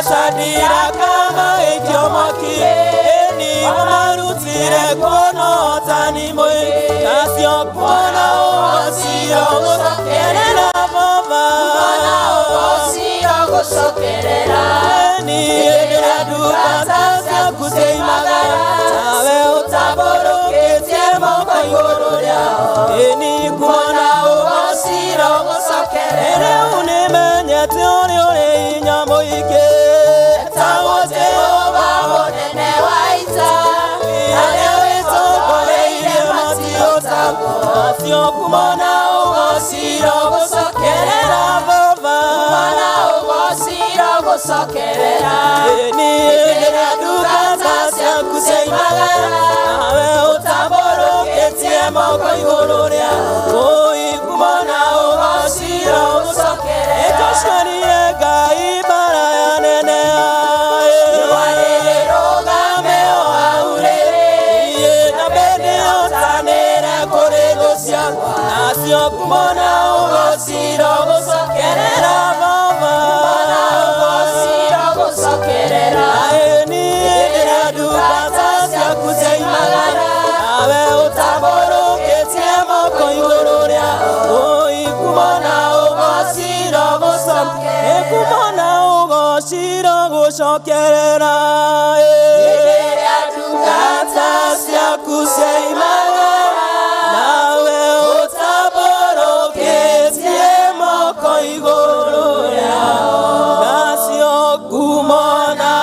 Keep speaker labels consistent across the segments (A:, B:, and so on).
A: Shadiraka magĩikio mwaki, ĩni wamarutire kuo na ũhotani mũingĩ, nacio kuona ũgociro gũcokerera Baba.
B: Kuona ũgociro gũcokerera.
A: Ĩni ĩrĩa ndungata ciaku ciaimagara, nawe ũtambũrũkĩtie moko igũrũ rĩao. Ĩni kuona ũgociro
B: gũcokerera.
A: Rĩu nĩmenyete ũrĩa ũrĩ hinya mũingĩ, etagwo
B: Jehova mũnene wa ita,
A: arĩa wĩtongoreirie matiũtagwo, nacio kumona ũgociro gũcokerera Baba.
B: Kuona ũgociro gũcokerera.
A: Ĩni ĩrĩa ndungata ciaku ciaimagara, nawe ũtambũrũkĩtie moko igũrũ rĩao. Ũi kumona ũgociro gũcokerera. Nĩtũcorire Ngai mbara ya nene
B: Riũa rĩrũgame o hau rĩrĩ.
A: Iĩ na mbere ũtanĩre kũrĩ thũ ciakwa, nacio kumona ũgociro gũcokerera Baba.
B: Kuona ũgociro gũcokerera.
A: Ĩni ĩrĩa ndungata ciaku ciaimagara, nawe ũtambũrũkĩtie moko igũrũ rĩao. Ũi kumona ũgociro gũcokerera. Kumona ũgociro gũcokerera.
B: Rĩrĩa ndungata
A: Ndungata ciaku ciaimagara, nawe ũtambũrũkĩtie moko igũrũ rĩao. Nacio ngumo na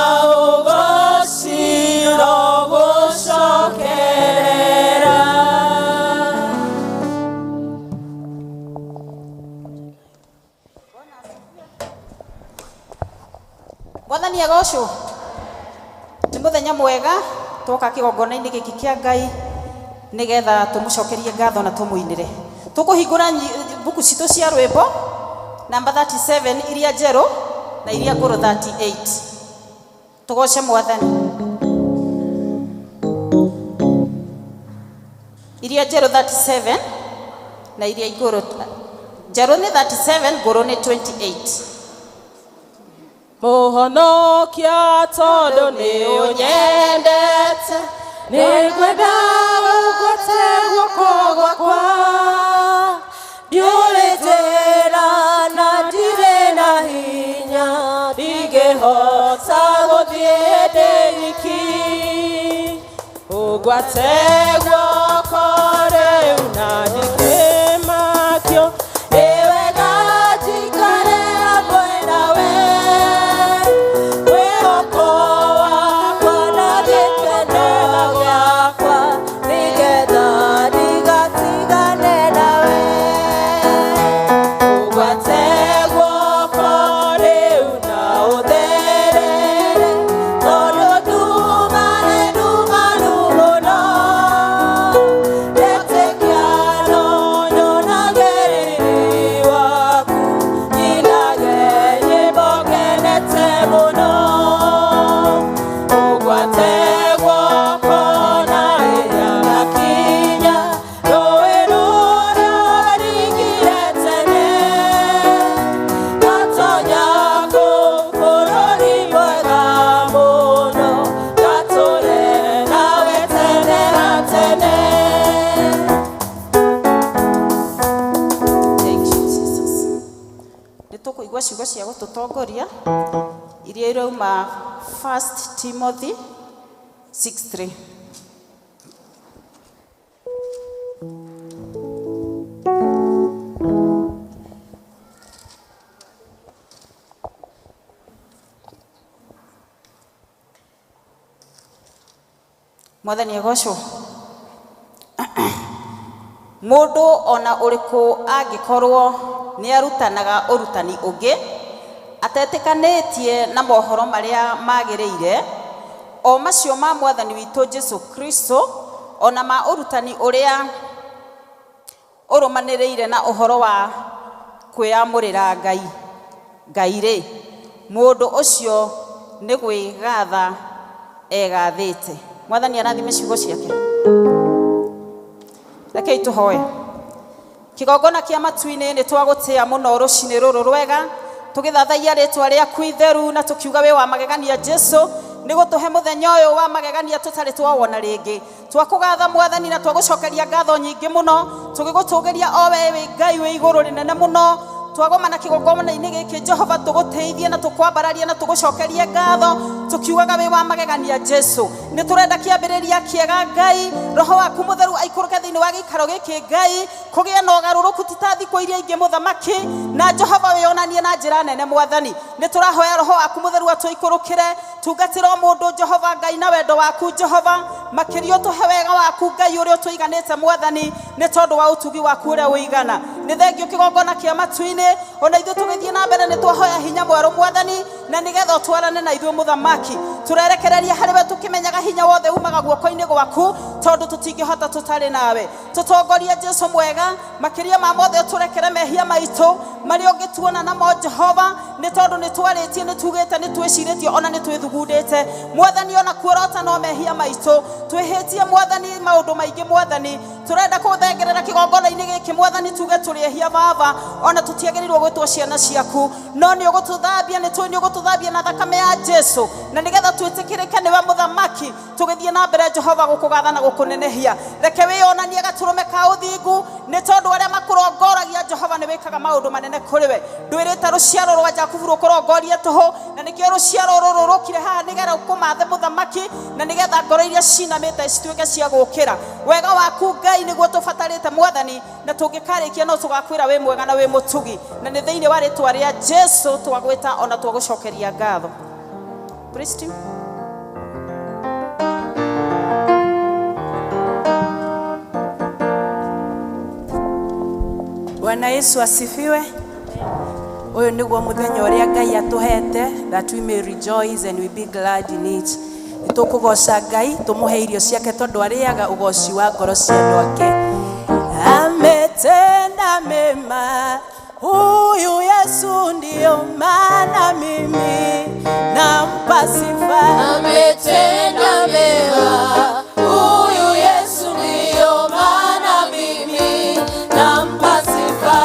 A: ũgociro gũcokerera.
C: Mwathani agocwo. Nĩ mũthenya mwega twoka kĩgongona-inĩ gĩkĩ kĩa Ngai nĩgetha tũmũcokerie ngatho na tũmũinĩre. Tũkũhingũra mbuku citũ cia rwĩmbo namba 37 iria njerũ na iria ngũrũ 38. Tũgoce Mwathani. Iria njerũ 37 na iria ngũrũ, njerũ nĩ 37, ngũrũ nĩ 28.
B: Mũhonokia tondũ nĩ ũnyendete, nĩngwenda ũgwate guoko gwakwa. Ndiũrĩ njĩra na ndirĩ na hinya, ndingĩhota gũthiĩ ndĩ wiki. Ũgwate guoko rĩu na ndingĩmakio, nĩ wega njikare hamwe nawe. Mwĩhoko wakwa na gĩkeno gĩakwa, nĩgetha ndigatigane nawe. Ũgwate guoko rĩu na ũtherere, tondũ nduma nĩ ndumanu mũno. Ndetĩkia no nyonage riri waku, nyinage nyĩmbo ngenete mũno. Ũgwate guoko na rĩrĩa ngakinya, rũĩ rũrĩa ringire tene. Ngatonya kũu bũrũri mwega mũno, ngatũre nawe tene na tene.
C: Thank you, Jesus. Nĩ tũkũigua ciugo cia gũtũtongoria iria irauma 1 Timothy 6:3. Mwathani agocwo. Mũndũ ona ũrĩkũ angĩkorwo nĩ arutanaga ũrutani ũngĩ atetĩkanĩtie na mohoro marĩa magĩrĩire, o macio ma Mwathani witũ Jesu Kristo, ona ma ũrutani ũrĩa ũrũmanĩrĩire na ũhoro wa kwĩyamũrĩra Ngai Ngai rĩ, mũndũ ũcio nĩ gwĩgatha egathĩte. Mwathani arathime ciugo ciake. Rekei tũhoe. Kĩgongona kĩa matu-inĩ nĩ twagũtĩa mũno rũcinĩ rũrũ rwega. Tũgĩthathaiya rĩtwa rĩaku itheru na tũkiuga wĩ wa magegania Jesu, nĩ gũtũhe mũthenya ũyũ wa magegania tũtarĩ twawona rĩngĩ. Twakũgatha Mwathani na twagũcokeria ngatho nyingĩ mũno, tũgĩgũtũgĩria o we wĩ Ngai wĩ igũrũ rĩnene mũno. Twagomana kĩgongona-inĩ gĩkĩ Jehova, tũgũtĩithie na tũkwambararie na tũgũcokerie ngatho, tũkiugaga wĩ wa magegania Jesu. Nĩ tũrenda kĩambĩrĩria kĩega Ngai, roho waku mũtheru aikũrũke thĩinĩ wa gĩikaro gĩkĩ Ngai, kũgĩe na ũgarũrũku ti ta thikũ iria ingĩ mũthamaki, na Jehova wĩonanie na njĩra nene Mwathani. Nĩ tũrahoya roho waku mũtheru atũikũrũkĩre, tungatĩra o mũndũ Jehova Ngai na wendo waku Jehova, makĩria ũtũhe wega waku Ngai ũrĩa ũtũiganĩte Mwathani, nĩ tondũ wa ũtugi waku ũrĩa ũigana. Nĩ thengio kĩgongona kĩa matu-inĩ, ona ithuĩ tũgĩthiĩ na mbere nĩ twahoya hinya mwerũ Mwathani, na nĩgetha ũtwarane na ithuĩ mũthamaki. Tũrerekereria harĩ we tũkĩmenyaga hinya wothe umaga guoko-inĩ gwaku, tondũ tũtingĩhota tũtarĩ nawe. Tũtongorie Jesu mwega, makĩria ma mothe ũtũrekere mehia maitũ marĩa ũngĩtuona namo Jehova, nĩ tondũ nĩ twarĩtie, nĩ tugĩte, nĩ twĩcirĩtie, ona nĩ twĩthugundĩte Mwathani. Ona kuorota no mehia maitũ twĩhĩtie Mwathani, maũndũ maingĩ Mwathani. Tũrenda kũthengerera kĩgongona-inĩ gĩkĩ Mwathani, tuge tũrĩ ehia Baba, ona tũtiagĩrĩirwo gwĩtwo ciana ciaku, no nĩ ũgũtũthambia, nĩ tũĩ nĩ ũgũtũthambia na thakame ya Jesu, na nĩgetha twĩtĩkĩrĩke nĩwe mũthamaki. Tũgĩthiĩ na mbere Jehova gũkũgatha na gũkũnenehia, reke wĩyonanie gatũrũme ka ũthingu, nĩ tondũ arĩa makũrongoragia Jehova nĩ wĩkaga maũndũ manene kũrĩ we. Ndwĩrĩte rũciaro rwa Jakubu rũkũrongorie tũhũ, na nĩkĩo rũciaro rũrũ rũkire haha nĩgetha ũkũmathe mũthamaki, na nĩgetha ngoro iria cinamĩte cituĩke cia gũũkĩra. Wega waku Ngai nĩguo tũbatarĩte Mwathani, na tũngĩkarĩkia no tũgakwĩra wĩ mwega na wĩ mũtugi, na nĩ thĩinĩ wa rĩtwa rĩa Jesu twagwĩta ona twagũcokeria ngatho. Praise team.
D: Bwana Yesu asifiwe. Ũyũ nĩguo mũthenya ũrĩa Ngai atũhete, that we may rejoice and we be glad in it. Nĩ tũkũgoca Ngai, tũmũhe irio ciake tondũ arĩaga ũgoci wa ngoro cia andũ ake. Ametenda mema huyu Yesu, ndio maana mimi nampa sifa.
B: Ametenda mema huyu Yesu, ndiyo maana mimi nampa sifa.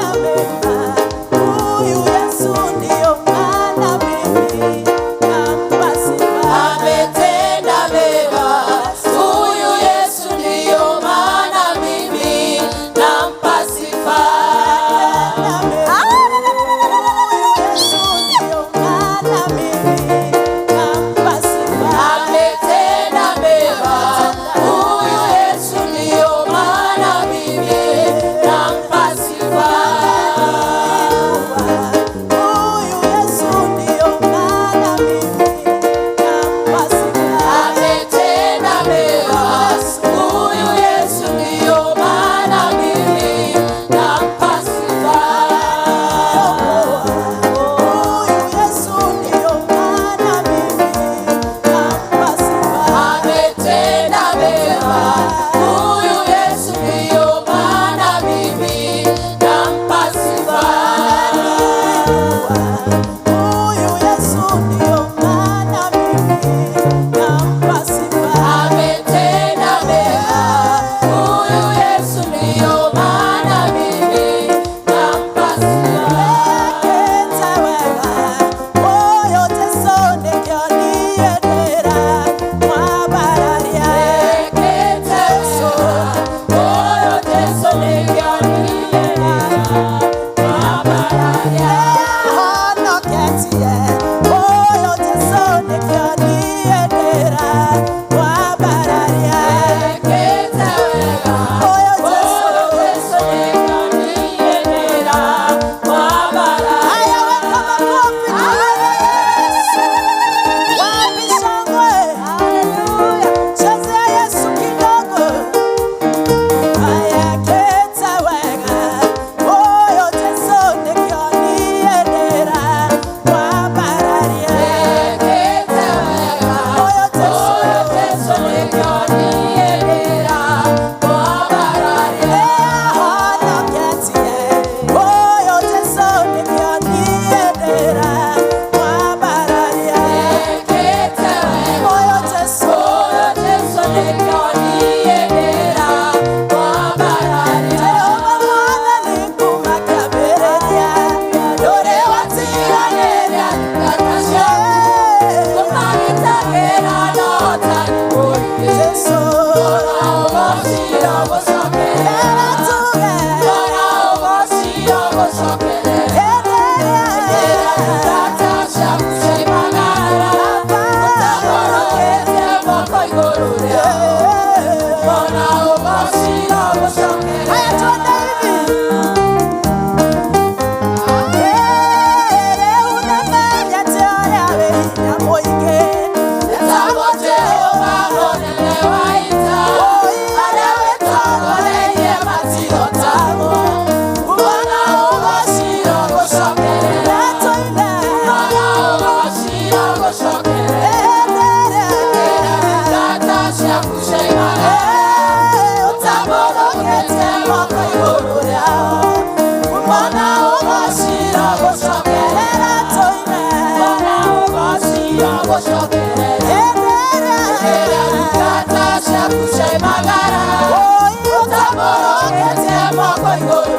D: Ametenda mema huyu Yesu, ndio maana mimi nampa sifa.
B: Ametenda mema huyu Yesu, ndiyo maana mimi nampa sifa.
D: Yesu ndio maana mimi nampa sifa.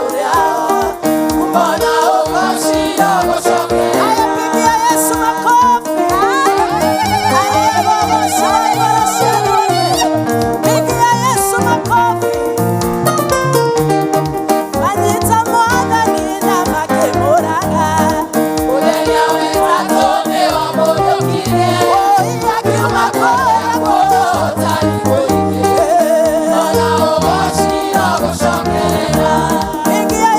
D: ũrĩa.
B: Mbona ũgocira gũcokera.
D: Aya, pigia Yesu makofi. Aya, gogoca ngoro ciothe. Pigia Yesu makofi. Manyita Mwathani na makĩmũraga.
B: Mũthenya wetatũ nĩwamũriũkirie.
D: Oi, akiuma kũrĩa
B: Ũhotani mũingĩ. Mbona ũgocira gũcokerera.
D: Pigia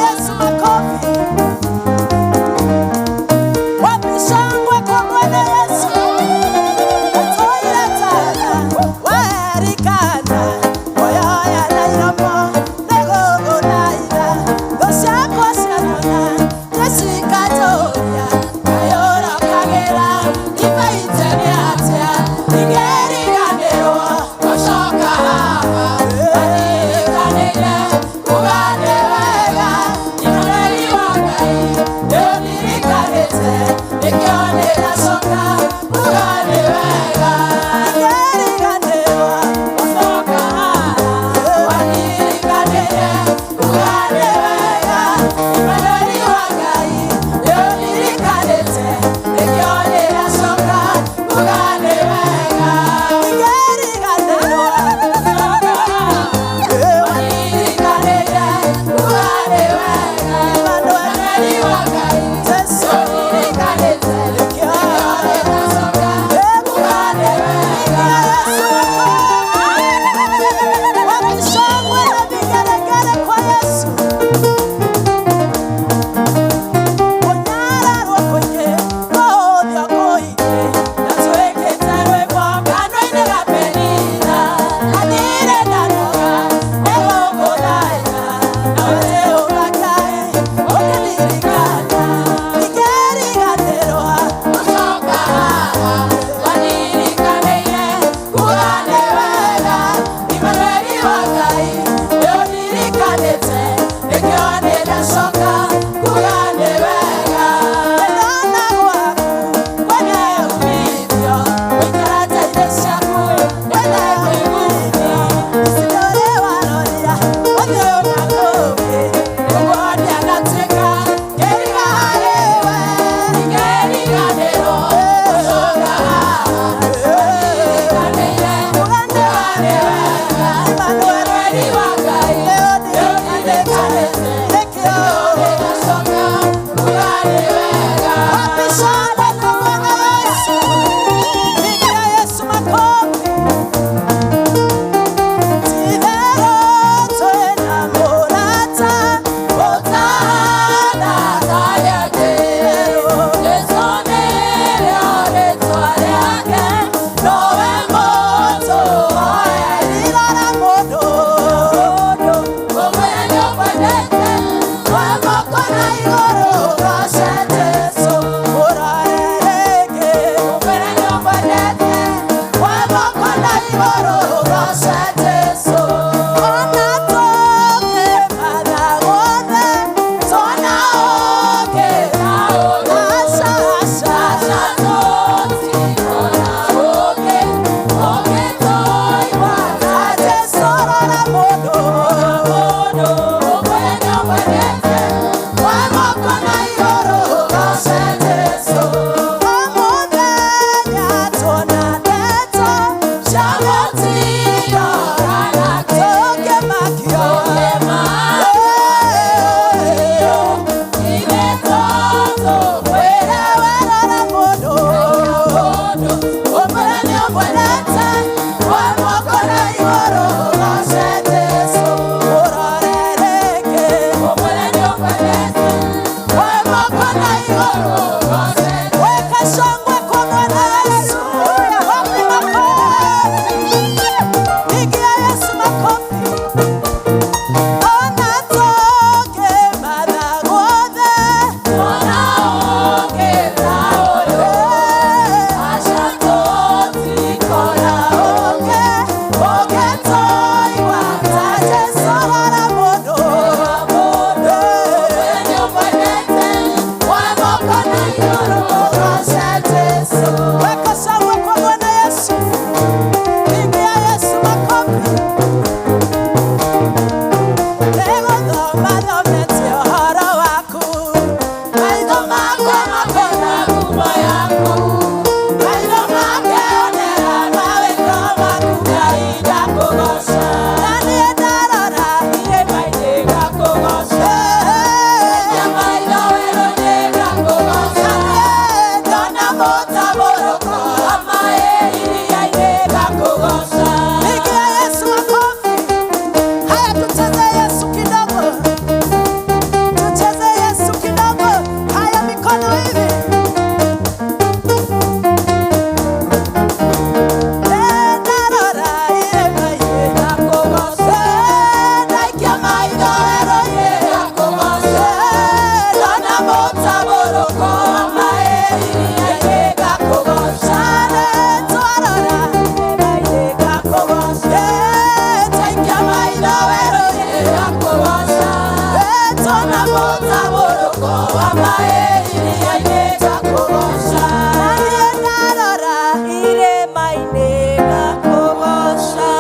B: Ndona mũtambũrũko wa maĩ iria-inĩ ngakũgooca.
A: Na niĩ ndarora irĩma-inĩ ngakũgooca.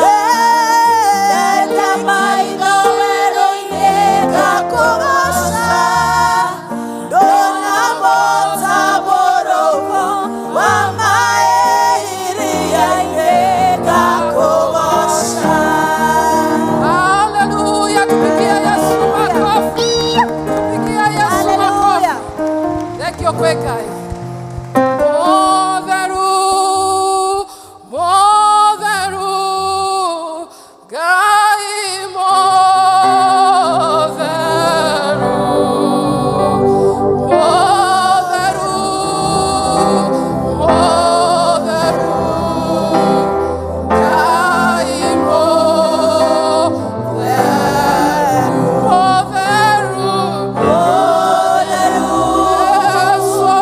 B: Ndeta maitho werũ-inĩ ngakũgooca. Ndona mũtambũrũko wa maĩ iria-inĩ ngakũgooca.
E: Haleluya, tupigie Yesu makofi. Tupigie Yesu makofi. Thank you kwĩ Ngai. Mũtheru, mũtheru, Ngai mũtheru. Mũtheru, mũtheru, Ngai mũtheru. Mũtheru, Yesu.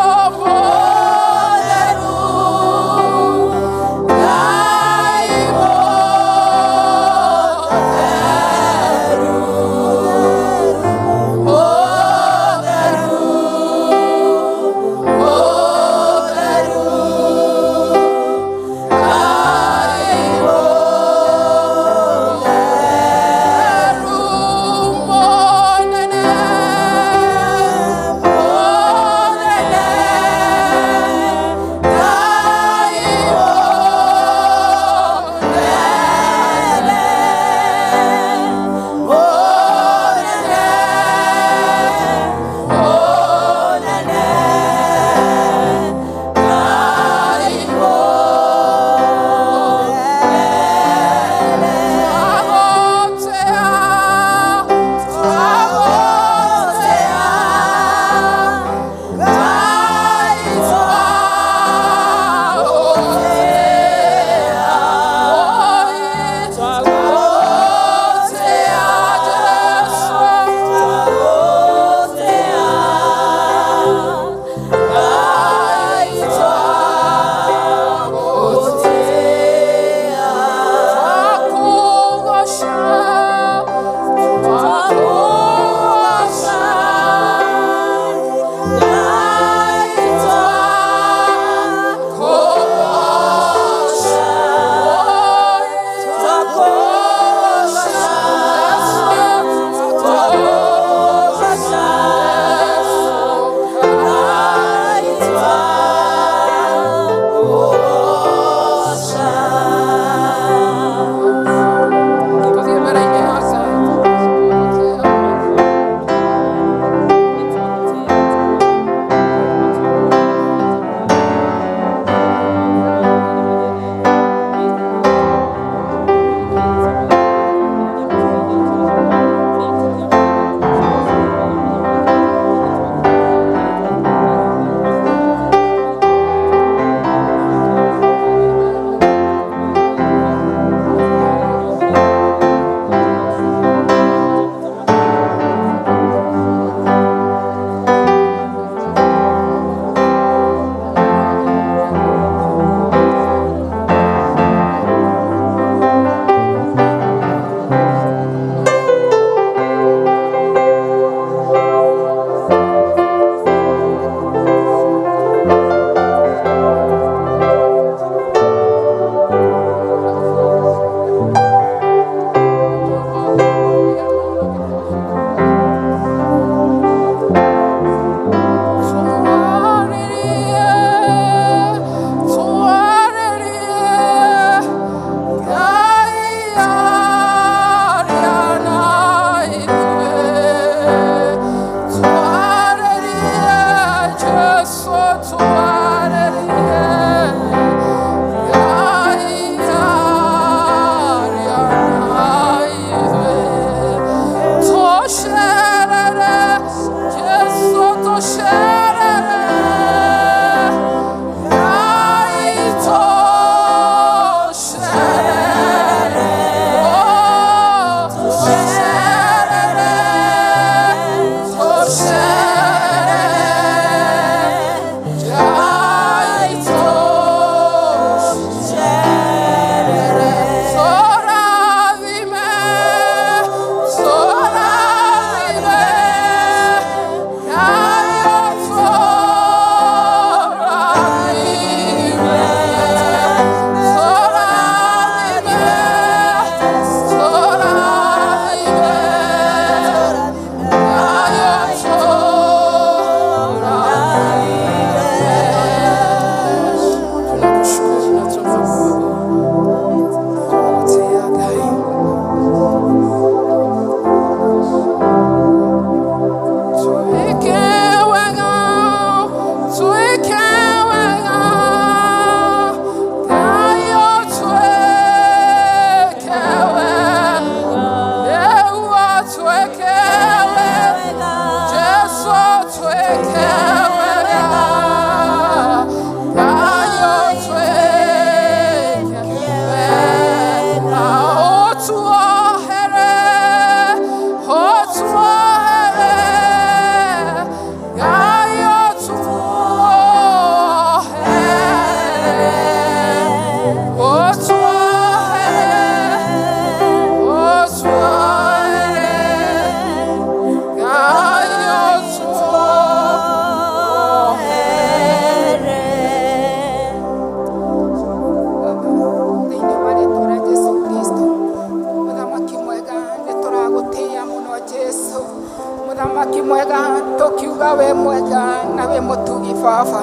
E: Mũthamaki mwega, tũkiuga wĩ mwega na wĩ mũtugi baba.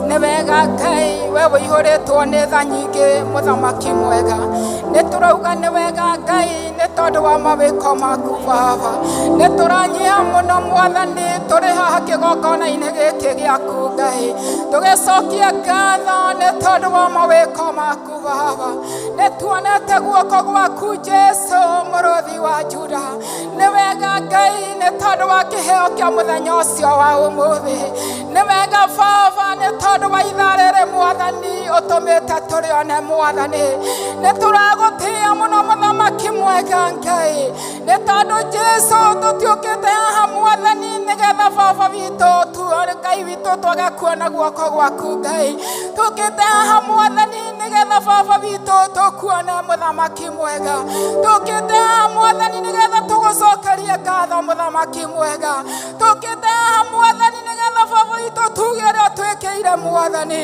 E: Nĩ wega Ngai, we wĩihũrĩtwo nĩ tha nyingĩ, mũthamaki mwega. Nĩ tũrauga nĩ wega Ngai, nĩ tondũ wa mawĩko maku baba. Nĩ tũranyiha mũno mwathani, tũrĩ haha kĩgongona-inĩ gĩkĩ gĩaku Ngai. Tũgĩcokia ngatho nĩ tondũ wa mawĩko maku baba. Nĩ tuonete guoko gwaku Jesu, mũrũthi wa Juda. Nĩ wega Ngai, nĩ tondũ wa kĩheo kĩa mũthenya ũcio wa ũmũthĩ. Nĩ wega baba, nĩ tondũ wa ithaa rĩrĩ mwathani ũtũmĩte tũrĩone mwathani. Nĩ tũragũtĩĩa mũno mũthamaki mwega Ngai, nĩ tondũ Jesu tũtiũkĩte haha mwathani nĩgetha baba witũ tuone Ngai witũ twage kuona guoko gwaku Ngai. Tũkĩte haha mwathani nĩgetha baba witũ tũkuone mũthamaki mwega. Tũkĩte haha mwathani nĩgetha tũgũcokerie ngatho mũthamaki mwega. Tũkĩte haha mwathani nĩgetha baba witũ tuge ũrĩa twĩkĩire mwathani.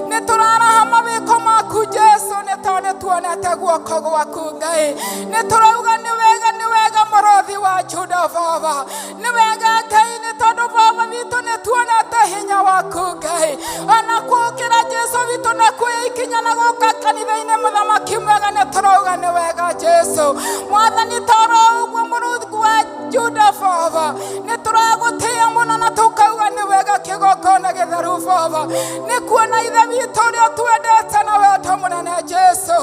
E: Nĩ tũraraha mawĩko maku Jesu, nĩ tondũ nĩ tuonete guoko gwaku Ngai. Nĩ tũrauga nĩ wega, nĩ wega mũrũthi wa Juda baba. Nĩ wega Ngai, nĩ tondũ baba witũ nĩ tuonete hinya waku Ngai. Ona kũũkĩra Jesu witũ na kuoya ikinya na gũka kanitha-inĩ mũthamaki mwega, nĩ tũrauga nĩ wega Jesu mwathani. Toro ũguo mũrũthi wa Juda baba, nĩ tũragũtĩĩa mũno na tũkauga nĩ wega kĩgongona gĩtheru baba, nĩ kuona ithe witũ ũrĩa twendete na wendo mũnene Jesu.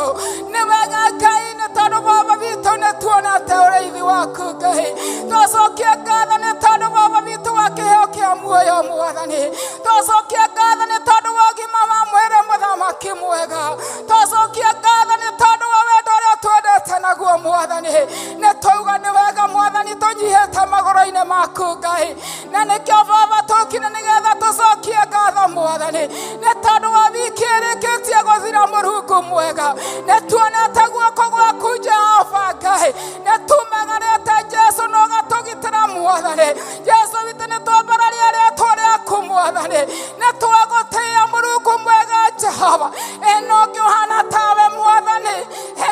E: Nĩ wega Ngai, nĩ tondũ baba witũ nĩ tuonete ũrĩithi waku Ngai. Twacokia ngatho nĩ tondũ baba witũ wa kĩheo kĩa muoyo mwathani. Twacokia ngatho nĩ tondũ wa ũgima wa mwĩrĩ mũthamaki mwega. Twacokia ngatho nĩ tondũ wa wendo ũrĩa twendete naguo mwathani. Nĩ twauga nĩ wega mwathani, tũnyihĩte magũrũ-inĩ maku Ngai, na nĩkĩo baba tũkire nĩgetha tũcokie ngatho mwathani, nĩ tondũ wa wiki ĩrĩkĩtie gũthira mũrungu mwega. Nĩ tuonete guoko gwaku Jehova Ngai, nĩ tumagarĩte Jesu na ũgatũgitĩra mwathani. Jesu witũ, nĩ twambararia rĩtwa rĩaku mwathani, nĩ twagũtĩĩa mũrungu mwega Jehova. Ĩno ũngĩ ũhana tawe mwathani,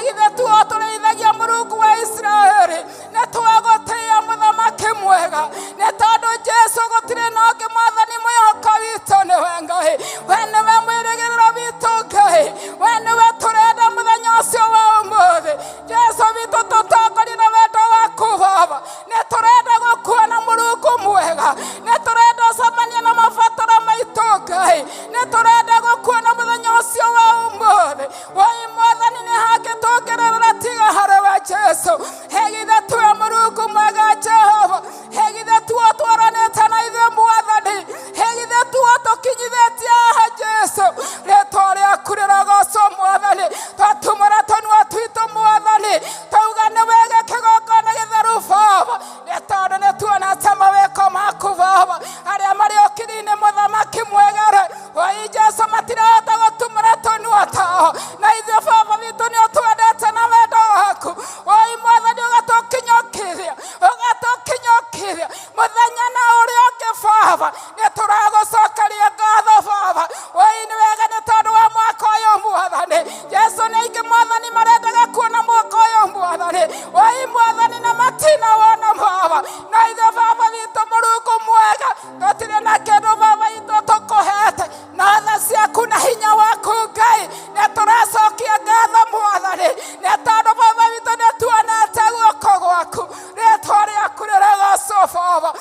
E: githĩ tuo tũrĩithagia mũrungu wa Isiraeli. Nĩ twagũtĩĩa mũthamaki mwega, nĩ tondũ Jesu gũtirĩ na ũngĩ mwathani, mwĩhoko witũ nĩwe Ngai. We nĩwe mwĩrĩgĩrĩro witũ Ngai, we nĩwe tũrenda mũthenya ũcio wa ũmũthĩ. Jesu witũ, tũtongorie na wendo waku baba. Nĩ tũrenda gũkuona mũrungu mwega, nĩ tũrenda ũcemanie na mabataro maitũ Ngai, nĩ tũrenda gũkuona mũthenya ũcio wa ũmũthĩ. Wai mwathani, nĩ hangĩ tũngĩrĩrĩra tiga harĩ we Jesu? Hegithe tuwe mũrungu mwega Jehova, hegithe tuo twaranĩte na ithuĩ mwathani, hegithe tuo tũkinyithĩtie haha Jesu. Rĩtwa rĩaku rĩrogocwo mwathani. Twatumũra tũnua twitũ mwathani, twauga nĩ wega kĩgongona gĩtheru baba, nĩ tondũ nĩ tuonete mawĩko maku baba. Arĩa marĩ ũkiri-inĩ mũthamaki mwega rĩ, wai Jesu, matirahota gũtumũra tũnua tao, na ithuĩ baba witũ nĩ ũtwendete na wendo waku. Wai mwathani, ũgatũkinyũkithia, ũgatũkinyũkithia mũthenya na ũrĩa ũngĩ baba. Nĩ tũragũcokeria ngatho baba. Wai nĩ wega nĩ tondũ wa mwaka ũyũ mwathani. Jesu, nĩ aingĩ mwathani marendaga kuona mwaka ũyũ mwathani. Wai mwathani, na matina wona baba, na ithuĩ baba witũ mũrungu mwega, tũtirĩ na kĩndũ baba witũ tũkũhete, na tha ciaku na hinya waku Ngai. Nĩ tũracokia ngatho mwathani, nĩ tondũ baba witũ nĩ tuonete guoko gwaku. Rĩtwa rĩaku rĩrogocwo baba.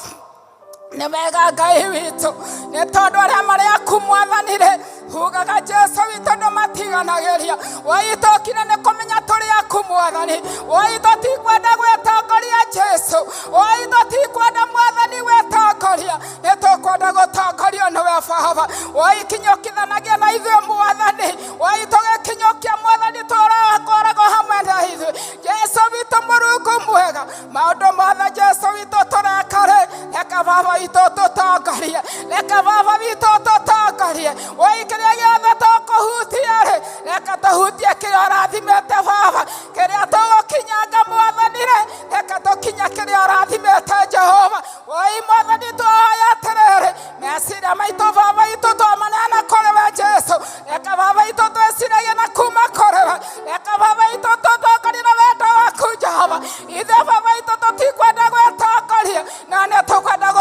E: Nĩ wega Ngai witũ, nĩ tondũ arĩa marĩ aku mwathani rĩ, hugaga Jesu witũ ndũmatiganagĩria. Waitũkire nĩ kũmenya tũrĩ aku mwathani. Waitũ tikwenda gwĩtongoria Jesu, waitũ tikwenda mwathani gwĩtongoria, nĩ tũkwenda gũtongorio nĩwe baba. Waikinyũkithanagia na ithuĩ mwathani, waitũgĩkinyũkia mwathani, tũrakoragwo hamwe na ithuĩ Jesu witũ mũrungu mwega. Maũndũ mothe Jesu witũ tũreka rĩ, reka baba witũ tũtongorie, reka baba witũ tũtongorie. Wai kĩrĩa gĩothe tũkũhutia rĩ, reka tũhutie kĩrĩa ũrathimĩte baba. Kĩrĩa tũgũkinyanga mwathani rĩ, reka tũkinye kĩrĩa ũrathimĩte Jehova. Wai mwathani, twahoya atĩrĩrĩ, meciria maitũ baba witũ twamaneana kũrĩ we Jesu. Reka baba witũ twĩciragie na kuma kũrĩ we, reka baba witũ tũtongorie na wendo waku Jehova. Ithuĩ baba witũ tũtikwenda gwĩtongoria, na nĩ tũkwenda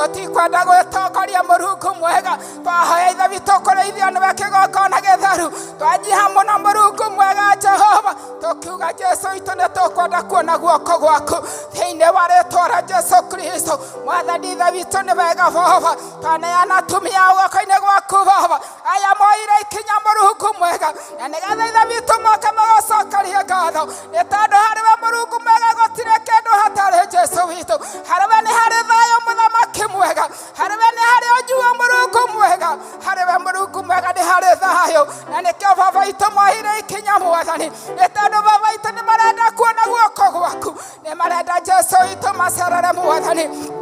E: Tũtikwenda gwĩtongoria Mũrungu mwega. Twahoya Ithe witũ kũrĩithio nĩwe kĩgongona gĩtheru. Twanyiha mũno Mũrungu mwega Jehova, tũkiuga Jesu witũ nĩ tũkwenda kuona guoko gwaku thĩinĩ wa rĩtwa rĩa Jesu Kristo. Mwathani Ithe witũ nĩ wega Baba, twaneana atumia ao guoko-inĩ gwaku Baba, aya moire ikinya Mũrungu mwega, na nĩgetha Ithe witũ moke magũcokerie ngatho, nĩ tondũ harĩ we Mũrungu mwega gũtirĩ kĩndũ hatarĩ Jesu witũ. Harĩ we nĩ harĩ thayũ Mũthamaki mwega, harĩ we nĩ harĩ ũnyuo Mũrungu mwega, harĩ we Mũrungu mwega nĩ harĩ thayũ, na nĩkĩo Baba witũ moire ikinya Mwathani, nĩ tondũ Baba witũ nĩ marenda kuona guoko gwaku, nĩ marenda Jesu witũ macerere Mwathani,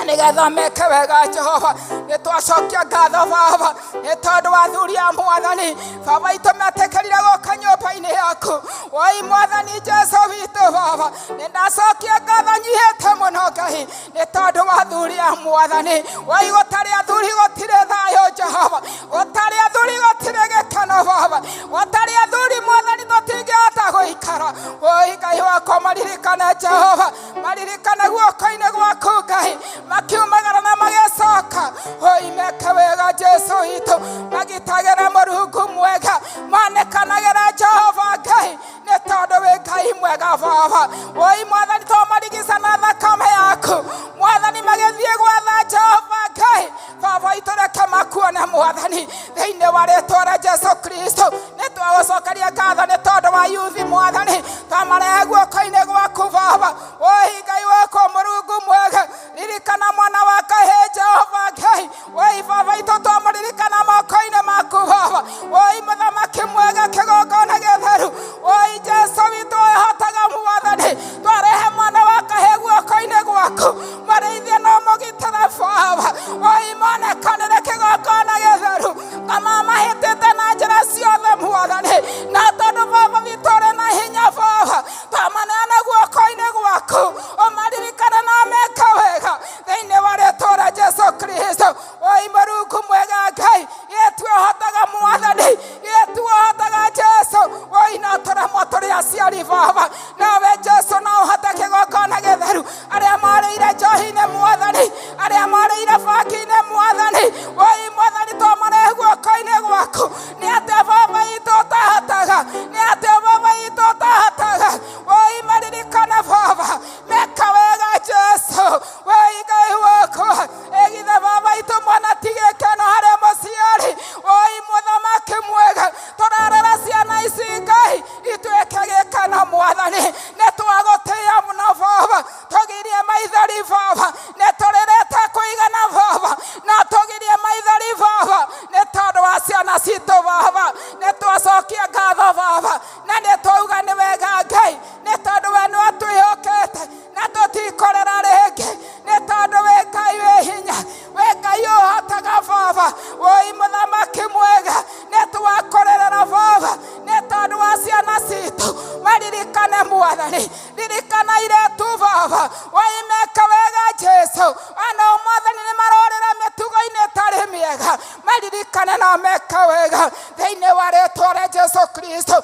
E: nĩgetha meke wega Jehova. Nĩ twacokia ngatho Baba nĩ tondũ wa athuri a Mwathani Baba witũ metĩkĩrire gũka nyũmba-inĩ yaku. Woi Mwathani Jesu witũ Baba, nĩ ndacokia ngatho nyihĩte mũno Ngai nĩ tondũ wa athuri a Mwathani. Woi gũtarĩ athuri gũtirĩ thayũ Jehova, gũtarĩ athuri gũtirĩ gĩkeno Baba, gũtarĩ athuri Mwathani tũtingĩhota gũikara. Woi Ngai wakwa, maririkane Jehova, maririkane guoko-inĩ gwaku Ngai, makiumagara na magĩcoka. Woi meke wega Jesu witũ, magitagĩra Mũrungu mwega, manekanagĩra Jehova Ngai, nĩ tondũ wĩ Ngai mwega Baba. Woi Mwathani, twamarigicana thakame yaku Mwathani, magĩthiĩ gwatha Jehova Ngai Baba witũ, reke makuone Mwathani thĩinĩ wa rĩtwa rĩa Jesu Kristo. Nĩ twagũcokeria ngatho nĩ tondũ wa yuthi Mwathani, twamarehe guoko-inĩ gwaku Baba. Woi Ngai wakwa Mũrungu mwega, ririkana mwana wa kahĩ Jehova Ngai. Woi Baba witũ, twamũririkana moko-inĩ maku Baba. Woi Mũthamaki mwega, kĩgongona gĩtheru, woi Jesu witũ ĩhotaga Mwathani, twarehe mwana wa kahĩ guoko-inĩ gwaku, marĩithie no mũgitĩre Baba. Woi monekanĩre kĩgongona gĩtheru, kama mahĩtĩte na njĩra ciothe Mwathani, na tondũ Baba witũ ũrĩ na hinya Baba, twamaneana guoko-inĩ gwaku, ũmaririkane na meke wega thĩinĩ wa rĩtwa rĩa Jesu Kristo. Woi Mũrungu mwega Ngai, gĩtuohotaga Mwathani, gĩtuohotaga Jesu. Woi no tũremwo tũrĩ aciari Baba, nowe Jesu no ũhote kĩgongona gĩtheru. Arĩa marĩire njohi-inĩ Mwathani, arĩa marĩire bangi-inĩ Mwathani, woi Mwathani twamarehe guoko-inĩ gwaku. Nĩ atĩa Baba witũ ũtahotaga? Nĩ atĩa Baba witũ ũtahotaga? Woi maririkane Baba, meka wega Jesu. Woi Ngai wakwa, ĩgithe Baba witũ mwana ti gĩkeno harĩ mũciari. Woi Mũthamaki mwega, tũrarera ciana ici Ngai ituĩke gĩkeno Mwathani. Nĩ twagũtĩĩa mũno Baba, tũgirie maithori Baba, nĩ tũrĩrĩte kũigana Baba, na tũgirie maithori Baba nĩ tondũ wa ciana citũ Baba. Nĩ twacokia ngatho Baba, na nĩ twauga nĩ wega Ngai, nĩ tondũ we nĩ watwĩhokete na tũtikũrĩra rĩngĩ, nĩ tondũ wĩ Ngai wĩ hinya, wĩ Ngai ũhotaga Baba. Woi Mũthamaki mwega, nĩ twakũrĩrĩra Baba nĩ tondũ wa ciana citũ. Maririkane Mwathani, ririkana iretu Baba. Woi meka wega Jesu, ana Mwathani nĩ marorĩra mĩtugo-inĩ ĩtarĩ mĩega, maririkane na meka wega thĩinĩ wa rĩtwa rĩa Jesu Kristo.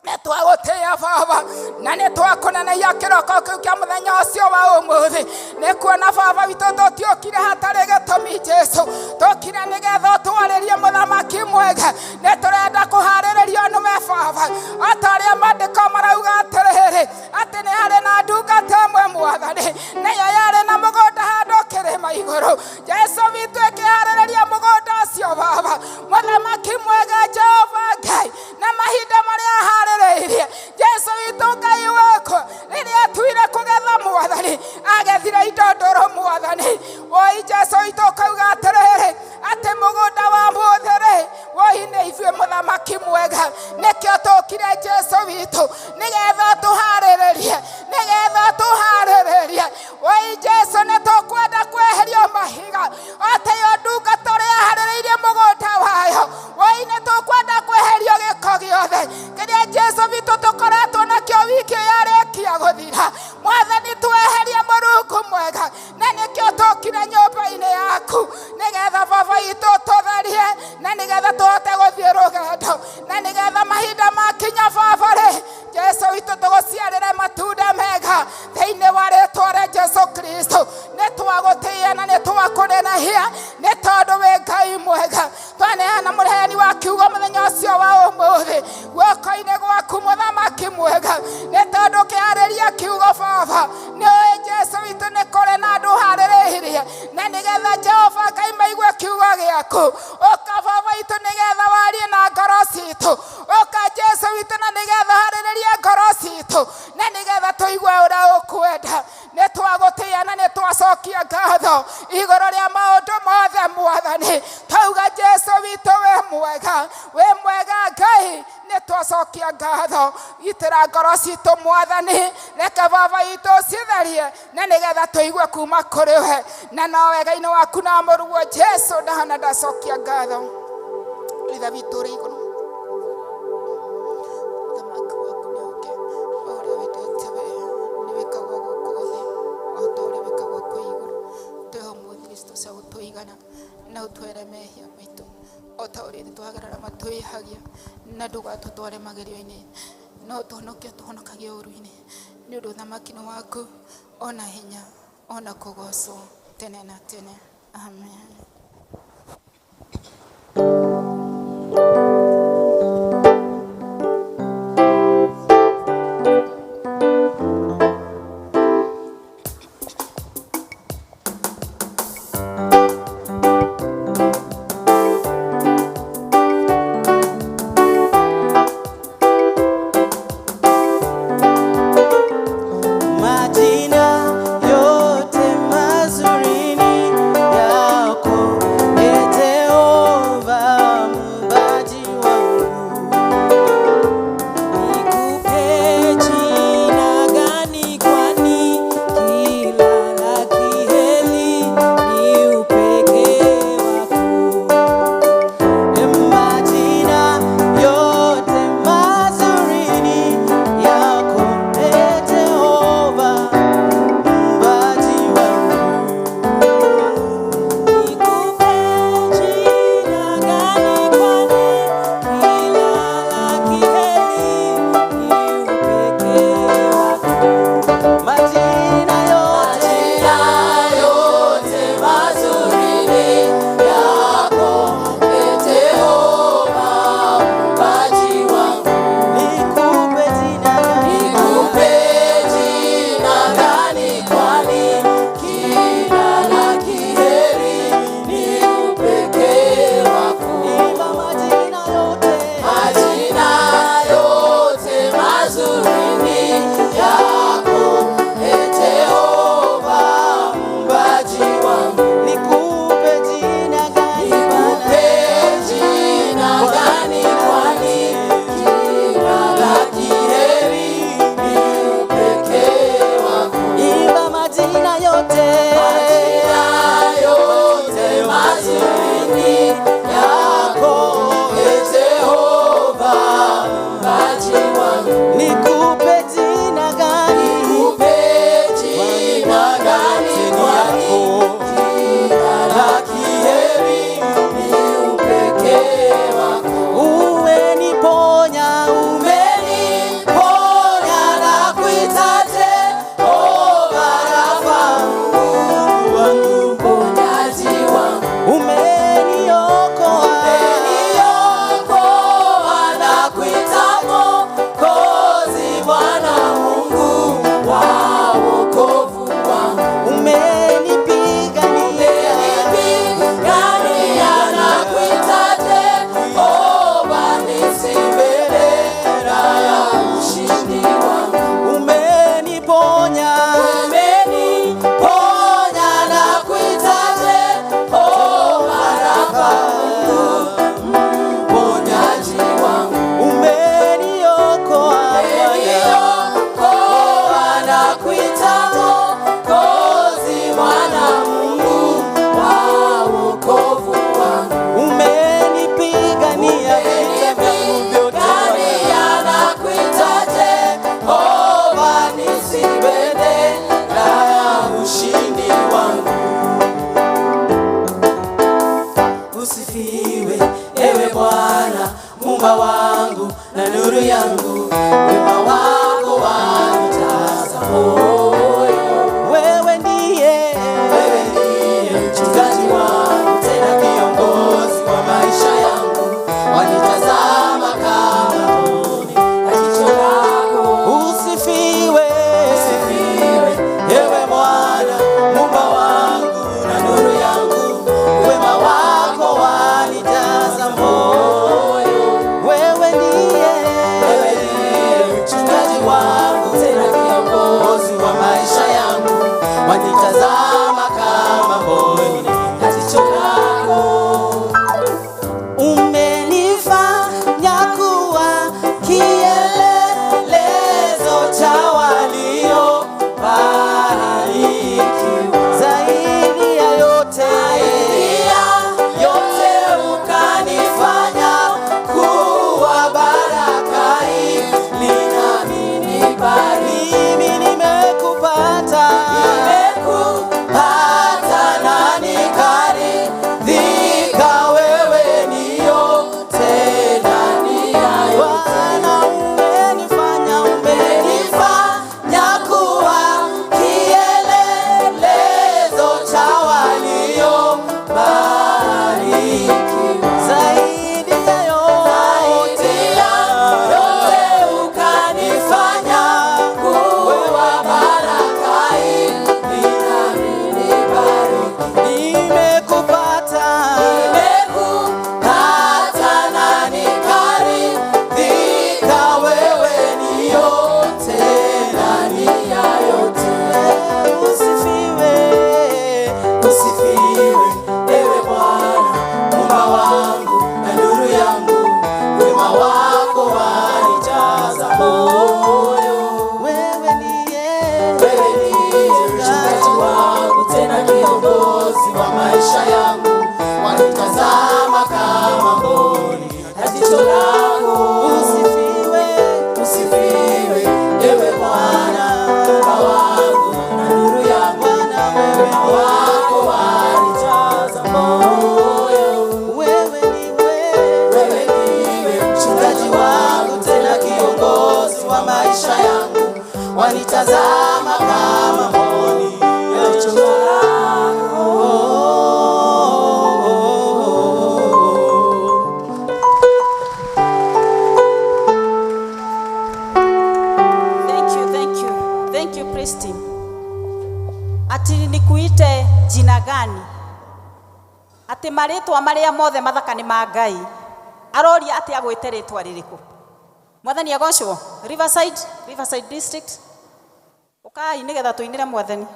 E: Nĩ twagũtĩĩa Baba, na nĩ twakũneneia kĩroko kĩu kĩa mũthenya ũcio wa ũmũthĩ, nĩ kuona Baba witũ tũtiũkire hatarĩ gĩtũmi Jesu, tũkire nĩgetha ũtwarĩrie Mũthamaki mwega. Nĩ tũrenda kũharĩrĩrio nĩwe Baba, o ta ũrĩa maandĩko marauga atĩrĩrĩ, atĩ nĩ harĩ na ndungata ĩmwe Mwathani, nĩyo yarĩ na mũgũnda handũ kĩrĩma igũrũ. Jesu witũ ĩkĩharĩrĩria mũgũnda ũcio Baba, Mũthamaki mwega Jehova Ngai, na mahinda marĩa aharĩrĩirie Jesu witũ Ngai wakwa, rĩrĩa atuire kũgetha Mwathani, agethire indo ndũrũ Mwathani. Woi Jesu witũ ũkauga atĩrĩrĩ, atĩ mũgũnda wa mũthĩ-rĩ, woi nĩ ithuĩ Mũthamaki mwega. Nĩkĩo tũkire Jesu witũ nĩgetha tũharĩrĩrie, nĩgetha tũharĩrĩrie. Woi Jesu, nĩ tũkwenda kweherio mahiga o ta yo ndungata ũrĩa yaharĩrĩirie mũgũnda wayo. Woi nĩ tũkwenda kweherio gĩko gĩothe kĩrĩa Jesu witũ tũkoretwo nakĩo wiki ĩyo yarĩkia gũthira. Mwathani, tweherie Mũrungu mwega, na nĩkĩo tũkire nyũmba-inĩ yaku nĩgetha Baba witũ tũtherie, na nĩgetha tũhote gũthiĩ rũgendo, na nĩgetha mahinda makinya Baba rĩ, Jesu witũ tũgũciarĩre matunda mega thĩinĩ wa rĩtwa rĩa Jesu Kristo. Nĩ twagũtĩĩa na nĩ Mũthenya ũcio wa ũmũthĩ guoko-inĩ gwaku mũthamaki mwega, nĩ tondũ kĩarĩria kiugo baba nĩ ũĩ Jesu witũ nĩ kũrĩ na andũ harĩrĩirie, na nĩgetha Jehova Ngai maigue kiugo gĩaku. Ũka baba witũ nĩgetha warie na ngoro citũ. Ũka Jesu witũ na nĩgetha harĩrĩrie ngoro citũ, na nĩgetha tũigue ũrĩa ũkwenda. Nĩ twagũtĩĩa na nĩ twacokia ngatho igũrũ rĩa maũndũ mothe mwathani. Twauga Jesu witũ wĩ mwega, wĩ mwega Ngai, nĩ twacokia ngatho. Gitĩra ngoro citũ mwathani, reke baba witũ citherie, na nĩgetha tũigue kuma kũrĩ we, na no wega-inĩ waku na mũruguo Jesu ndahana ndacokia ngatho. Ithe witũ ũrĩ igũrũ, ũthamaki waku nĩ ũke, o ũrĩa wendete we nĩ wĩkagwo gũkũ thĩ o ta ũrĩa wĩkagwo kwĩ igũrũ. Twĩhe ũmũthĩ irio citũ cia gũtũigana, na ũtwere mehia maitũ o ta ũrĩa ithuĩ twagerera matwĩhagia, na ndũgatũtware magerio-inĩ, no ũtũhonokie tũhonokagie ũũru-inĩ, nĩ ũndũ ũthamaki nĩ waku, ona hinya, ona kũgocwo tene na tene. Amen.
A: Majina yote mazuri ni yako, Ee Jehova muumbaji wangu. Nikupe jina gani, kwani kila la kheri ni upekee wako. Majina yote mazuri ni yako, Ee Jehova muumbaji wangu. Nikupe jina gani, kwani kila la kheri ni upekee wako. Majina yote
B: mazuri ni yako, Ee Jehova muumbaji wangu.
A: Nikupe jina gani,
B: Nikupe jina gani, kwani kila la kheri ni upekee wako.
A: Imba majina yote,
B: Majina yote mazuri ni yako, Ee Jehova muumbaji wangu.
A: Nikupe jina gani,
B: Nikupe jina gani, kwani kila la kheri ni upekee wako.
A: Imba majina yote,
B: Majina yote mazuri ni yako, Ee Jehova muumbaji wangu.
A: Nikupe jina gani,
B: Nikupe jina gani, kwani kila la kheri ni upekee wako.
A: Umeniponya,
B: Umeniponya na kuita Jehova Rafa,
A: Mungu wangu,
B: mponyaji wangu.
A: Umeniokoa,
B: Umeniokoa na kuita Mwokozi, Bwana Mungu wa wokovu wangu.
A: Umenipigania,
B: Umenipigania na kuita Jehova Nisi, bendera ya ushindi wangu.
A: Umeniponya,
B: Umeniponya na kuita Jehova Rafa, Mungu mponyaji wangu.
A: Umeniokoa,
B: Umeniokoa na kuita Mwokozi, Bwana Mungu wa wokovu wangu.
A: Umenipigania vita vyangu vyote,
B: Umenipigania na kuita Jehova Nisi, bendera ya ushindi wangu.
A: Usifiwe ewe Bwana Muumba wangu na nuru yangu, wema wako wanijaza moyo. Wewe ndiye,
B: Wewe ndiye mchungaji wangu, tena kiongozi wa maisha yangu, wanitazama
C: Thank you praise team. Ati nikuite jina gani? Ati marĩtwa marĩa mothe mathaka nĩ ma Ngai. Aroria atĩ agwĩte rĩtwa rĩrĩkũ? Mwathani agocwo. Riverside, Riverside District. Ũkai nĩgetha tũinĩre Mwathani.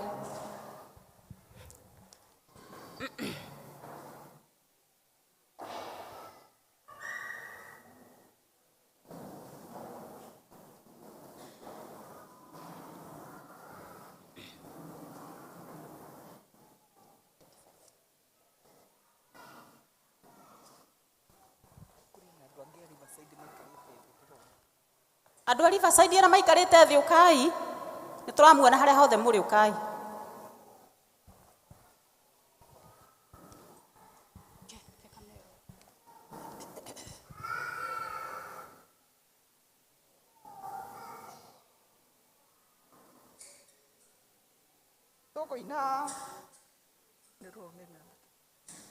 C: Andũ a Riverside arĩa maikarĩte thĩ ũkai, nĩ tũramuona harĩa hothe mũrĩ ũkai.
F: Tũkũina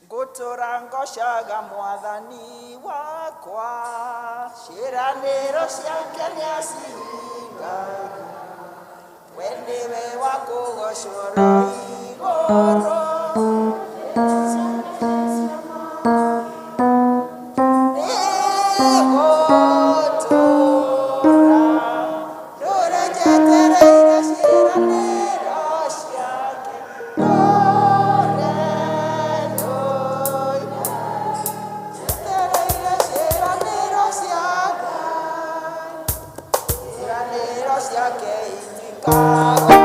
F: ngũtũra ngocaga Mwathani wakwa, ciĩranĩro ciake nĩacihingagia, we nĩwe wa kũgocwo igũrũ. Nĩngũtũra ndũre njetereire ciĩranĩro ciake, ndũre ndũire njetereire ciĩranĩro cia Ngai, ciĩranĩro ciake itikagũa.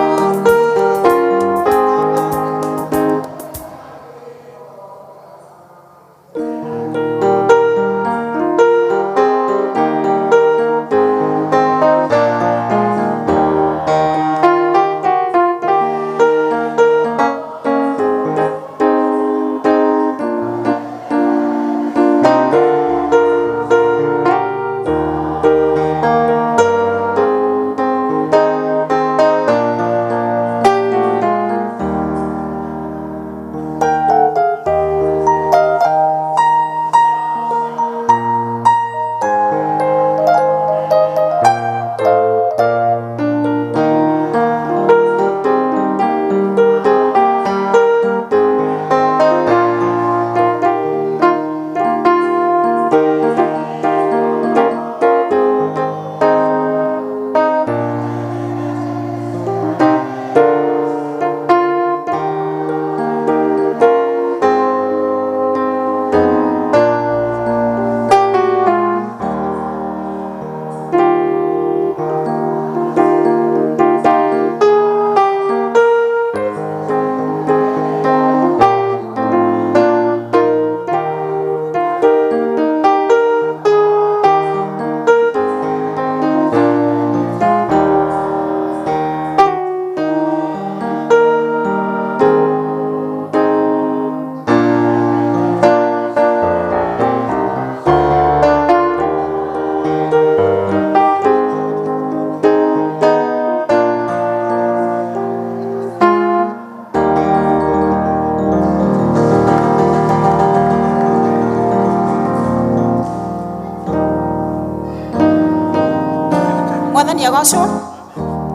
C: Mwathani agocwo.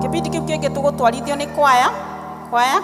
C: Kĩbindi kĩu kĩngĩ tũgũtwarithio nĩ kwaya. Kwaya.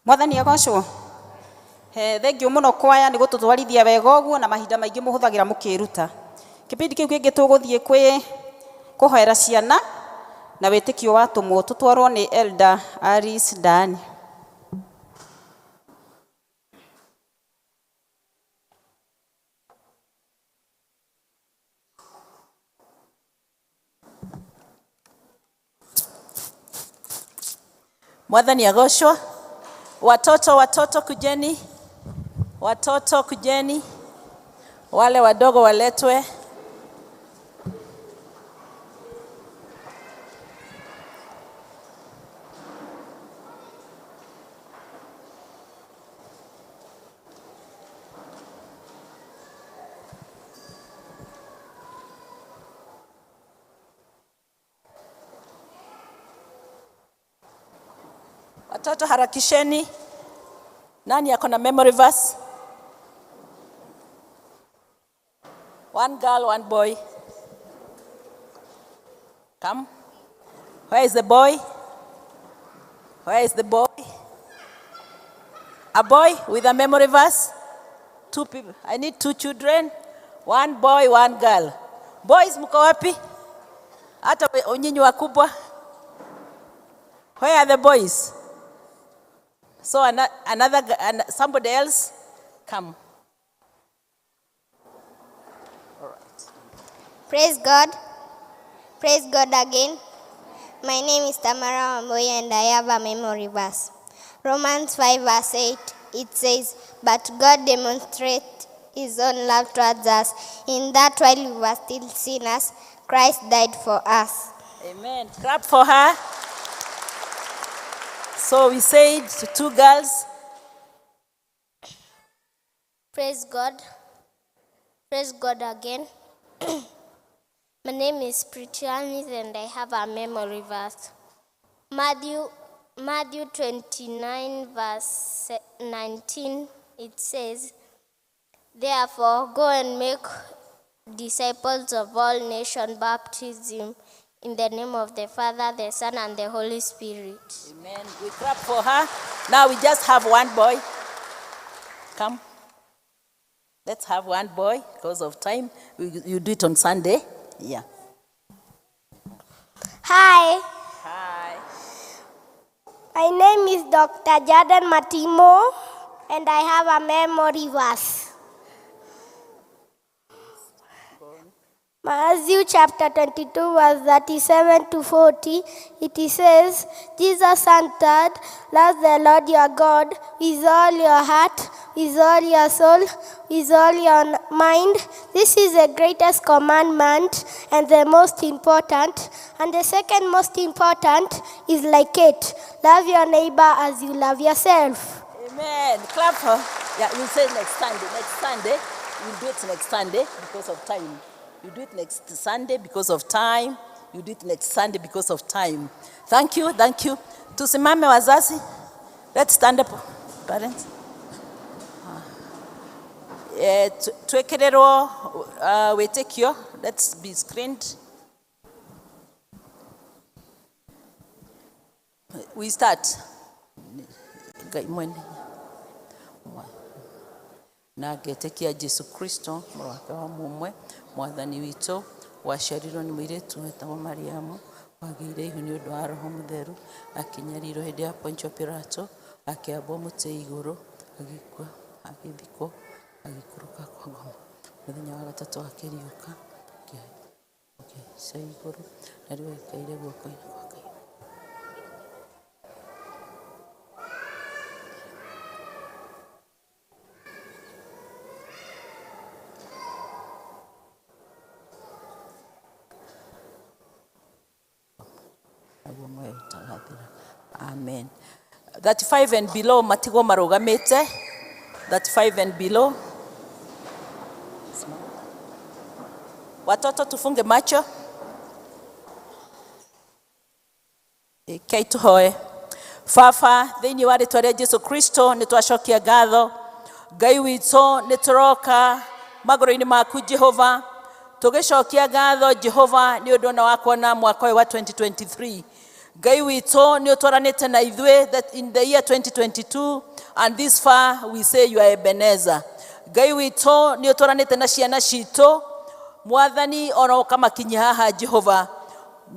C: Mwathani agocwo. He thengiũ mũno kwaya nĩ gũtũtwarithia wega ũguo na mahinda maingĩ mũhũthagĩra mũkĩruta. Kĩpindi kĩu kĩngĩ tũgũthiĩ kwĩ kũhoera ciana na wĩtĩkio wa atũmwo tũtwarwo nĩ Elder Alice Dani.
D: Mwathani agocwo. Watoto, watoto kujeni, watoto kujeni, wale wadogo waletwe. Watoto harakisheni. Nani ako na memory verse? One girl, one boy. Come. Where is the boy? Where is the boy? A boy with a memory verse? Two people. I need two children. One boy, one girl. Boys mko wapi? Hata nyinyi wakubwa. Where are the boys? So another, somebody else, come. All right.
G: Praise God. Praise God again. My name is Tamara Wambui and I have a memory verse. Romans 5 verse 8, it says, "But God demonstrates his own love towards us, in that while we were still sinners, Christ died for us."
D: Amen. Clap for her. So we said to two girls.
G: Praise God. Praise God again. My name is Pritianis and I have a memory verse. Matthew 29 verse 19, it says, "Therefore go and make disciples of all nations, baptism in the name of the Father, the Son, and the Holy Spirit."
D: Amen. We clap for her. Now we just have one boy. Come. Let's have one boy because of time. You do it on Sunday. Yeah.
G: Hi.
D: Hi.
G: My name is Dr. Jaden Matimo, and I have a memory verse. Matthew chapter 22, verse 37 to 40, it says, "Jesus answered, 'Love the Lord your God with all your heart, with all your soul, with all your mind. This is the greatest commandment and the most important. And the second most important is like it. Love your neighbor as you love yourself.'"
D: Amen. Clap for. Yeah, we'll say next Sunday. Next Sunday. We'll do it next Sunday because of time. You do it next Sunday because of time. You do it next Sunday because of time. Thank you, thank you. Tusimame wazazi. Let's stand up, parents. Twekererwo wĩtĩkio. Let's be screened. We start. Ngai mwene na ngetĩkia Jesu Kristo mũrũ wake wa mũmwe mwathani witũ waciarirwo nĩ mũirĩtu wetagwo Mariamu wagĩire ihu nĩ ũndũ wa Roho Mũtheru akĩnyarirwo hĩndĩ ya Pontio Pilato akĩambwo mũtĩ igũrũ agĩkua agĩthikwo agĩikũrũka kwa ngoma mũthenya wa gatatũ akĩriũka akĩhaica igũrũ na rĩu aikaire guoko-inĩ kwa Ngai. Naguo muoyo ũtagathira. Amen. 35 and below matigwo marũgamĩte. 35 and below. Watoto tufunge macho. Rekei tuhoe. Baba, thĩinĩ wa rĩtwa rĩa Jesu Kristo nĩ twacokia ngatho. Ngai witũ nĩ tũroka magũrũ-inĩ maku Jehova tũgĩcokia ngatho Jehova nĩ ũndũ ona wa kuona mwaka ũyũ wa 2023.
H: Ngai witũ nĩ ũtwaranĩte na ithuĩ that in the year 2022 and this far we say you are Ebenezer. Ngai witũ nĩ ũtwaranĩte na ciana citũ Mwathani ona ũkamakinyia haha Jehova.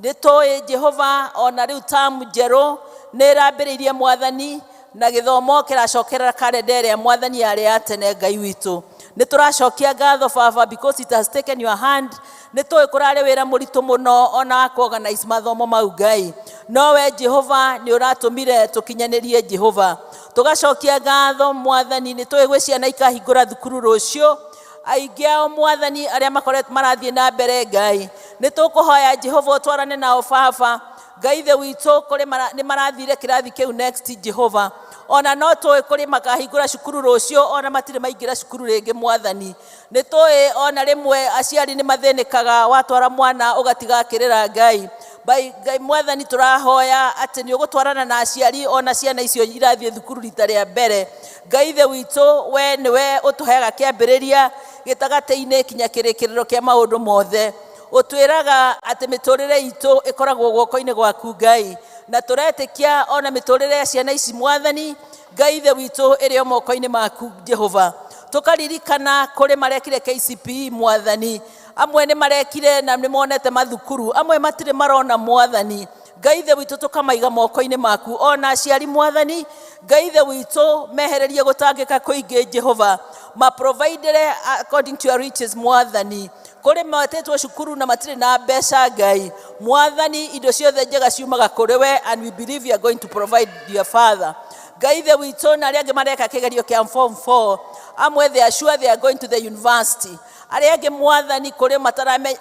H: Nĩ tũĩ Jehova ona rĩu tamu njerũ nĩ ĩrambĩrĩirie Mwathani na gĩthomo kĩracokerera karenda ĩrĩa Mwathani yarĩ ya tene. Ngai witũ, nĩ tũracokia ngatho Baba because it has taken your hand. Nĩ tũĩ kũrarĩ wĩra mũritũ mũno ona wa kuorganize mathomo mau Ngai, no we Jehova nĩ ũratũmire tũkinyanĩrie. Jehova, tũgacokia ngatho Mwathani. Nĩ tũĩ gwĩ ciana ikahingũra thukuru rũciũ, aingĩ ao Mwathani arĩa makoretwo marathiĩ na mbere. Ngai, nĩ tũkũhoya Jehova ũtwarane nao Baba. Ngai ithe witũ, kũrĩ nĩ marathire kĩrathi kĩu next Jehova, ona no tũĩ kũrĩ makahingũra cukuru rũciũ ona matirĩ maingĩra cukuru rĩngĩ Mwathani. Nĩ tũĩ ona rĩmwe aciari nĩ mathĩnĩkaga watwara mwana ũgatiga akĩrĩra Ngai. Bai Ngai Mwathani, tũrahoya atĩ nĩ ũgũtwarana na aciari ona ciana icio irathiĩ thukuru rita rĩa mbere. Ngai ithe witũ, we nĩwe ũtũheaga kĩambĩrĩria, gĩtagatĩ-inĩ kinya kĩrĩkĩrĩro kĩa maũndũ mothe. Ũtwĩraga atĩ mĩtũrĩre itũ ĩkoragwo guoko-inĩ gwaku Ngai, na tũretĩkia ona mĩtũrĩre ya ciana ici Mwathani Ngai ithe witũ ĩrĩ o moko-inĩ maku Jehova. Tũkaririkana kũrĩ marekire KCPE Mwathani, amwe nĩ marekire na nĩ monete mathukuru, amwe matirĩ marona Mwathani. Ngai ithe witũ, tũkamaiga moko-inĩ maku ona aciari Mwathani. Ngai ithe witũ, mehererie gũtangĩka kũingĩ Jehova, maprovidere according to your riches Mwathani. Kũrĩ metĩtwo cukuru na matirĩ na mbeca Ngai. Mwathani, indo ciothe njega ciumaga kũrĩ we and we believe you are going to provide, dear Father. Ngai ithe witũ, na arĩa angĩ mareka kĩgerio kĩa form 4, amwe they are sure they are going to the university, arĩa angĩ Mwathani kũrĩ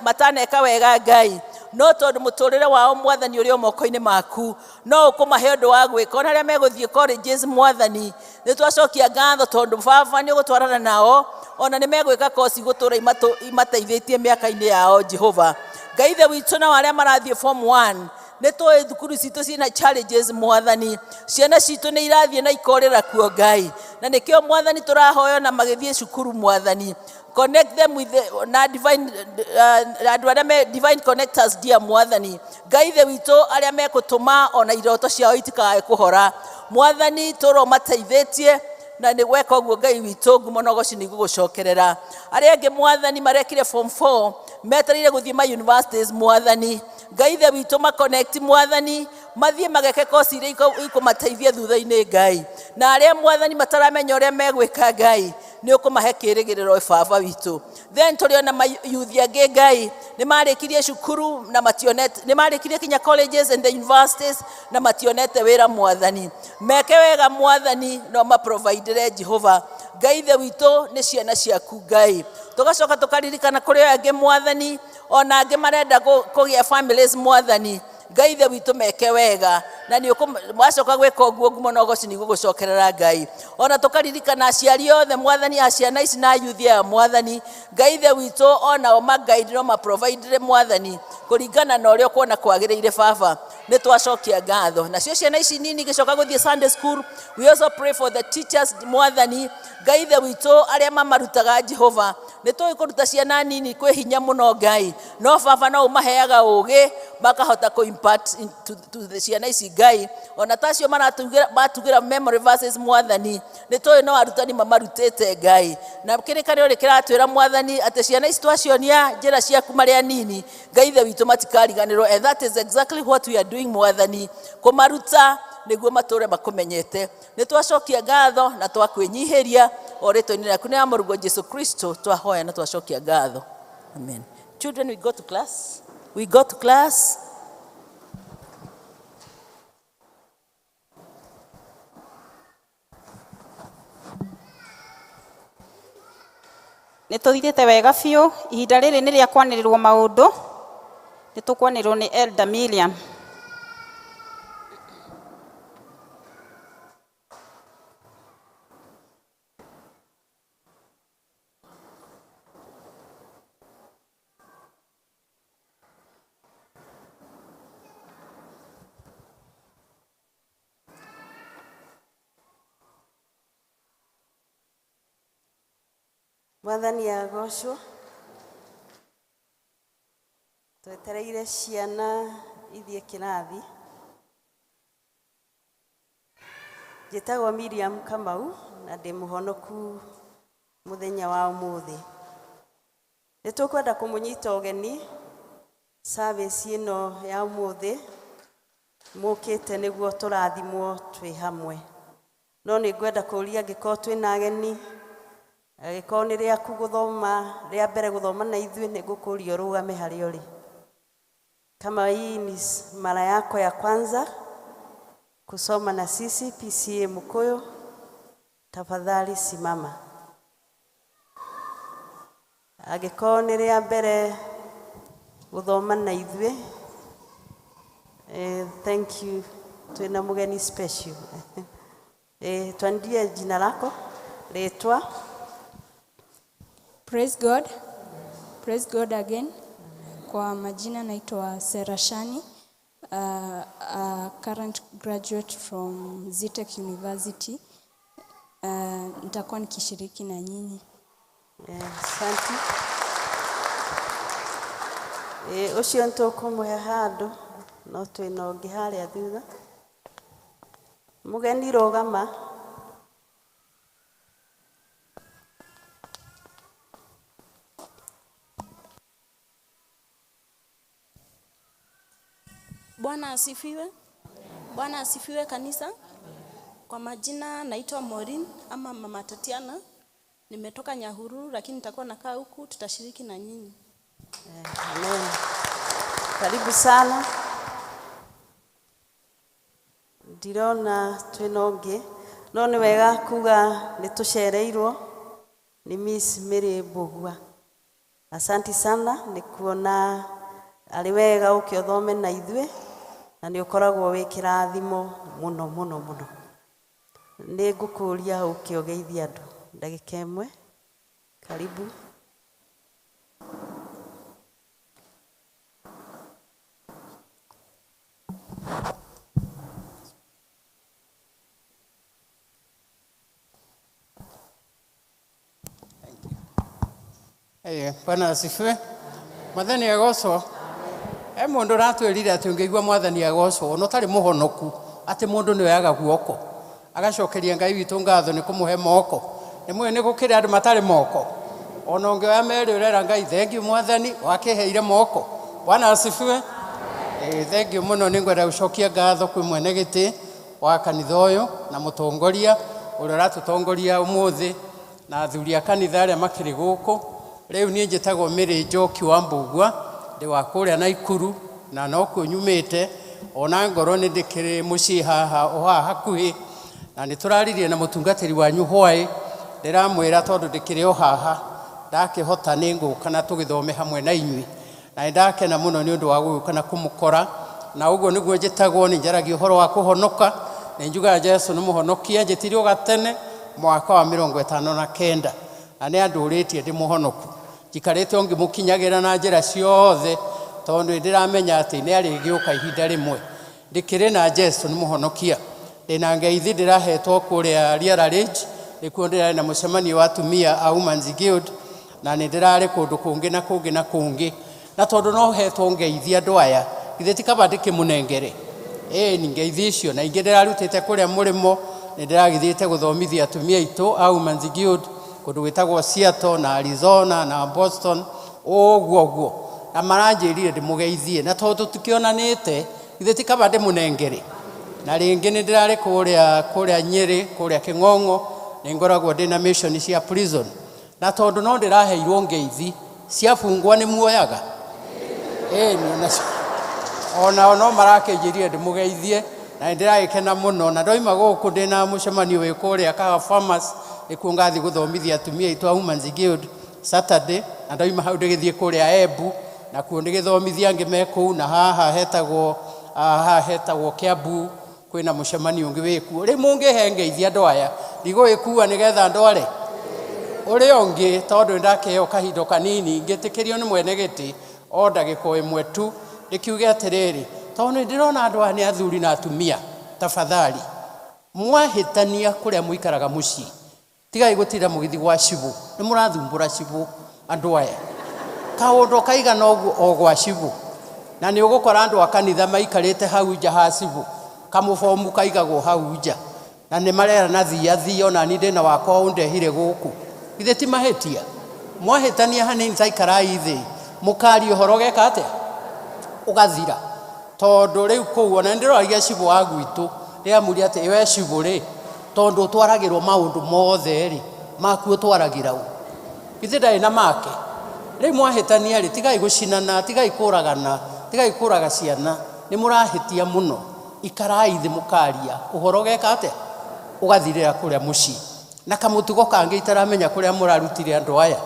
H: mataneka wega Ngai, no tondũ mũtũrĩre wao Mwathani ũrĩ o moko-inĩ maku, no ũkũmahe ũndũ wa gwĩka ona arĩa megũthiĩ colleges Mwathani. Nĩ twacokia ngatho tondũ Baba nĩ ũgũtwarana nao ona nĩ megwĩka kosi gũtũra imateithĩtie mĩaka-inĩ yao Jehova. Ngai ithe witũ, nao arĩa marathiĩ form 1, nĩ tũĩ thukuru citũ ciĩna challenges Mwathani, ciana citũ nĩ irathiĩ na ikorĩra kuo Ngai, na nĩkĩo Mwathani tũrahoya na magĩthiĩ cukuru Mwathani, connect them with the, na divine andũ arĩa me divine connectors, dear Mwathani. Ngai ithe witũ, arĩa mekũtũma ona iroto ciao itikae kũhora Mwathani, tũrwo mateithĩtie na nĩ gweka ũguo Ngai witũ, ngumo na ũgoci nĩ igũgũcokerera. Arĩa angĩ Mwathani marekire form 4 metereire gũthiĩ ma universities Mwathani, Ngai ithe witũ, maconnect Mwathani, mathiĩ mageke kosi iria ikũmateithia thutha-inĩ Ngai. Na arĩa Mwathani mataramenya ũrĩa megwĩka Ngai, nĩ ũkũmahe kĩrĩgĩrĩro Baba witũ. Then tũrĩ ona mayuthi angĩ Ngai nĩ marĩkirie cukuru na mationete, nĩ marĩkirie kinya colleges and the universities na mationete wĩra Mwathani. Meke wega Mwathani, no maprovidere Jehova. Ngai ithe witũ, nĩ ciana ciaku Ngai. Tũgacoka tũkaririkana kũrĩ angĩ Mwathani, ona angĩ marenda kũgĩa families Mwathani. Ngai ithe witũ, meke wega na nĩ wacoka gwĩka ũguo, ngumo na ũgoci nĩ igũgũcokerera Ngai. Ona tũkaririkana aciari othe Mwathani a ciana ici na yuthi aya Mwathani. Ngai ithe witũ, onao magaidi no maprovidere Mwathani kũringana na ũrĩa ũkuona kwagĩrĩire. Baba, nĩ twacokia ngatho. Nacio ciana ici nini igĩcoka gũthiĩ Sunday school, we also pray for the teachers Mwathani. Ngai ithe witũ, arĩa mamarutaga Jehova, nĩ tũĩ kũruta ciana nini kwĩ hinya mũno Ngai, no Baba no ũmaheaga ũgĩ makahota kũ impart to the ciana ici Ngai. Ona tacio maratugĩra memory verses Mwathani, nĩ tũĩ no arutani mamarutĩte Ngai, na kĩrĩkanĩro nĩ kĩratwĩra Mwathani atĩ ciana ici twacionia njĩra ciaku marĩ anini, Ngai ithe witũ, matikariganĩrwo, and that is exactly what we are doing Mwathani, kũmaruta nĩguo matũre makũmenyete. Nĩ twacokia ngatho na twakwĩnyihĩria o rĩtwa-inĩ rĩaku nĩ ya mũrugwo Jesu Kristo twahoya na twacokia ngatho, amen. Children, we go to class, we go to class.
C: Nĩ tũthirĩte wega biũ. Ihinda rĩrĩ nĩ rĩa kwanĩrĩrwo maũndũ, nĩ tũkwanĩrĩrwo nĩ Elder Miriam.
I: Mwathani agocwo. Twetereire ciana ithiĩ kĩrathi. Njĩtagwo Miriam Kamau na ndĩ mũhonoku mũthenya wa ũmũthĩ. Nĩ tũkwenda kũmũnyita ũgeni service ĩno ya ũmũthĩ mũkĩte nĩguo tũrathimwo twĩ hamwe. No nĩ ngwenda kũũria angĩkorwo twĩna ageni, angĩkorwo nĩ rĩaku gũthoma, rĩa mbere gũthoma na ithuĩ, nĩ ngũkũũria ũrũgame harĩa ũrĩ. Kama hii ni mara yako ya kwanza kusoma na sisi PCEA Mukuyu, tafadhali simama. Angĩkorwo nĩ rĩa mbere gũthoma na ithuĩ, thank you, twĩna mũgeni special. Twandie jina lako, rĩtwa.
J: Praise God. Praise God again. Kwa majina naitwa Sarah Shani, a current graduate from Zetech University. Nitakuwa nikishiriki na nyinyi.
I: Asante. Ũcio nĩtũkũmũhe handũ, no twĩna ũngĩ harĩa thutha. Mũgeni rũgama.
K: Bwana asifiwe. Bwana asifiwe kanisa. Kwa majina naitwa Maureen ama Mama Tatiana. Nimetoka Nyahururu lakini nitakuwa nakaa huku, tutashiriki na nyinyi.
I: Amen. Karibu sana. Ndirona twĩna ũngĩ, no nĩ wega kuga nĩ tũcereirwo nĩ Miss Mary Mbugua. Asanti sana nĩ kuona arĩ wega ũke ũthome na ithuĩ, na nĩ ũkoragwo wĩ kĩrathimo mũno mũno mũno. Nĩ ngũkũũria ũke ũgeithie andũ ndagĩka ĩmwe. Karibu.
L: Bwana asifiwe. Mwathani agocwo. Mũndũ ũratwĩrire atĩ ũngĩigua mwathani agocwo ona ũtarĩ mũhonoku, atĩ mũndũ nĩ oyaga guoko agacokeria Ngai witũ ngatho nĩ kũmũhe moko. Nĩ mũĩ nĩ gũkĩrĩ andũ matarĩ moko, ona ũngĩoya merĩ ũrera Ngai thengiũ mwathani wakĩheire moko. Bwana asifiwe. Thengiũ mũno, nĩ ngwenda gũcokia ngatho kwĩ mwene gĩtĩ wa kanitha ũyũ na mũtongoria ũrĩa ũratũtongoria ũmũthĩ na athuri a kanitha arĩa makĩrĩ gũkũ. Rĩu niĩ njĩtagwo Mary Njoki wa Mbugua, ndĩ wa kũrĩa Naikuru na nokuo nyumĩte, ona ngoro nĩ ndĩkĩrĩ mũciĩ haha o haha hakuhĩ, na nĩ tũraririe na mũtungatĩri wanyu hwaĩ, ndĩramwĩra tondũ ndĩkĩrĩ o haha ndakĩhota nĩ ngũka na tũgĩthome hamwe na inyuĩ, na nĩ ndakena mũno nĩ ũndũ wa gũgĩũka na kũmũkora. Na ũguo nĩguo njĩtagwo, nĩ njaragia ũhoro wa kũhonoka, nĩ njugaga Jesũ nĩ mũhonokia, njĩtirio gatene mwaka wa 59 na nĩ andũrĩtie ndĩ mũhonoku, njikarĩte o ngĩmũkinyagĩra na njĩra ciothe tondũ nĩ ndĩramenya atĩ nĩ arĩgĩũka ihinda rĩmwe. Ndĩkĩrĩ na Jesũ nĩ mũhonokia, ndĩna ngeithi ndĩrahetwo kũrĩa Riara Ridge, nĩkuo ndĩrarĩ na mũcemanio wa atumia a Women's Guild, na nĩ ndĩrarĩ kũndũ kũngĩ na kũngĩ na kũngĩ, na tondũ no hetwo ngeithi andũ aya, githĩ ti kaba ndĩkĩmũnengere? Ĩni ngeithi icio, na ingĩ ndĩrarutĩte kũrĩa mũrĩmo, nĩ ndĩragĩthiĩte gũthomithia atumia aitũ a Women's Guild kũndũ gwĩtagwo Seattle na Arizona na Boston, ũguo ũguo, na maranjĩrire ndĩmũgeithie, na tondũ tũtikĩonanĩte githĩ ti kaba ndĩmũnengere? Na rĩngĩ nĩ ndĩrarĩ kũrĩa Nyĩrĩ, kũrĩa Kĩng'ong'o, nĩ ngoragwo ndĩna mission cia prison, na tondũ no ndĩraheirwo ngeithi cia bungwa nĩ muoyaga, ĩni onao no marakĩnjĩrire ndĩmũgeithie, na nĩ ndĩragĩkena mũno. Na ndoima gũkũ ndĩna mũcemanio wĩ kũrĩa Kahawa Farmers, nĩkuo ngathiĩ gũthomithia atumia aitũ a Women's Guild Saturday, na ndoima hau ndĩgĩthiĩ kũrĩa Embu, na kuo ndĩgĩthomithia angĩ me kũu, na haha hetagwo Kiambu kwĩna mũcemanio ũngĩ wĩkuo. Rĩu mũngĩhe ngeithi andũ aya, ndigũgĩkua nĩgetha ndware ũrĩa ũngĩ, tondũ nĩndakĩheo kahinda kanini ngĩtĩkĩrio nĩ mwene gĩtĩ o ndagĩka ĩmwe tu, ndĩkiuge atĩrĩrĩ, tondũ nĩ ndĩrona andũ aya nĩ athuri na atumia, tafadhali mwahĩtania kũrĩa mũikaraga mũciĩ, tigai gũtinda mũgĩthiĩ gwa cibũ, nĩ mũrathumbũra cibũ andũ aya, kaũndũ kaigana ũguo o gwa cibũ, na nĩ ũgũkora andũ a kanitha maikarĩte hau nja ha cibũ, kamũbomu kaigagwo hau nja, Na nĩ marerana thia thia ona niĩ ndĩna wakwa ũndehire gũkũ. Githĩ ti mahĩtia? Mwahĩtania hanini ta ikarai thĩ mũkaria ũhoro ũgeka atĩa? Ũgathira. Tondũ rĩu kũu ona nĩndĩroragia cibũ wa gwitũ ndĩramũria atĩ we cibũ rĩ tondũ ũtwaragĩrwo maũndũ mothe rĩ maku ũtwaragĩra ũ? Githĩ ndarĩ na make? Rĩu mwahĩtania rĩ tigai gũcinana, tigai kũragana, tigai kũraga ciana, nĩ mũrahĩtia mũno. Ikarai thĩ mũkaria ũhoro ũgeka atĩa? Ũgathirĩra kũrĩa mũciĩ. Na kamũtugo kangĩ itaramenya kũrĩa mũrarutire andũ aya,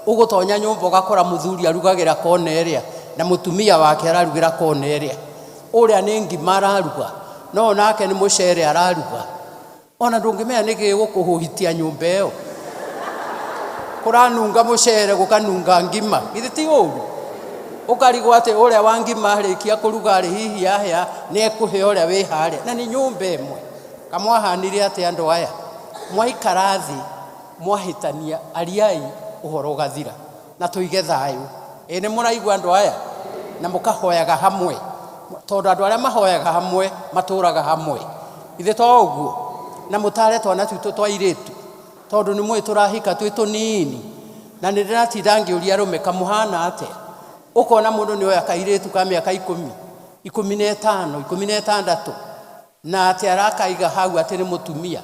L: ũgũtonya nyũmba ũgakora mũthuri arugagĩra kona ĩrĩa na mũtumia wake ararugĩra kona ĩrĩa. Ũrĩa nĩ ngima araruga, no nake nĩ mũcere araruga. Ona ndũngĩmenya nĩkĩ gũkũhũhitia nyũmba ĩyo. Kũranunga mũcere gũkanunga ngima. Githĩ ti ũru? Ũkarigwo atĩ ũrĩa wa ngima arĩkia kũruga rĩ hihi ahĩa nĩ ekũhe ũrĩa wĩ harĩa. Na nĩ nyũmba ĩmwe. Kamwahanire atĩ andũ aya? Mwaikara thĩ, mwahĩtania, ariai ũhoro ũgathira. Na tũige thayũ. Ĩ nĩ mũraigua andũ aya? Na mũkahoyaga hamwe. Tondũ andũ arĩa mahoyaga hamwe, matũraga hamwe. Ithe to ũguo? Na mũtare twana twitũ twa airĩtu. Tondũ nĩ mũĩ tũrahika twĩ tũnini. Na nĩ ndĩratinda ngĩũria arũme kamũhana atĩa? Ũkona mũndũ nĩ oya kairĩtu ka mĩaka 10, 15, 16, na atĩ arakaiga hau atĩ nĩ mũtumia.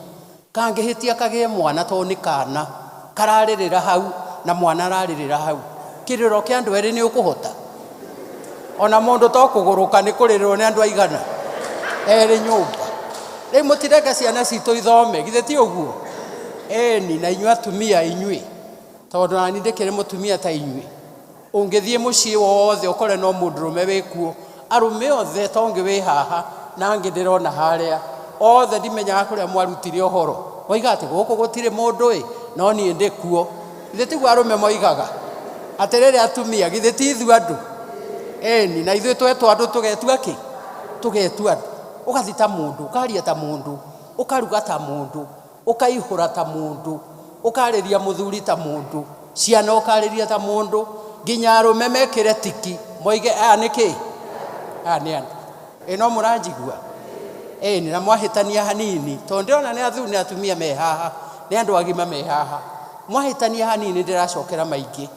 L: Kangĩhĩtia kagĩe mwana tondũ nĩ kana, kararĩrĩra hau na mwana ararĩrĩra hau. Kĩrĩro kĩa andũ erĩ nĩ ũkũhota? Ona mũndũ to kũgũrũka nĩ kũrĩrĩrwo nĩ andũ aigana? Erĩ nyũmba. Rĩu mũtireke ciana citũ ithome, githĩ ti ũguo? Ĩni, na inyuĩ atumia inyuĩ, tondũ nani ndĩkĩrĩ mũtumia ta inyuĩ. Ũngĩthiĩ mũciĩ wothe ũkore no mũndũrũme wĩkuo, arũme othe to ũngĩ wĩ haha na angĩ ndĩrona harĩa, othe ndimenyaga kũrĩa mwarutire ũhoro. Moigaga atĩ gũkũ gũtirĩ mũndũ ĩ, no niĩ ndĩkuo. Githĩ tiguo arũme moigaga? Atĩrĩrĩ atumia, githĩ ti ithuĩ andũ? Ĩni, na ithuĩ twetwo andũ tũgetua kĩ? Tũgetua andũ. Ũgathiĩ ta mũndũ, ũkaria ta mũndũ, ũkaruga ta mũndũ, ũkaihũra ta mũndũ, ũkarĩria mũthuri ta mũndũ, ciana ũkarĩria ta mũndũ, nginya arũme mekĩre tiki, moige aya nĩ kĩ? Aya nĩ andũ. Ĩ no mũranjigua? Ĩni, na mwahĩtania hanini, tondũ ndĩrona nĩ athuri na atumia me haha, nĩ andũ agima me haha. Mwahĩtania hanini ndĩracokera maingĩ.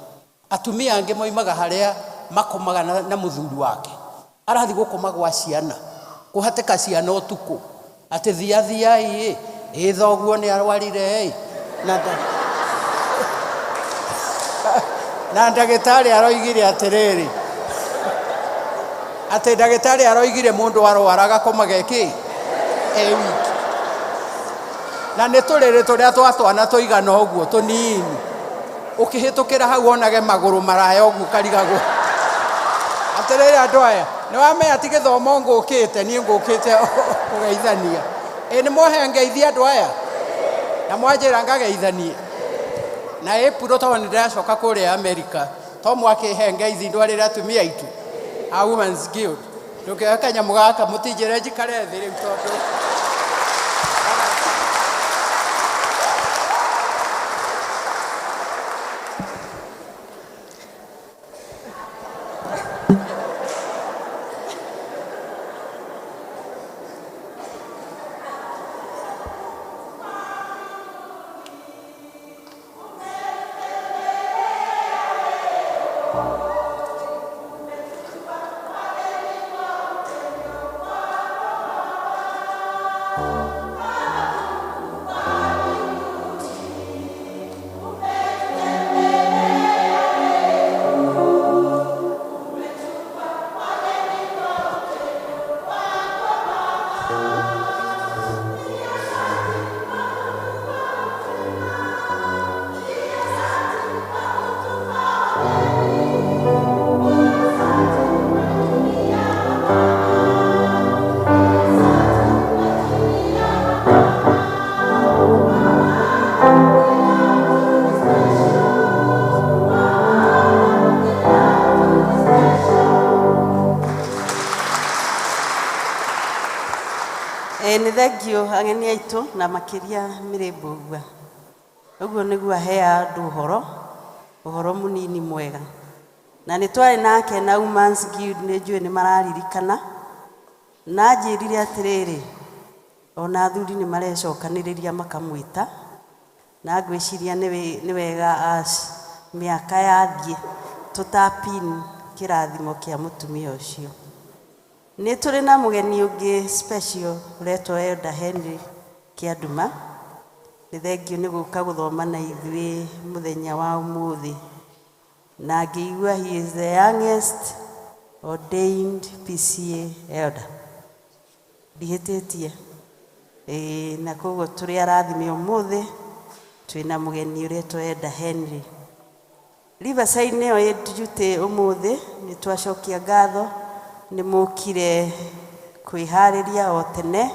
L: Atumia angĩ moimaga harĩa makomaga na mũthuri wake. Arathiĩ gũkoma gwa ciana, kũhatĩka ciana ũtukũ. Atĩ thia thiai ĩ, ĩ thoguo nĩ arwarire ĩ. Na ndagĩtarĩ aroigire atĩrĩrĩ, atĩ ndagĩtarĩ aroigire mũndũ arwara agakomaga ĩ kĩ? E wiki. Na nĩ tũrĩrĩ tũrĩa twa twana tũigana ũguo tũnini. Ũkĩhĩtũkĩra hau wonage magũrũ maraya ũguo ũkarigagwo. Atĩrĩrĩ andũ aya, nĩ wamenya ti gĩthomo ngũkĩte, niĩ ngũkĩte kũgeithania. Ĩ nĩ mwahe ngeithi andũ aya? Na mwanjĩra ngageithanie. Na April tondũ nĩ ndĩracoka kũrĩa America, to mwakĩhe ngeithi ndwarĩre atumia aitũ a Women's Guild. Ndũkĩoe kanyamũ gaka mũtinjĩre njikare thĩ rĩu tondũ
I: Nĩ thengio ageni aitũ na makĩria Mĩrĩ Mbũgua. Ũguo nĩguo aheaga andũ ũhoro, ũhoro mũnini mwega. Na nĩ twarĩ nake na Women's Guild nĩ njũĩ nĩ mararirikana. Na anjĩrire atĩrĩrĩ, Ona athuri nĩ marecokanĩrĩria makamwĩta, na ngwĩciria nĩ wega as mĩaka yathiĩ tũtapin kĩrathimo kĩa mũtumia ũcio. Nĩ tũrĩ na mũgeni ũngĩ special ũretwo Elder Henry Kĩanduma. Nĩ thengiũ nĩ gũka gũthoma na ithuĩ mũthenya wa ũmũthĩ, na ngĩigua he is the youngest ordained PCA elder. Ndihĩtĩtie? Ĩĩ, na koguo tũrĩ arathime ũmũthĩ twĩna mũgeni ũretwo Elder Henry. Riverside nĩyo ĩ duty ũmũthĩ. Nĩ twacokia ngatho nĩ mũkire kwĩharĩria o tene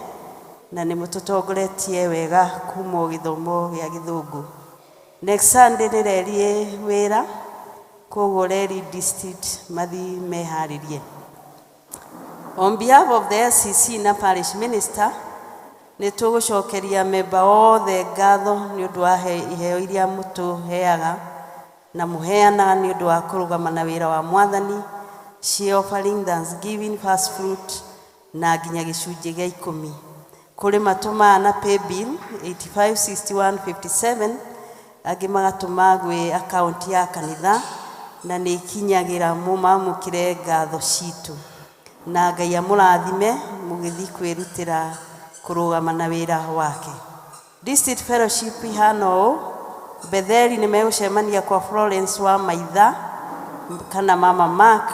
I: na nĩ mũtũtongoretie wega kuma o gĩthomo gĩa Gĩthũngũ. Next Sunday nĩ reri ĩ wĩra, koguo reri district mathi meharĩrie. On behalf of the SCC na parish minister, nĩ tũgũcokeria memba othe ngatho nĩ ũndũ wa iheo iria mũtũheaga na mũheanaga nĩ ũndũ wa kũrũgama na wĩra wa Mwathani, cia offering, thanksgiving, first fruit na nginya gĩcunjĩ gĩa 10. Kũrĩ matũmaga na paybill 856157, angĩ magatũma gwĩ akaunti ya kanitha, na nĩ ikinyagĩra. Mũmamũkĩre ngatho citũ na Ngai amũrathime mũgĩthiĩ kwĩrutĩra kũrũgama na wĩra wake. District fellowship ihana ũũ: Betheli nĩ megũcemania kwa Florence wa Maitha kana Mama Mark,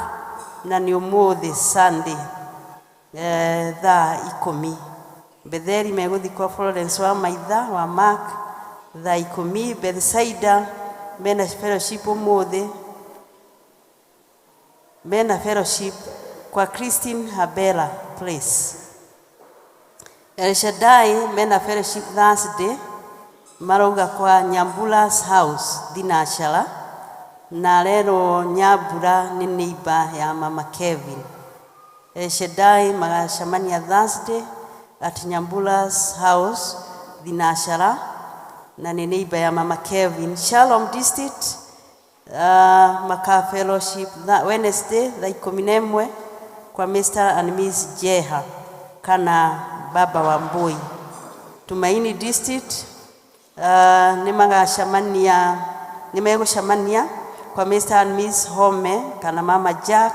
I: na nĩ ũmũthĩ Sunday thaa 10. Betheli megũthiĩ kwa Florence wa Maitha wa Mark thaa 10. Bethsaida mena fellowship ũmũthĩ, mena fellowship kwa Christine Habela Place. El Shaddai mena fellowship Thursday, marauga kwa Nyambura's house Thinacara, na rerwo Nyambura nĩ neighbor ya Mama Kevin. El Shaddai magacemania Thursday at Nyambura's house Thinacara, na nĩ neighbor ya Mama Kevin. Shalom District maka fellowship Wednesday thaa 11 kwa Mr. and Miss Jeha kana Baba wa Mbui. Tumaini District nĩ magacemania, nĩ megũcemania kwa Mr. and Miss Home kana Mama Jack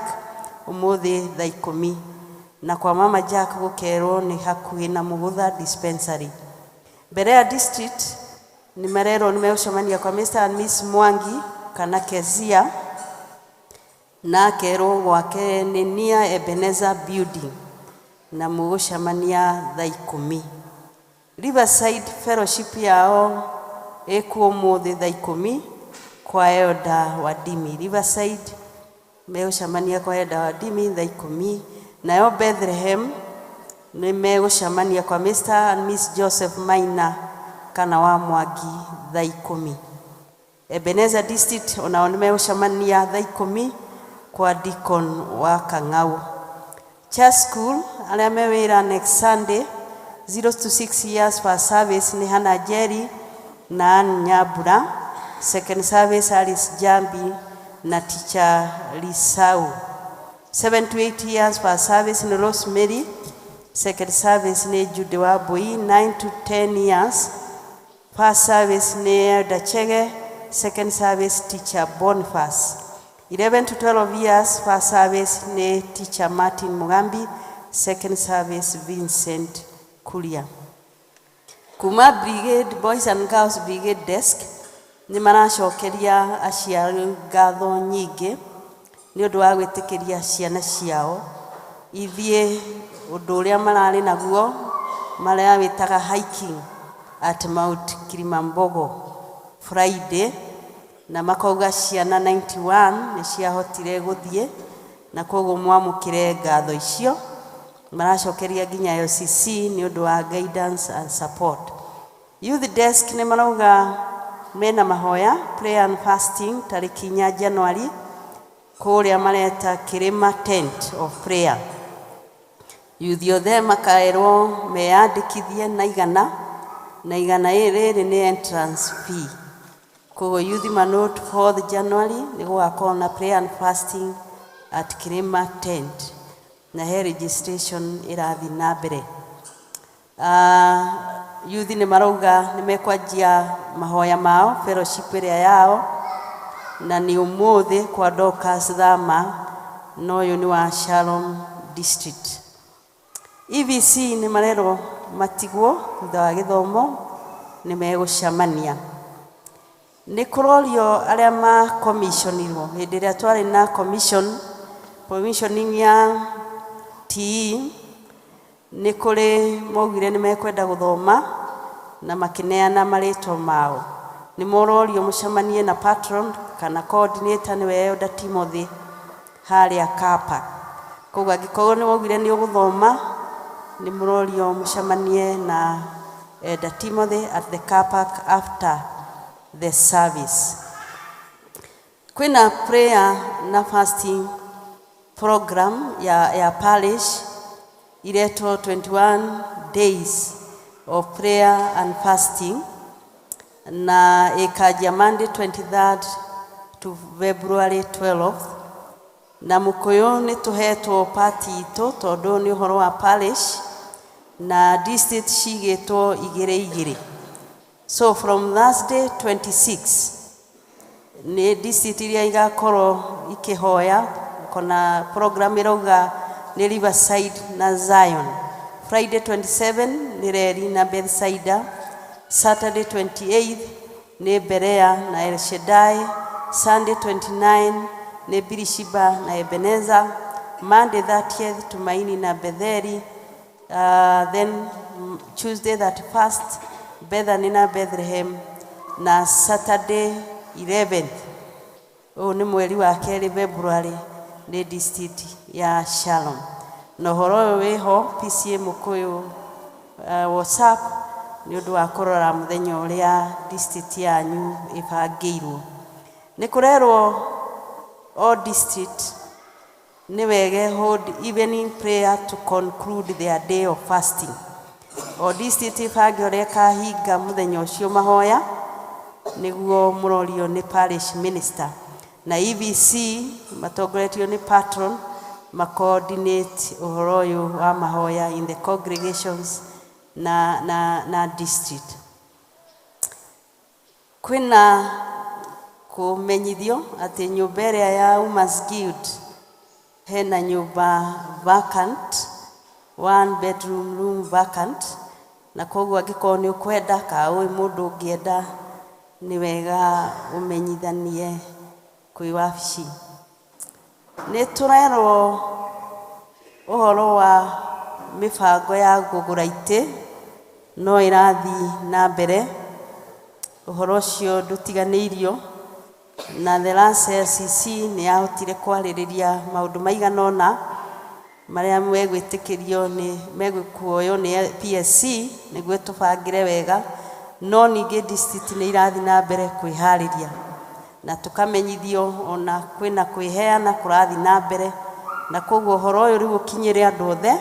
I: ũmũthĩ thaa 10, na kwa Mama Jack gũkerwo nĩ hakuhĩ na Mũgũtha Dispensary. Berea District nĩ marerwo nĩ megũcemania kwa Mr. and Miss Mwangi kana Kezia, na akerwo gwake nĩ near Ebenezer building, na mũgũcemania thaa 10. Riverside fellowship yao ĩkuo ũmũthĩ thaa 10 kwa Elder Wadimi. Riverside megũcemania kwa Elder Wadimi thaa 10. Nayo Bethlehem nĩ megũcemania kwa Mr. and Miss Joseph Maina kana wa Mwangi thaa 10. Ebenezer District onao nĩ megũcemania thaa 10 kwa Deacon wa Kang'au. Church School arĩa me wĩra next Sunday, 0 to 6 years, first service nĩ Hannah Jerry na Ann Nyambura, second service Alice Jambi na teacher Lisau. 7 to 8 years, first service nĩ Rosemary, second service nĩ Jude Wambui. 9 to 10 years, first service nĩ Elder Chege, second service teacher Boniface. 11 to 12 years, first service nĩ teacher Martin Mugambi, second service Vincent Kuria. Kuma brigade, Boys and Girls Brigade desk nĩ maracokeria aciari ngatho nyingĩ nĩ ũndũ wa gwĩtĩkĩria ciana ciao ithiĩ ũndũ ũrĩa mararĩ naguo marĩa wĩtaga hiking at Mount Kilimambogo Friday, na makauga ciana 91 nĩ ciahotire gũthiĩ, na koguo mwamũkĩre ngatho icio. Maracokeria nginya LCC nĩ ũndũ wa guidance and support. Youth desk nĩ marauga mena mahoya, prayer and fasting, tarĩki 4 January kũrĩa mareta Kĩrĩma Tent of Prayer. Youth othe makaerwo meyandĩkithie na 100, na 200 nĩ entrance fee. Koguo youth manote 4th January nĩ gũgakorwo na prayer and fasting at Kĩrĩma Tent, na he registration ĩrathiĩ na mbere. Yuthi nĩ marauga nĩ mekwanjia mahoya mao fellowship ĩrĩa yao na nĩ ũmũthĩ kwa Dorcas Thama na ũyũ nĩ wa Shalom District. EVC nĩ marerwo matigwo thutha wa gĩthomo nĩ megũcemania. Nĩ kũrorio arĩa makomiconirwo hĩndĩ ĩrĩa twarĩ na commission commissioning ya TE nĩ kũrĩ maugire nĩ mekwenda gũthoma na makĩneana marĩtwa mao. Nĩ mororio mũcemanie na patron kana coordinator nĩwe Elder Timothy harĩa car park. Koguo angĩkorwo nĩ waugire nĩ ũgũthoma nĩ mũrorio mũcemanie na Elder Timothy at the car park after the service. Kwĩna prayer na fasting program ya parish iretwo 21 days of prayer and fasting na ĩkanjia Monday 23rd to February 12th na Mũkũyũ nĩ tũhetwo pati itũ tondũ nĩ ũhoro wa parish na district cigĩtwo igĩrĩ igĩrĩ. So from Thursday 26 nĩ district iria igakorwo ikĩhoya kona program ĩrauga nĩ Riverside na Zion. Friday 27 nĩ Reri na Bethsaida. Saturday 28 nĩ Berea na El Shaddai. Sunday 29 nĩ Birishiba na Ebenezer. Monday 30th Tumaini na Betheri. Then Tuesday 31st Bethany na Bethlehem na Saturday 11th ũyũ nĩ mweri wa kerĩ February nĩ district ya Shalom. Na ũhoro ũyũ wĩho PCA Mũkũyũ WhatsApp nĩ ũndũ wa kũrora mũthenya ũrĩa district yanyu ĩbangĩirwo. Nĩ kũrerwo all district nĩ wege hold evening prayer to conclude their day of fasting. O district ĩbange ũrĩa ĩkahinga mũthenya ũcio mahoya nĩguo mũrorio nĩ parish minister na EVC matongoretio nĩ patron macoordinate ũhoro ũyũ wa mahoya in the congregations na district. Kwĩna kũmenyithio atĩ nyũmba ĩrĩa ya Women's Guild hena nyũmba vacant, one bedroom room vacant, na koguo angĩkorwo nĩ ũkwenda kana ũĩ mũndũ ũngĩenda nĩ wega ũmenyithanie kwĩ wabici. Nĩ tũrerwo ũhoro wa mĩbango ya kũgũra itĩ no ĩrathiĩ na mbere, ũhoro ũcio ndũtiganĩirio na the last LCC nĩ yahotire kwarĩrĩria maũndũ maigana ũna marĩa megwĩtĩkĩrio nĩ megũkuoywo nĩ PSC nĩguo tũbangĩre wega, no ningĩ district nĩ irathiĩ na mbere kwĩharĩria na tũkamenyithio ona kwĩna kwĩheana kũrathiĩ na mbere, na koguo ũhoro ũyũ rĩu ũkinyĩre andũ othe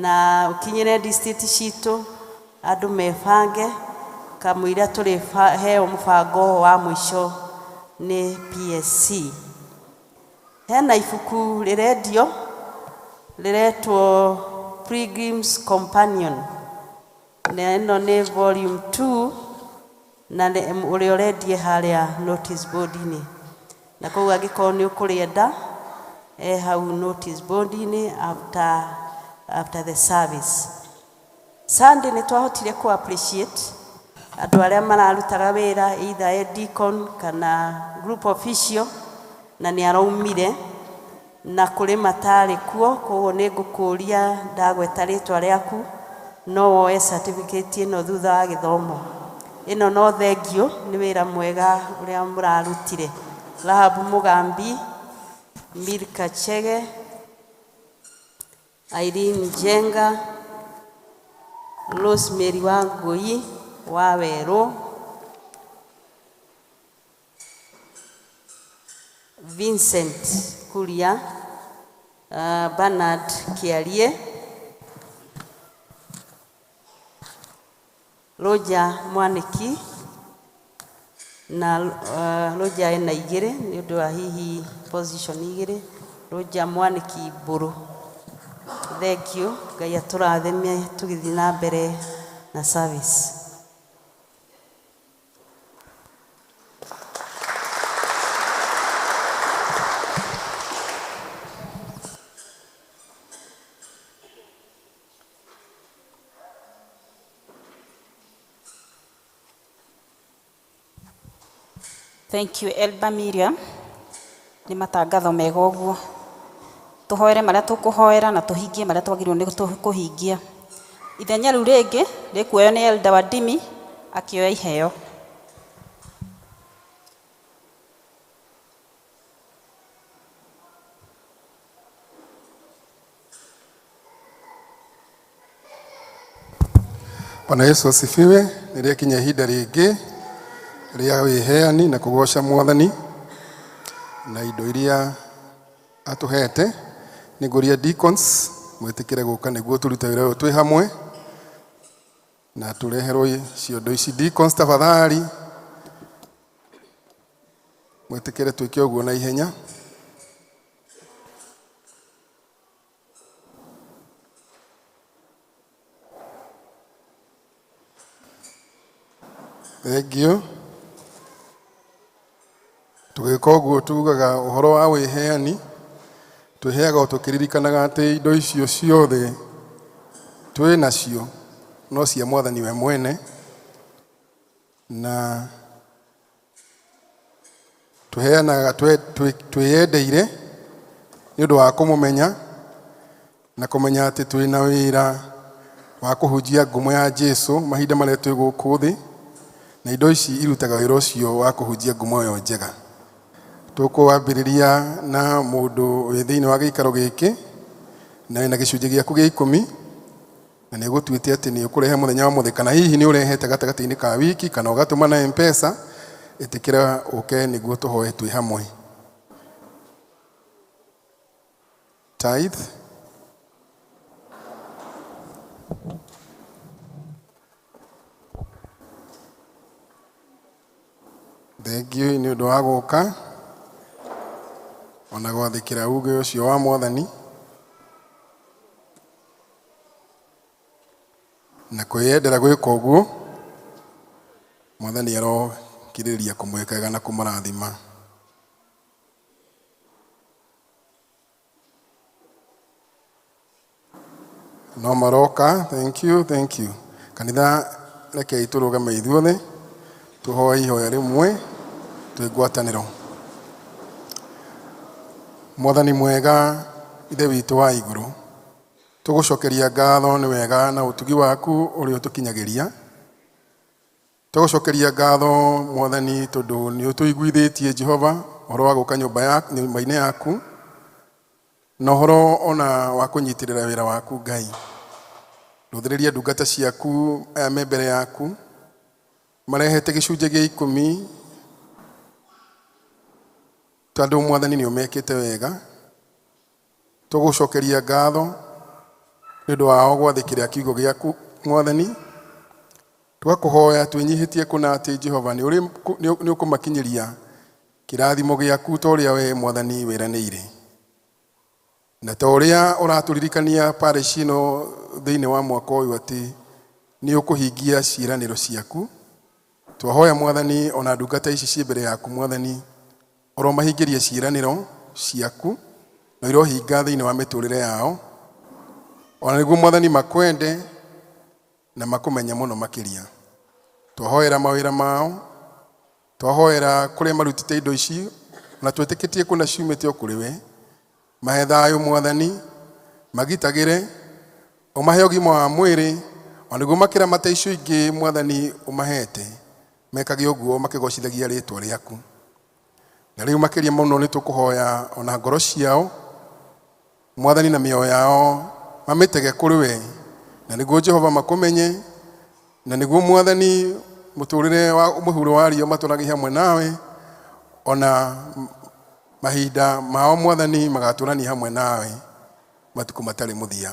I: na ũkinyĩre district citũ, andũ mebange kamũira tũrĩheo mũbango wa mũico nĩ PSC. Hena ibuku rĩrendio rĩretwo Pilgrim's Companion na ĩno nĩ volume 2 na ũrĩa ũrendie harĩa notice board-inĩ, na koguo angĩkorwo nĩ ũkũrĩenda e hau notice board-inĩ after the service. Sunday nĩ twahotire kũ appreciate andũ arĩa mararutaga wĩra either e deacon kana group official na nĩ araumire na kũrĩ matarĩ kuo, koguo nĩ ngũkũria ndagweta rĩtwa rĩaku no woe certificate ĩno thutha wa gĩthomo. Ĩno no thengio nĩ wĩra mwega ũrĩa mũrarutire. Rahabu Mugambi, Milka Chege, Irene Njenga, Rosemary Wangui wa Werũ, Vincent Kuria, Bernard Kiarie, Roger Mwaniki na Roger ena igĩrĩ nĩ ũndũ wa hihi position igĩrĩ, Roger Mwaniki Mbũrũ. Thank you. Ngai atũrathime tũgĩthiĩ na mbere na service.
C: Thank you Elba Miriam nĩ matangatho mega ũguo tũhoere marĩa tũkũhoera na tũhingie marĩa twagĩrĩirwo nĩ kũhingia ithenya rĩu rĩngĩ rĩkuoywo nĩ Elda Wadimi akĩoya iheo.
M: Bwana Yesu asifiwe. Nĩrĩakinya ihinda rĩngĩ rĩa wĩheani na kũgoca mwathani na indo iria atũhete. Nĩngũria deacons mwĩtĩkĩre gũka nĩguo tũrute wĩra ũyũ twĩ hamwe na tũreherwo ciondo ici. Deacons tafadhali mwĩtĩkĩre twĩke ũguo na ihenya. Thank you. Tũgĩka ũguo tugaga ũhoro wa wĩheani, twĩheaga o tũkĩririkanaga atĩ indo icio ciothe twĩ nacio no cia mwathani we mwene, na tũheanaga twĩyendeire nĩ ũndũ wa kũmũmenya na kũmenya atĩ twĩ na wĩra wa kũhunjia ngumo ya Jesu mahinda marĩa twĩ gũkũ thĩ, na indo ici irutaga wĩra ũcio wa kũhunjia ngumo ĩyo njega. Tũkwambĩrĩria na mũndũ wĩ thĩinĩ wa gĩikaro gĩkĩ na wĩna gĩcunjĩ gĩaku gĩa ikũmi, na nĩ ũgũtuĩte atĩ nĩ ũkũrehe mũthenya wa mũthĩ, kana hihi nĩ ũrehete gatagatĩ-inĩ ka wiki, kana ũgatũma na M-Pesa, ĩtĩkĩra ũke nĩguo tũhoe twĩ hamwe. Tithe. Thank you nĩ ũndũ wa gũka ona gwathĩkĩra uge ũcio wa mwathani na kwĩyendera gwĩka ũguo. Mwathani arokirĩrĩria kũmwĩkaga na kũmũrathima. No maroka. Thank you, thank you. Kanitha, rekei tũrũgame ithuothe tũhoe ihoya rĩmwe twĩ ngwatanĩro. Mwathani mwega, Ithe witũ wa igũrũ, tũgũcokeria ngatho nĩ wega na ũtugi waku ũrĩa ũtũkinyagĩria. Tũgũcokeria ngatho mwathani tondũ nĩ ũtũiguithĩtie Jehova ũhoro wa gũka nyũmba-inĩ yaku na ũhoro ona wa kũnyitĩrĩra wĩra waku Ngai. Rũthĩrĩria ndungata ciaku aya me mbere yaku marehete gĩcunjĩ gĩa ikũmi tondũ mwathani nĩ ũmekĩte wega. Tũgũcokeria ngatho nĩ ũndũ wao gwathĩkĩra kiugo gĩaku mwathani. Tũgakũhoya twĩnyihĩtie kũna atĩ Jehova nĩ ũkũmakinyĩria kĩrathimo gĩaku ta ũrĩa we mwathani wĩranĩire, na ta ũrĩa ũratũririkania parish ĩno thĩinĩ wa mwaka ũyũ atĩ nĩ ũkũhingia ciĩranĩro ciaku. Twahoya mwathani ona ndungata ici ciĩ mbere yaku mwathani ũromahingĩria ciĩranĩro ciaku na irohinga thĩinĩ wa mĩtũrĩre yao, ona nĩguo mwathani makwende na makũmenye mũno makĩria. Twahoera mawĩra mao, twahoera kũrĩa marutĩte indo ici na twĩtĩkĩtie kũna ciumĩte o kũrĩ we. Mahe thayũ mwathani, magitagĩre, ũmahe ũgima wa mwĩrĩ, ona nĩguo makĩramata icio ingĩ mwathani ũmahete, mekage ũguo makĩgocithagia rĩtwa rĩaku. Na rĩu makĩria mũno nĩ tũkũhoya ona ngoro ciao mwathani na mĩoyo yao mamĩtege kũrĩ we, na nĩguo Jehova makũmenye, na nĩguo mwathani mũtũrĩre wa mũhuro wa rio matũrage hamwe nawe, ona mahinda mao mwathani magatũrania hamwe nawe matukũ matarĩ mũthia.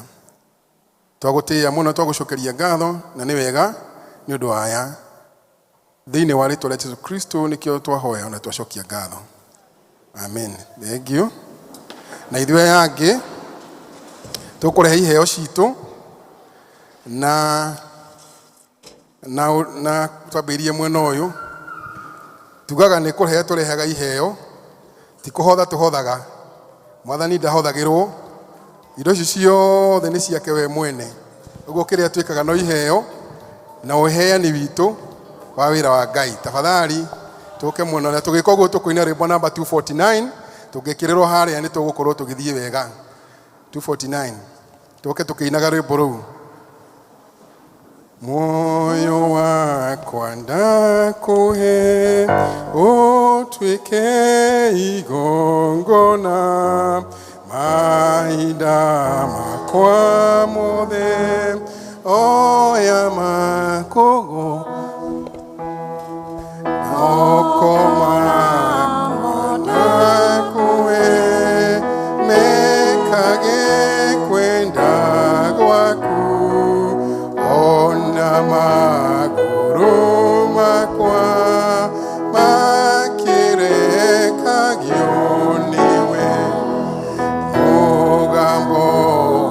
M: Twagũtĩĩa mũno, twagũcokeria ngatho na nĩ wega nĩ ũndũ wa aya. Thĩinĩ wa rĩtwa rĩa Jesu Kristo nĩkĩo twahoya na twacokia ngatho. Amen. Thank you. Na ithuĩ aya angĩ Tũkũrehe iheo citũ na na na twambĩrĩrie mwena ũyũ. Tugaga nĩ kũrehe tũrehaga iheo, ti kũhotha tũhothaga. Mwathani ndahothagĩrwo, indo ici ciothe nĩ ciake we mwene. Ũguo kĩrĩa twĩkaga no iheo na ũheani witũ wa wĩra wa Ngai. Tafadhali tũke mwena ũrĩa tũgĩka ũguo, tũkũina rwĩmbo namba 249. Tũngĩkĩrĩrwo harĩa nĩ tũgũkorwo tũgĩthiĩ wega. 249, tũke tũkĩinaga rwĩmbo rũu. Moyo wakwa ndakũhe ũtuĩke igongona, mahinda makwa mothe oya makũgũ moko makwa ndakũhe mekage kwenda gwaku, ona magũrũ makwa makirekagio nĩwe, mũgambo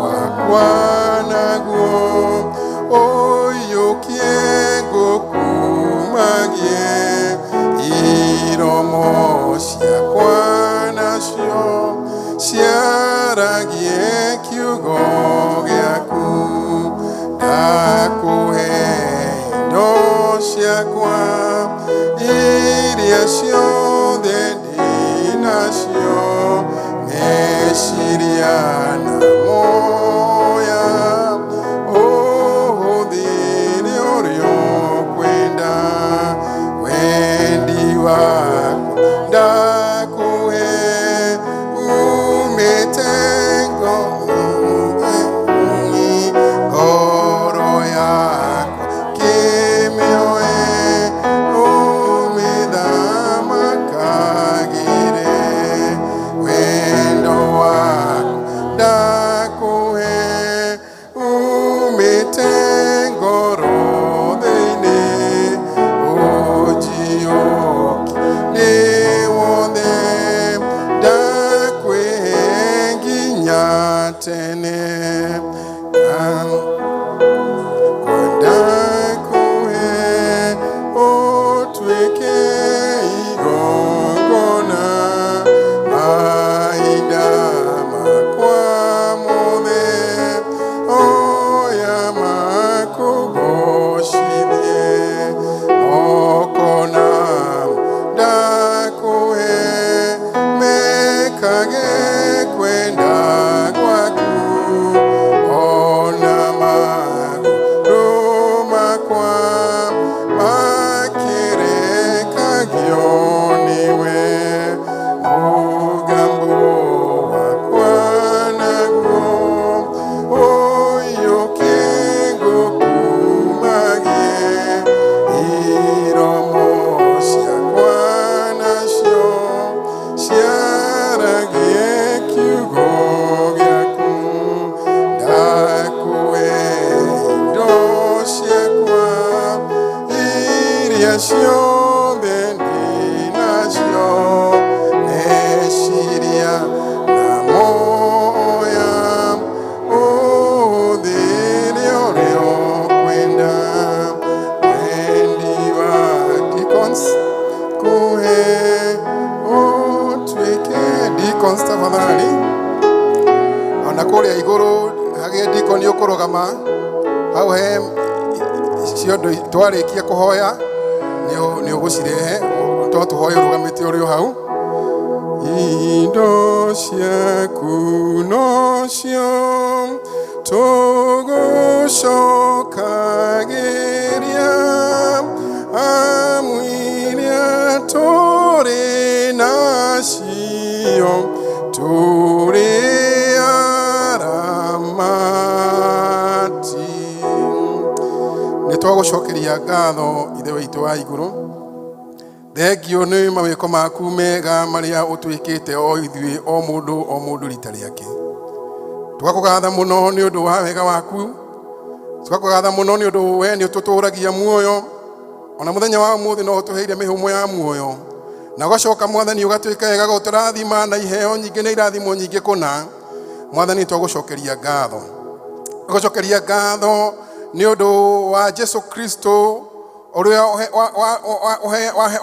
M: wakwa naguo ũiyũkie ngũkumagie, iromo ciakwa nacio ciaragie kiugo gĩaku. Ndakũhe indo ciakwa iria ciothe ndĩnacio, meciria na moya ũhũthĩre ũrĩa ũkwenda, wendi wakwa ndakũhe umĩte ngoro yakwa kĩmĩoe ũmĩthamakagĩre, wendo wakwa ndakũhe umĩte ngoro thĩinĩ, ũnjiyũkie ndĩ wothe, ndakwĩhe nginya tene. Ndakũhe ũtuĩke igongona, mahinda makwa mothe oya makũgocithie, moko namo ndakũhe mekage kwenda gwaku, ona magũrũ makwa makirekagio nĩwe, mũgambo wakwa naguo ũiyũkie ngũkumagie, iromo ciakwa nacio ciaragie kiugo gĩaku. Ndakũhe indo ciakwa iria ciothe ndĩnacio, meciria na moya ũhũthĩre ũrĩa ũkwenda, wendi wa deacons kũhe ũtuĩke deacons. Tafadhali ona kũrĩa igũrũ hagĩe deacon ũkũrũgama hau he ciondo. Twarĩkia kũhoya nĩ ũgũcirehe, to tũhoye ũrũgamĩte ũrĩ o hau. Indo ciaku nocio tũgũcokagĩria, amu iria tũrĩ nacio tũrĩ aramati. Nĩ twagũcokeria ngatho, Ithe witũ wa igũrũ. Thengio nĩ mawĩko maku mega marĩa ũtwĩkĩte o ithuĩ, o mũndũ o mũndũ rita rĩake. Tũgakũgatha mũno nĩ ũndũ wa wega waku, tũgakũgatha mũno nĩ ũndũ we nĩ ũtũtũragia muoyo. Ona mũthenya wa ũmũthĩ no ũtũheire mĩhũmũ ya muoyo, na ũgacoka, Mwathani, ũgatuĩka wega gũtũrathima na iheo nyingĩ na irathimo nyingĩ kũna. Mwathani, twagũcokeria ngatho, gũcokeria ngatho nĩ ũndũ wa Jesu Kristo ũrĩa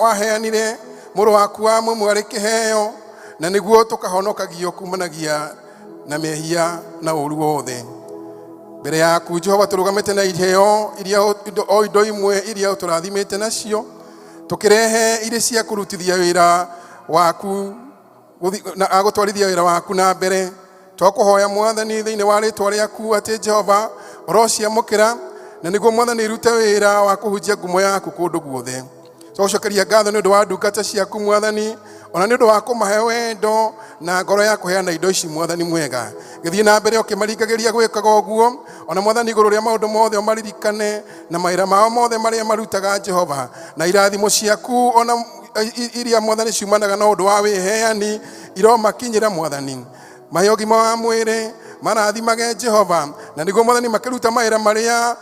M: waheanire mũrũ waku wa mũmwe arĩ kĩheo, na nĩguo tũkahonokagio kumanagia na mehia na ũru wothe. Mbere yaku Jehova tũrũgamĩte na iheo iria o indo imwe iria ũtũrathimĩte nacio, tũkĩrehe irĩ cia kũrutithia wĩra waku na agũtwarithia wĩra waku na mbere. Twakũhoya Mwathani thĩinĩ wa rĩtwa rĩaku atĩ Jehova ũrociamũkĩra, na nĩguo Mwathani irute wĩra wa kũhunjia ngumo yaku kũndũ guothe. Twagũcokeria ngatho nĩ ũndũ wa ndungata ciaku Mwathani, ona nĩ ũndũ wa kũmahe wendo na ngoro ya kũheana indo ici. Mwathani mwega, gĩthiĩ na mbere ũkĩmaringagĩria gwĩkaga ũguo, ona Mwathani igũrũ rĩa maũndũ mothe ũmaririkane na mawĩra mao mothe marĩa marutaga Jehova, na irathimo ciaku ona iria Mwathani ciumanaga na ũndũ wa wĩheani iromakinyĩra Mwathani. Mahe ũgima wa mwĩrĩ, marathimage Jehova, na nĩguo Mwathani makĩruta mawĩra marĩa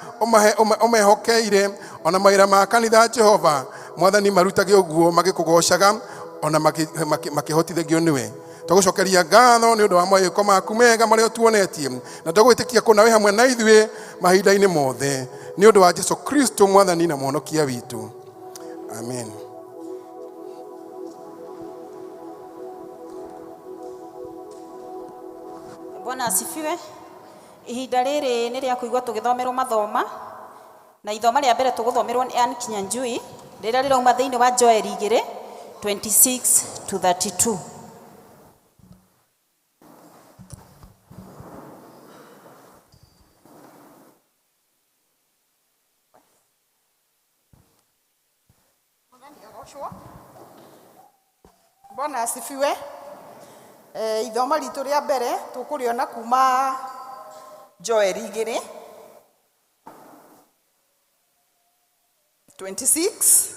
M: ũmehokeire, ona mawĩra ma kanitha Jehova Mwathani marutage ũguo magĩkũgocaga ona makĩhotithagio nĩwe. Twagũcokeria ngatho nĩ ũndũ wa mawĩko maku mega marĩa ũtuonetie, na twagwĩtĩkia kũna wĩ hamwe na ithuĩ mahinda-inĩ mothe, nĩ ũndũ wa Jesu Kristo Mwathani na Mũhonokia witũ, amen.
C: Bwana asifiwe. Ihinda rĩrĩ nĩ rĩa kũigua tũgĩthomerwo mathoma, na ithoma rĩa mbere tũgũthomerwo nĩ Ann Kinyanjui rĩrĩa rĩrauma thĩinĩ wa Joel 2 26 to 32.
F: Bwana asifiwe. Ithoma ritũ rĩa mbere tũkũrĩona kuma Joel 2 26,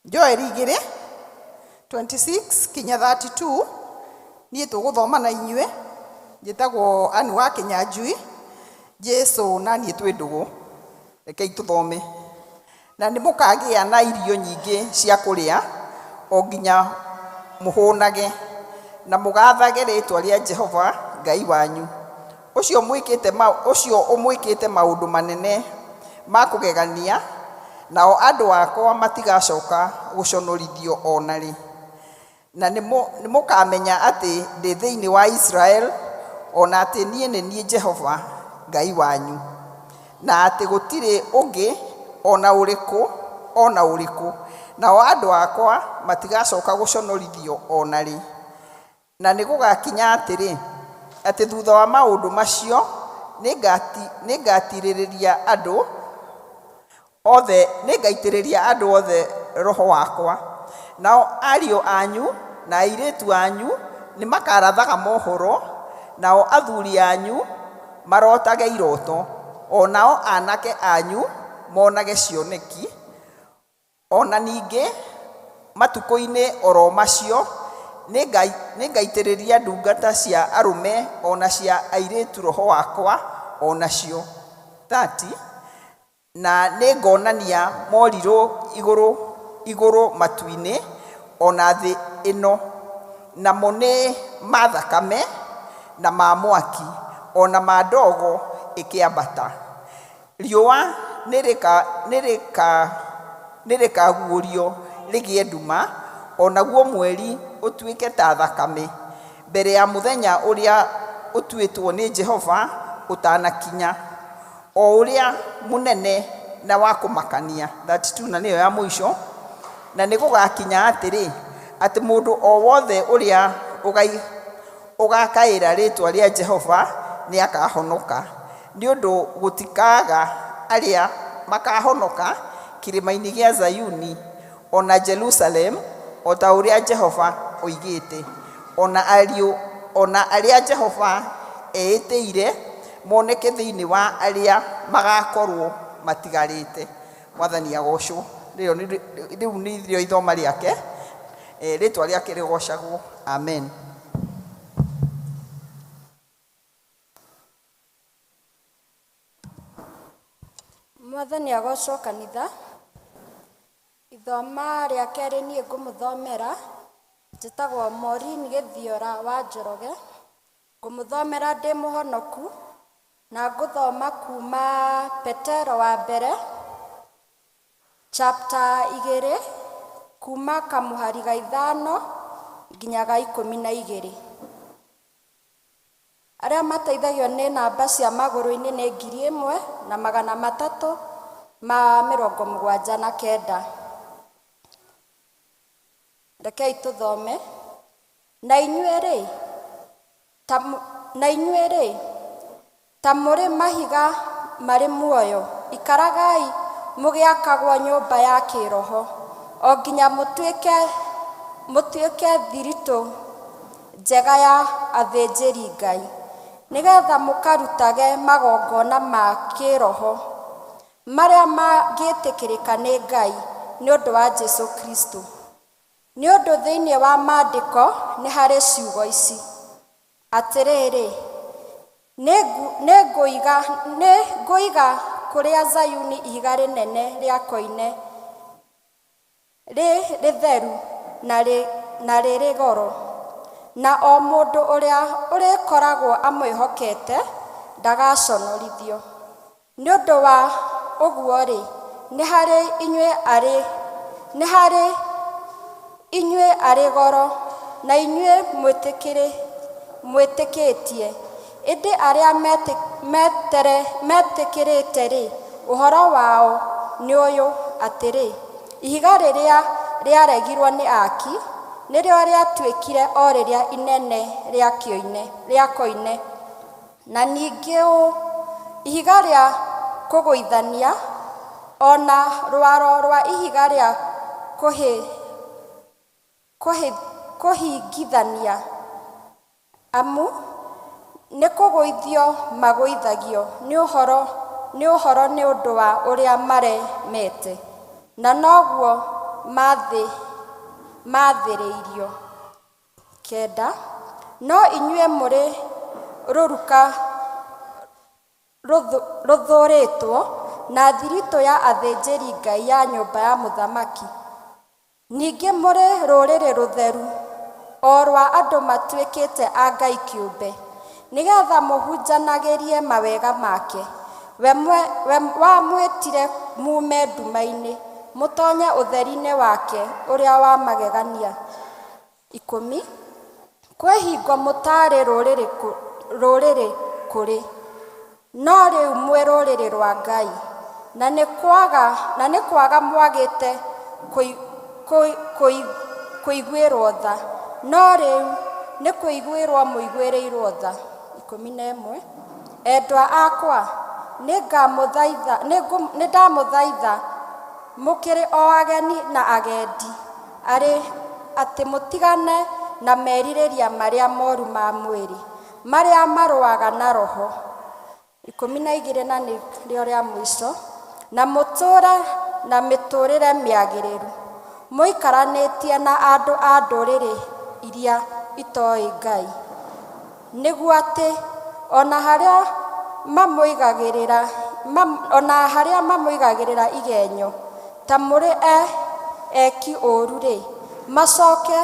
F: Joel 2 26 kinya 32. Niĩ tũgũthoma na inyuĩ njĩtagwo Ann wa Kinyanjui. Jesu na niĩ twĩ ndũgũ. Rekei tũthome. Na nĩ mũkagĩa na irio nyingĩ cia kũrĩa o nginya mũhũnage, na mũgathage rĩtwa rĩa Jehova Ngai wanyu, ũcio ũmwĩkĩte maũndũ manene ma kũgegania, nao andũ akwa matigacoka gũconorithio o na rĩ. Na nĩ mũkamenya atĩ ndĩ thĩinĩ wa Israel, o na atĩ niĩ nĩ niĩ Jehova Ngai wanyu, na atĩ gũtirĩ ũngĩ o na ũrĩkũ o na ũrĩkũ, nao andũ akwa matigacoka gũconorithio o na rĩ. Na nĩ gũgakinya atĩrĩ, atĩ thutha wa maũndũ macio nĩngatirĩrĩria andũ othe, nĩngaitĩrĩria andũ othe roho wakwa, nao ariũ anyu na airĩtu anyu nĩmakarathaga mohoro, nao athuri anyu marotage iroto, o nao anake anyu monage cioneki. O na ningĩ matukũ-inĩ oro macio nĩngaitĩrĩria ndungata cia arũme o na cia airĩtu roho wakwa o nacio. 30. Na nĩngonania morirũ igũrũ igũrũ matu-inĩ o na thĩ ĩno, namo nĩ ma thakame na ma mwaki o na ma ndogo ĩkĩambata. Riũa nĩrĩkaguũrio rĩgĩe nduma, o naguo mweri ũtuĩke ta thakame, mbere ya mũthenya ũrĩa ũtuĩtwo nĩ Jehova ũtanakinya, o ũrĩa mũnene na wa kũmakania. 32, na nĩyo ya mũico. Na nĩ gũgakinya atĩrĩ, atĩ mũndũ o wothe ũrĩa ũgakaĩra rĩtwa rĩa Jehova nĩ akahonoka, nĩ ũndũ gũtikaga arĩa makahonoka kĩrĩma-inĩ gĩa Zayuni o na Jerusalem, o ta ũrĩa Jehova oigĩte, o na ariũ o na arĩa Jehova eĩtĩire moneke thĩinĩ wa arĩa magakorwo matigarĩte. Mwathani agocwo. Rĩu nĩrĩo ithoma rĩake, rĩtwa rĩake rĩgocagwo. Amen.
N: Mwathani agocwo kanitha. Ithoma rĩa kerĩ niĩ ngũmũthomera, njĩtagwo Maureen Gĩthiora wa Njoroge. Ngũmũthomera ndĩ mũhonoku na ngũthoma kuma Petero wa mbere chapter 2 kuma kamũhari ga 5 nginya ga 12. Arĩa mateithagio nĩ namba cia magũrũ-inĩ nĩ 1379. Rekei tũthome. Na inyuĩ-rĩ, ta mũrĩ mahiga marĩ muoyo, ikaragai mũgĩakagwo nyũmba ya kĩroho, o nginya mũtuĩke thiritũ njega ya athĩnjĩri Ngai, nĩgetha mũkarutage magongona ma kĩroho marĩa mangĩtĩkĩrĩka nĩ Ngai nĩ ũndũ wa Jesũ Kristo. Nĩ ũndũ thĩinĩ wa maandĩko nĩ harĩ ciugo ici: atĩrĩrĩ, nĩ ngũiga kũrĩa Zayuni ihiga rĩnene rĩa koine, rĩ rĩtheru na rĩrĩ goro, na o mũndũ ũrĩa ũrĩkoragwo amwĩhokete ndagaconorithio. Nĩ ũndũ wa ũguo-rĩ, nĩ harĩ inyuĩ arĩ goro, na inyuĩ mwĩtĩkĩtie, ĩndĩ arĩa metĩkĩrĩte-rĩ, ũhoro wao nĩ ũyũ, atĩrĩ, ihiga rĩrĩa rĩaregirwo nĩ aaki, nĩrĩo rĩatuĩkire o rĩrĩa inene rĩa koine, na ningĩ ũũ, ihiga rĩa kũgũithania, o na rwaro rwa ihiga rĩa kũhĩngithania, amu nĩ kũgũithio magũithagio nĩ ũhoro nĩ ũndũ wa ũrĩa maremete, na noguo maathĩrĩirio. 9. No inyuĩ mũrĩ rũruka rũthuurĩtwo, na thiritũ ya athĩnjĩri Ngai ya nyũmba ya mũthamaki, ningĩ mũrĩ rũrĩrĩ rũtheru, o rwa andũ matuĩkĩte a Ngai kĩũmbe, nĩgetha mũhunjanagĩrie mawega make, we wamwĩtire muume nduma-inĩ, mũtonye ũtheri-inĩ wake ũrĩa wa magegania. 10. Kwĩ hingo mũtaarĩ rũrĩrĩ kũrĩ, no rĩu mwĩ rũrĩrĩ rwa Ngai, na nĩ kwaga mwagĩte kũiguĩrwo tha, no rĩu nĩ kũiguĩrwo mũiguĩrĩirwo tha. 11. Endwa akwa, nĩ ndamũthaitha mũkĩrĩ o ageni na agendi, arĩ atĩ mũtigane na merirĩria marĩa moru ma mwĩrĩ, marĩa marũaga na roho. 12 na nĩrĩo rĩa mũico, na mũtũũre na mĩtũũrĩre mĩagĩrĩru, mũikaranĩtie na andũ a ndũrĩrĩ iria itoĩ Ngai, nĩguo atĩ ona harĩa mamũigagĩrĩra igenyo ta mũrĩ eki ũũru-rĩ, macoke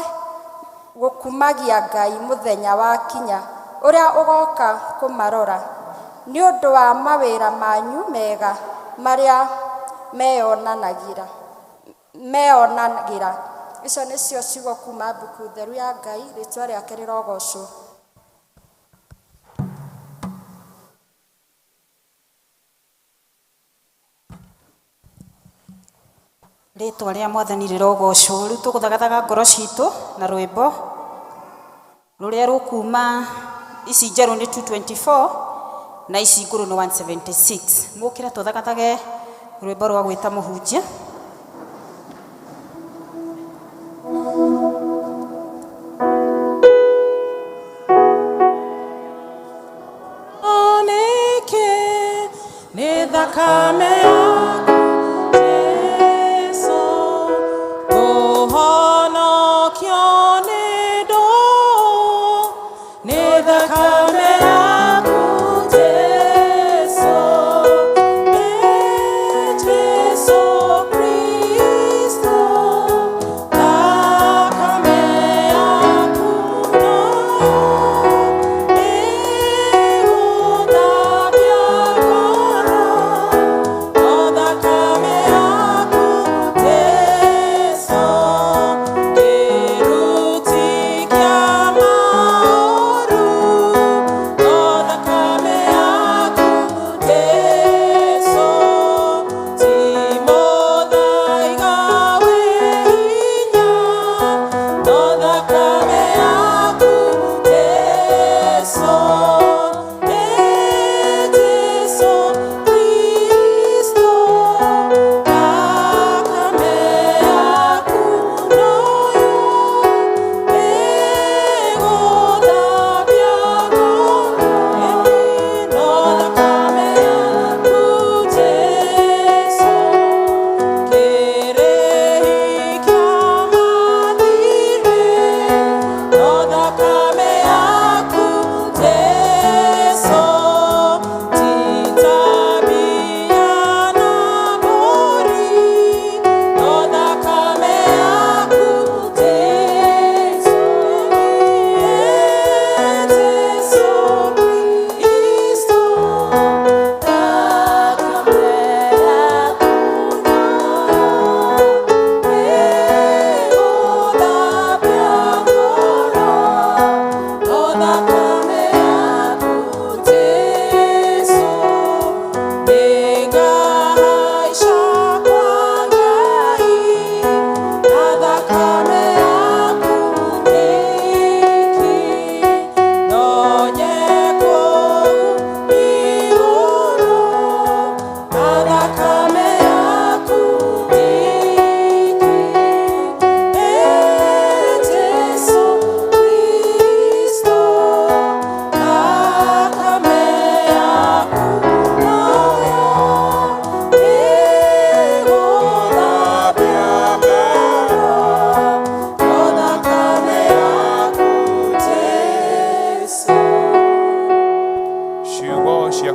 N: gũkumagia Ngai mũthenya wakinya ũrĩa ũgooka kũmarora, nĩ ũndũ wa mawĩra manyu mega marĩa meyonagĩra. Icio nĩcio ciugo kuma mbuku theru ya Ngai, rĩtwa rĩake rĩrogocwo.
C: Rĩtwa rĩa Mwathani rĩrogocwo. Rĩu tũgũthagathaga ngoro citũ na rwĩmbo rũrĩa rũkuma ici njerũ nĩ 224 na ici ngũrũ nĩ 176. Mũkĩre tũthagathage rwĩmbo rwa gwĩta mũhunjia.
D: Oneke nĩ thakame yaku Jesũ, kũhonokio nĩ ndũ, nĩ thakame yaku Jesũ, Jesũ Kristo, thakame yaku nayo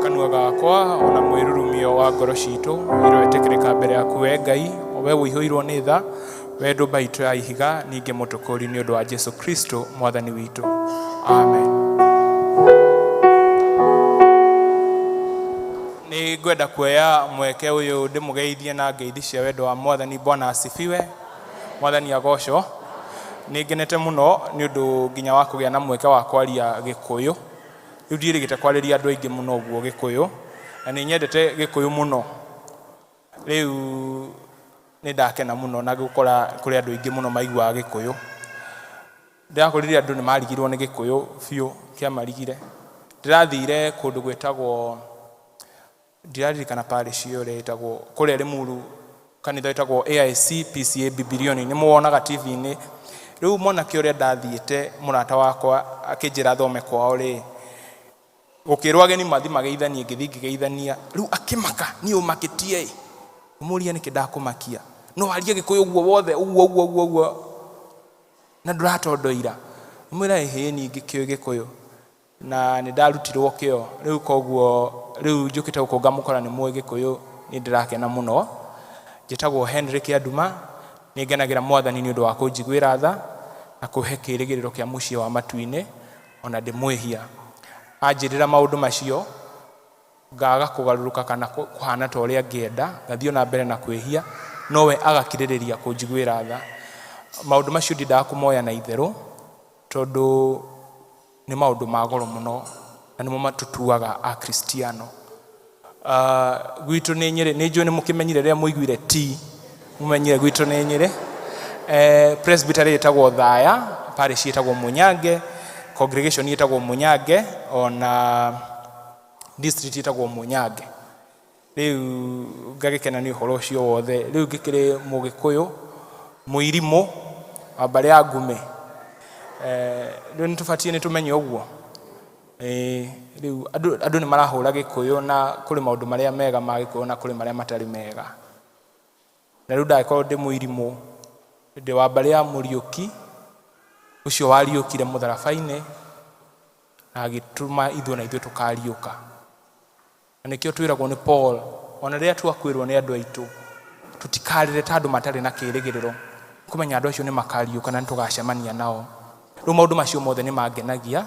O: Kanua gakwa ona mwĩrurumio wa ngoro citũ iroĩtĩkĩrĩka mbere yaku we Ngai, o we ũihũirwo nĩ tha, we ndũmba itũ ya ihiga, ningĩ mũtũkũri nĩ ũndũ wa Jesu Kristo mwathani witũ. Amen. Nĩ ngwenda kuoya mweke ũyũ ndĩmũgeithie na ngeithi cia wendo wa mwathani. Bwana asifiwe. Mwathani agocwo. Nĩ ngenete mũno nĩ ũndũ nginya wa kũgĩa na mweke wa kwaria Gĩkũyũ. Rĩu ndiĩrĩgĩte kwarĩria andũ aingĩ mũno ũguo Gĩkũyũ, na nĩ nyendete Gĩkũyũ mũno. Rĩu nĩ ndakena mũno na gũkora kũrĩ andũ aingĩ mũno maiguaga Gĩkũyũ. Ndĩrakorire andũ nĩ marigirwo nĩ Gĩkũyũ biũ, kĩamarigire. Ndĩrathire kũndũ gwĩtagwo, ndiraririkana parish ĩyo ũrĩa ĩtagwo, kũrĩa Limuru, kanitha wĩtagwo AIC PCA Bibilioni, nĩ mũwonaga TV-inĩ. Rĩu mwanake ũrĩa ndathiĩte mũrata wakwa akĩnjĩra thome kwao rĩ, gũkĩrwo ageni mathi mageithanie, ngĩthiĩ ngĩgeithania. Rĩu akĩmaka, niĩ ũmakĩtie ĩ. Mũria nĩkĩ ndakũmakia? No arie Gĩkũyũ ũguo wothe, ũguo ũguo ũguo ũguo, na ndũratondoira. Mwĩra ĩhĩ, niĩ ngĩkĩũĩ Gĩkũyũ na nĩ ndarutirwo kĩo. Rĩu koguo rĩu njũkĩte gũkũ ngamũkora nĩ mũĩ Gĩkũyũ, nĩ ndĩrakena mũno. Njĩtagwo Henry Kĩanduma, nĩ ngenagĩra mwathani nĩ ũndũ wa kũnjiguĩra tha na kũhe kĩĩrĩgĩrĩro kĩa mũciĩ wa matu-inĩ, ona ndĩmwĩhia. Anjĩrĩra maũndũ macio, ngaga kũgarũrũka kana kũhana ta ũrĩa ngĩenda, ngathiĩ ona mbere na kwĩhia, nowe agakirĩrĩria kũnjiguĩra tha. Maũndũ macio ndiendaga kũmoya na itherũ, tondũ nĩ maũndũ ma goro mũno, na nĩmo matũtuaga Akristiano. Gwitũ nĩ Nyĩrĩ, nĩ njũĩ nĩ mũkĩmenyire rĩrĩa mũiguire T, mũmenyire gwitũ nĩ Nyĩrĩ. Presbytery ĩtagwo Thaya, parish ĩtagwo Munyange, congregation ĩtagwo Munyange, ona district ĩtagwo Munyange. Rĩu ngagĩkena nĩ ũhoro ũcio wothe. Rĩu ngĩkĩrĩ Mũgĩkũyũ, mũirimũ, wa mbarĩ ya Ngume. Rĩu nĩ tũbatiĩ nĩ tũmenye ũguo. Rĩu andũ nĩ marahũra Gĩkũyũ na kũrĩ maũndũ marĩa mega ma Gĩkũyũ na kũrĩ marĩa matarĩ mega. Na rĩu ndagĩkorwo ndĩ mũirimũ, ndĩ wa mbarĩ ya Mũriũki, ũcio wariũkire mũtharaba-inĩ, na agĩtũma ithuĩ na ithuĩ tũkariũka. Na nĩkĩo twĩragwo nĩ Paul, ona rĩrĩa twakwĩrwo nĩ andũ aitũ, tũtikarĩre ta andũ matarĩ na kĩĩrĩgĩrĩro. Kũmenya andũ acio nĩ makariũka na nĩ tũgacemania nao. Rĩu maũndũ macio mothe nĩ mangenagia,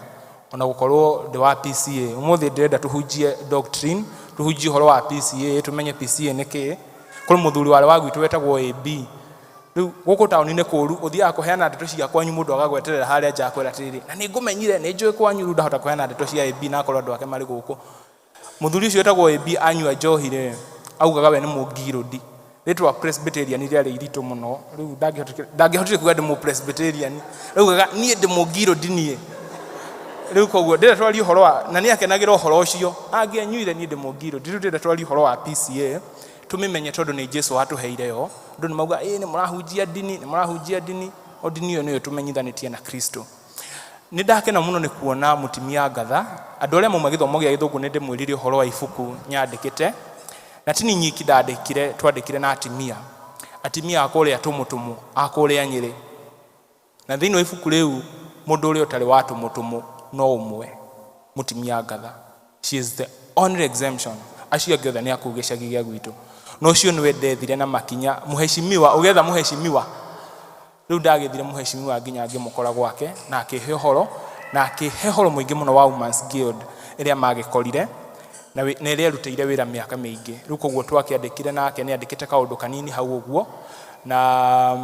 O: ona gũkorwo ndĩ wa PCA. Ũmũthĩ ndĩrenda tũhunjie doctrine, tũhunjie ũhoro wa PCA, tũmenye PCA nĩ kĩĩ. Kũrĩ mũthuri warĩ wa gwitũ wetagwo AB. Rĩu gũkũ taũni-inĩ kũũru, ũthiaga kũheana ndeto cia kwanyu mũndũ agagweterera harĩa nja akwĩra atĩrĩrĩ, na nĩ ngũmenyire, nĩ njũĩ kwanyu, rĩu ndahota kũheana ndeto cia AB na akorwo andũ ake marĩ gũkũ. Mũthuri ũcio wetagwo AB anyua njohi rĩ, augaga we nĩ mũngirũndi. Rĩtwa Presbyterian rĩarĩ iritũ mũno, rĩu ndangĩhotire kuga ndĩ mũ-Presbyterian. Augaga niĩ ndĩ mũngirũndi niĩ. Rĩu koguo ndĩrenda twarie ũhoro wa, na nĩ akenagĩra ũhoro ũcio, angĩanyuire niĩ ndĩ mũngirũndi. Rĩu ndĩrenda twarie ũhoro wa PCA, tũmĩmenye tondũ nĩ Jesu watũheire yo. Andũ nĩ mauga, ĩĩ nĩ mũrahunjia ndini, nĩ mũrahunjia ndini, o ndini ĩyo nĩyo tũmenyithanĩtie na Kristo. Nĩ ndakena mũno nĩ kuona mũtumia Ngatha. Andũ arĩa mauma gĩthomo gĩa gĩthũngũ nĩ ndĩmwĩrire ũhoro wa ibuku nyandĩkĩte, na ti niĩ nyiki ndandĩkire, twandĩkire na atimia. Atimia a kũrĩa Tũmũtũmũ, a kũrĩa Nyĩrĩ. Na thĩinĩ wa ibuku rĩu mũndũ ũrĩa ũtarĩ wa Tũmũtũmũ no ũmwe, mũtumia Ngatha. She is the only exemption. Acio angĩ othe nĩ a kũu gĩcagi gĩa gwitũ. Na ũcio nĩwe ndethire na makinya, mũheshimiwa, ũgĩetha mũheshimiwa. Rĩu ndagĩthire mũheshimiwa nginya ngĩmũkora gwake, na akĩhe ũhoro, na akĩhe ũhoro mũingĩ mũno wa Women's Guild ĩrĩa magĩkorire, na ĩrĩa erutĩire wĩra mĩaka mĩingĩ. Rĩu koguo twakĩandĩkire nake, nĩ andĩkĩte kaũndũ kanini hau ũguo, na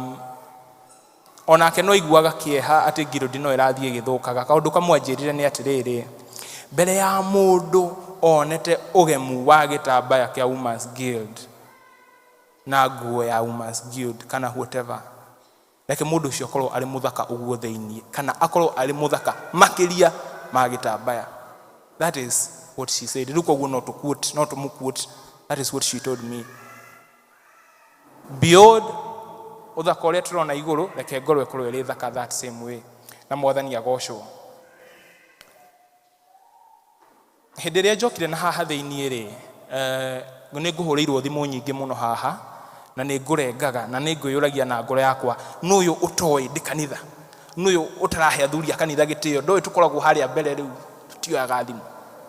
O: onake no aiguaga kĩeha atĩ guild no ĩrathiĩ ĩgĩthũkaga. Kaũndũ kamwe anjĩrire nĩ atĩrĩrĩ, mbere ya mũndũ onete ũgemu wa gĩtambaya kĩa Women's Guild na nguo ya Women's Guild kana whatever, reke mũndũ ũcio akorwo arĩ mũthaka ũguo thĩiniĩ, kana akorwo arĩ mũthaka makĩria ma gĩtambaya. That is what she said. Rĩu koguo no tũ-quote, no tũmũ-quote. That is what she told me. Beyond ũthaka ũrĩa tũrona igũrũ, reke ngoro ĩkorwo ĩrĩ thaka that same way. Na mwathani agocwo. Hĩndĩ ĩrĩa njokire na haha thĩiniĩ rĩ, nĩ ngũhũrĩirwo thimũ nyingĩ mũno haha, na nĩ ngũrengaga, na nĩ ngwĩyũragia na ngoro yakwa, nũ ũyũ ũtoĩ ndĩ kanitha? Nũ ũyũ ũtarahe athuri a kanitha gĩtĩo? Ndoĩ tũkoragwo harĩa mbere rĩu, tũtioyaga thimũ.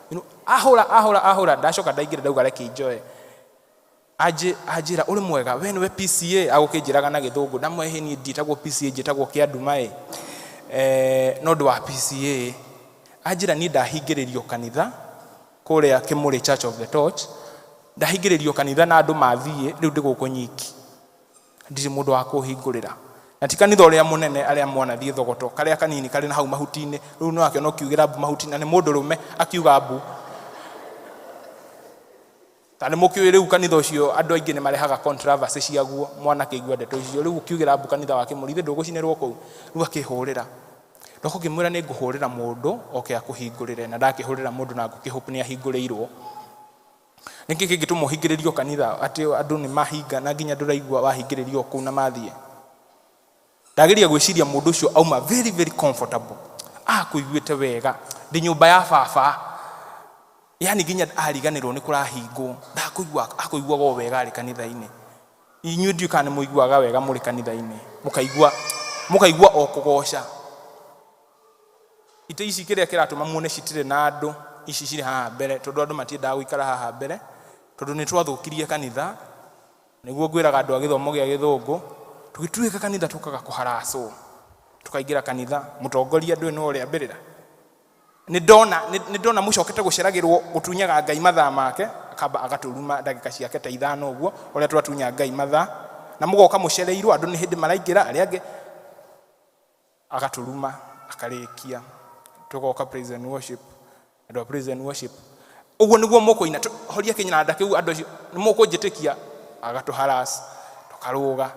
O: You know, ahũra ahũra ahũra ndacoka ndaingĩra ndauga reke njoe anjĩra ũrĩ mwega we nĩwe PCA agũkĩnjĩraga na gĩthũngũ ndamwe niĩ ndiĩtagwo PCA njĩtagwo Kĩanduma ĩ no ũndũ wa PCA anjĩra niĩ ndahingĩrĩrio kanitha kũrĩa Kĩmũrĩ Church of the Torch ndahingĩrĩrio kanitha na andũ mathiĩ rĩu ndĩ gũkũ nyiki ndirĩ mũndũ wa kũhingũrĩra na ti kanitha ũrĩa mũnene arĩa mwanathiĩ thogoto karĩa kanini karĩ na hau mahuti-inĩ rĩu no akĩona ũkiugĩra mbu mahuti na nĩ mũndũrũme akiuga mbu ta nĩ mũkĩũĩ rĩu kanitha ũcio andũ aingĩ nĩ marehaga controversy ciaguo mwana akĩigua ndeto icio rĩu ũkiugĩra mbu kanitha wa Kĩmũrĩ ithe ndũgũcinĩrwo kũu rĩu akĩhũrĩra ndoka ngĩmwĩra nĩ ngũhũrĩra mũndũ oke akũhingũrĩre na ndakĩhũrĩra mũndũ na ngũkĩhope nĩ ahingũrĩirwo nĩkĩ kĩngĩtũma ũhingĩrĩrio kanitha atĩ andũ nĩ mahinga na nginya ndũraigua wahingĩrĩrio kũu na mathiĩ ndageria gwĩciria mũndũ ũcio auma very very comfortable akũiguĩte wega ndĩ nyũmba ya baba yani nginya ariganĩrwo nĩ kũrahingwo ndakũigua akũiguaga o wega arĩ kanitha-inĩ inyuĩ ndiũĩ kana nĩ mũiguaga wega mũrĩ kanitha-inĩ mũkaigua mũkaigua o kũgoca itĩ ici kĩrĩa kĩratũma muone citirĩ na andũ ici cirĩ haha mbere tondũ andũ matiendaga gũikara haha mbere tondũ nĩ twathũkirie kanitha nĩguo ngwĩraga andũ a gĩthomo gĩa gĩthũngũ tũgĩtuĩka kanitha tũkaga kũharacwo tũkaingĩra kanitha mũtongoria ndũĩ nĩwe ũrĩambĩrĩra nĩ ndona mũcokete gũceragĩrwo gũtunyaga Ngai mathaa make akamba agatũruma ndagĩka ciake ta ithano ũguo ũrĩa twatunya Ngai mathaa na mũgoka mũcereirwo andũ nĩ hĩndĩ maraingĩra arĩa angĩ agatũruma akarĩkia tũgoka praise and worship andũ a praise and worship ũguo nĩguo mũkũina horia kĩnanda kĩu andũ acio nĩ mũkũnjĩtĩkia agatũharas tũkarũga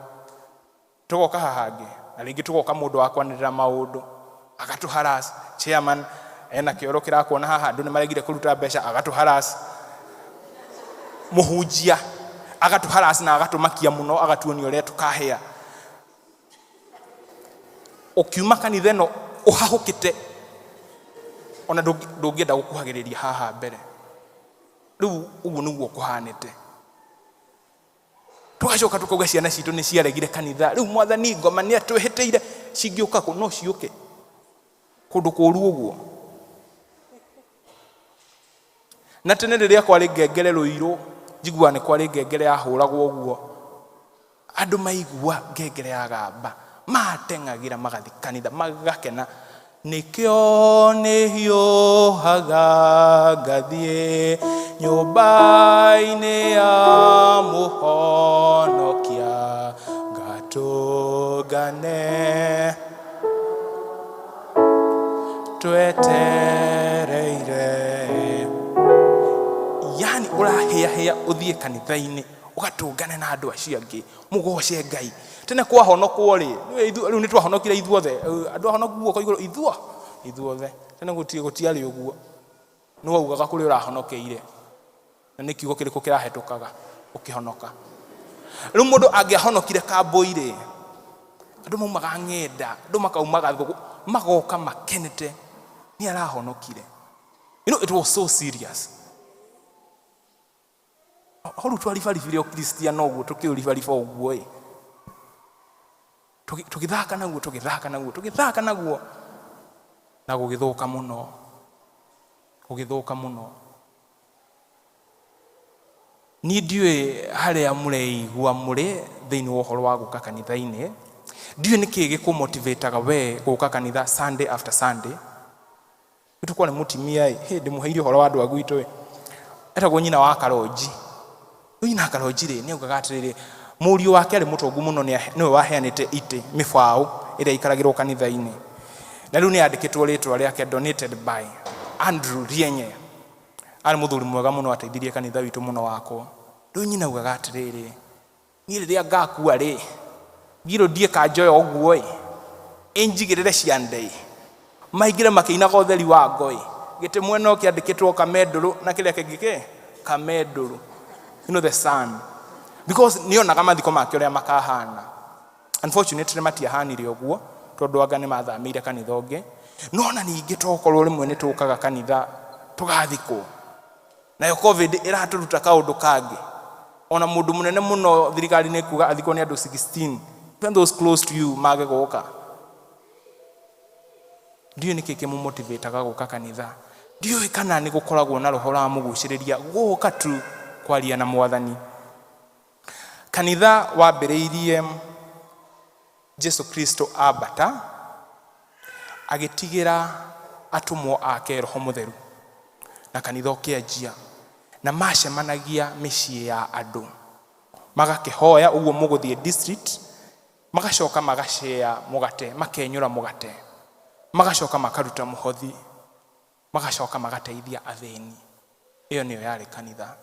O: tũgoka haha hangĩ na rĩngĩ tũgoka mũndũ wa kwanĩrĩra maũndũ agatũharas chairman ena kĩoro kĩrakuona haha andũ nĩ maregire kũruta mbeca agatũharas mũhunjia agatũharas na agatũmakia mũno agatuonia ũrĩa tũkahĩa ũkiuma kanitha ĩno ũhahũkĩte ona ndũngĩenda gũkuhagĩrĩria haha mbere rĩu ũguo nĩguo kũhanĩte tũgacoka tũkauga ciana citũ nĩ ciaregire kanitha rĩu mwathani ngoma nĩ atwĩhĩtĩire cingĩũka kũ no ciũke kũndũ kũũru ũguo na tene rĩrĩa kwarĩ ngengere rũirũ njiguaga nĩ kwarĩ ngengere yahũragwo ũguo andũ maigua ngengere yagamba mateng'agĩra magathi kanitha magakena nĩkĩo nĩhiũhaga ngathiĩ nyũmba-inĩ ya mũhonokia ngatũngane twetereire yani ũrahĩahĩa ũthiĩ kanitha-inĩ ũgatũngane na andũ acio angĩ mũgoce Ngai tene kwahonokwo rĩ rĩu nĩ twahonokire ithuothe andũ ahonoku guoko igũrũ ithuothe tene gũtiarĩ ũguo nĩ waugaga kũrĩa ũrahonokeire na nĩ kiugo kĩrĩkũ kĩrahetũkaga ũkĩhonoka rĩu mũndũ angĩahonokire kambũi rĩ andũ maumaga ng'enda andũ makaumaga thũgũ magoka makenete nĩ arahonokire. You know, it was so serious horu twaribaribire ũkristiano ũguo tũkĩũribariba ũguo ĩ tũgĩthaka naguo tũgĩthaka naguo tũgĩthaka naguo na gũgĩthũka mũno gũgĩthũka mũno niĩ ndiũĩ harĩa mũreigua mũrĩ thĩinĩ wa ũhoro wa gũka kanitha-inĩ ndiũĩ nĩkĩĩ gĩkũmotivataga we gũka kanitha Sunday after Sunday gwitũ kwarĩ mũtimia ĩ hĩ ndĩmũheire ũhoro wa andũ a gwitũ ĩ etagwo nyina wa Karonji rĩu nyina wa Karonji rĩ nĩ augaga atĩrĩrĩ mũriũ wake arĩ mũtongu mũno nĩwe waheanĩte itĩ mĩbaũ ĩrĩa ikaragĩrwo kanitha-inĩ na rĩu nĩ yandĩkĩtwo rĩtwa rĩake donated by Andrew Rienye arĩ mũthuri mwega mũno ateithirie kanitha witũ mũno wakwo rĩu nyina augaga atĩrĩrĩ niĩ rĩrĩa ngakua rĩ ngirũ ndiĩ kanjoya ũguo ĩ ĩnjigĩrĩre ciande ĩ maingĩre makĩinaga ũtheri wa ngoi gĩtĩ mwena ũyũ kĩandĩkĩtwo kamendũrũ na kĩrĩa kĩngĩ kĩ kamendũrũ you know the sun because nĩonaga mathiko make ũrĩa makahana unfortunately matiahanire ũguo tondũ anga nĩ mathamĩire kanitha ũngĩ no na ningĩ tokorwo rĩmwe nĩ tũkaga kanitha tũgathikwo nayo covid ĩratũruta kaũndũ kangĩ ona mũndũ mũnene mũno thirikari nĩ kuga athikwo nĩ andũ 16 even those close to you mage gũka ndiũĩ nĩkĩ kĩmũmotivataga gũka kanitha Ndiũĩ kana nĩ gũkoragwo na roho ũramũgucĩrĩria gũka tu kwaria na mwathani. Kanitha wambĩrĩirie Jesu Kristo ambata agĩtigĩra atũmwo ake roho mũtheru, na kanitha ũkĩanjia, na macemanagia mĩciĩ ya andũ magakĩhoya ũguo mũgũthiĩ district, magacoka magacea mũgate, makenyũra mũgate, magacoka makaruta mũhothi, magacoka magateithia athĩni. Ĩyo nĩyo yarĩ kanitha.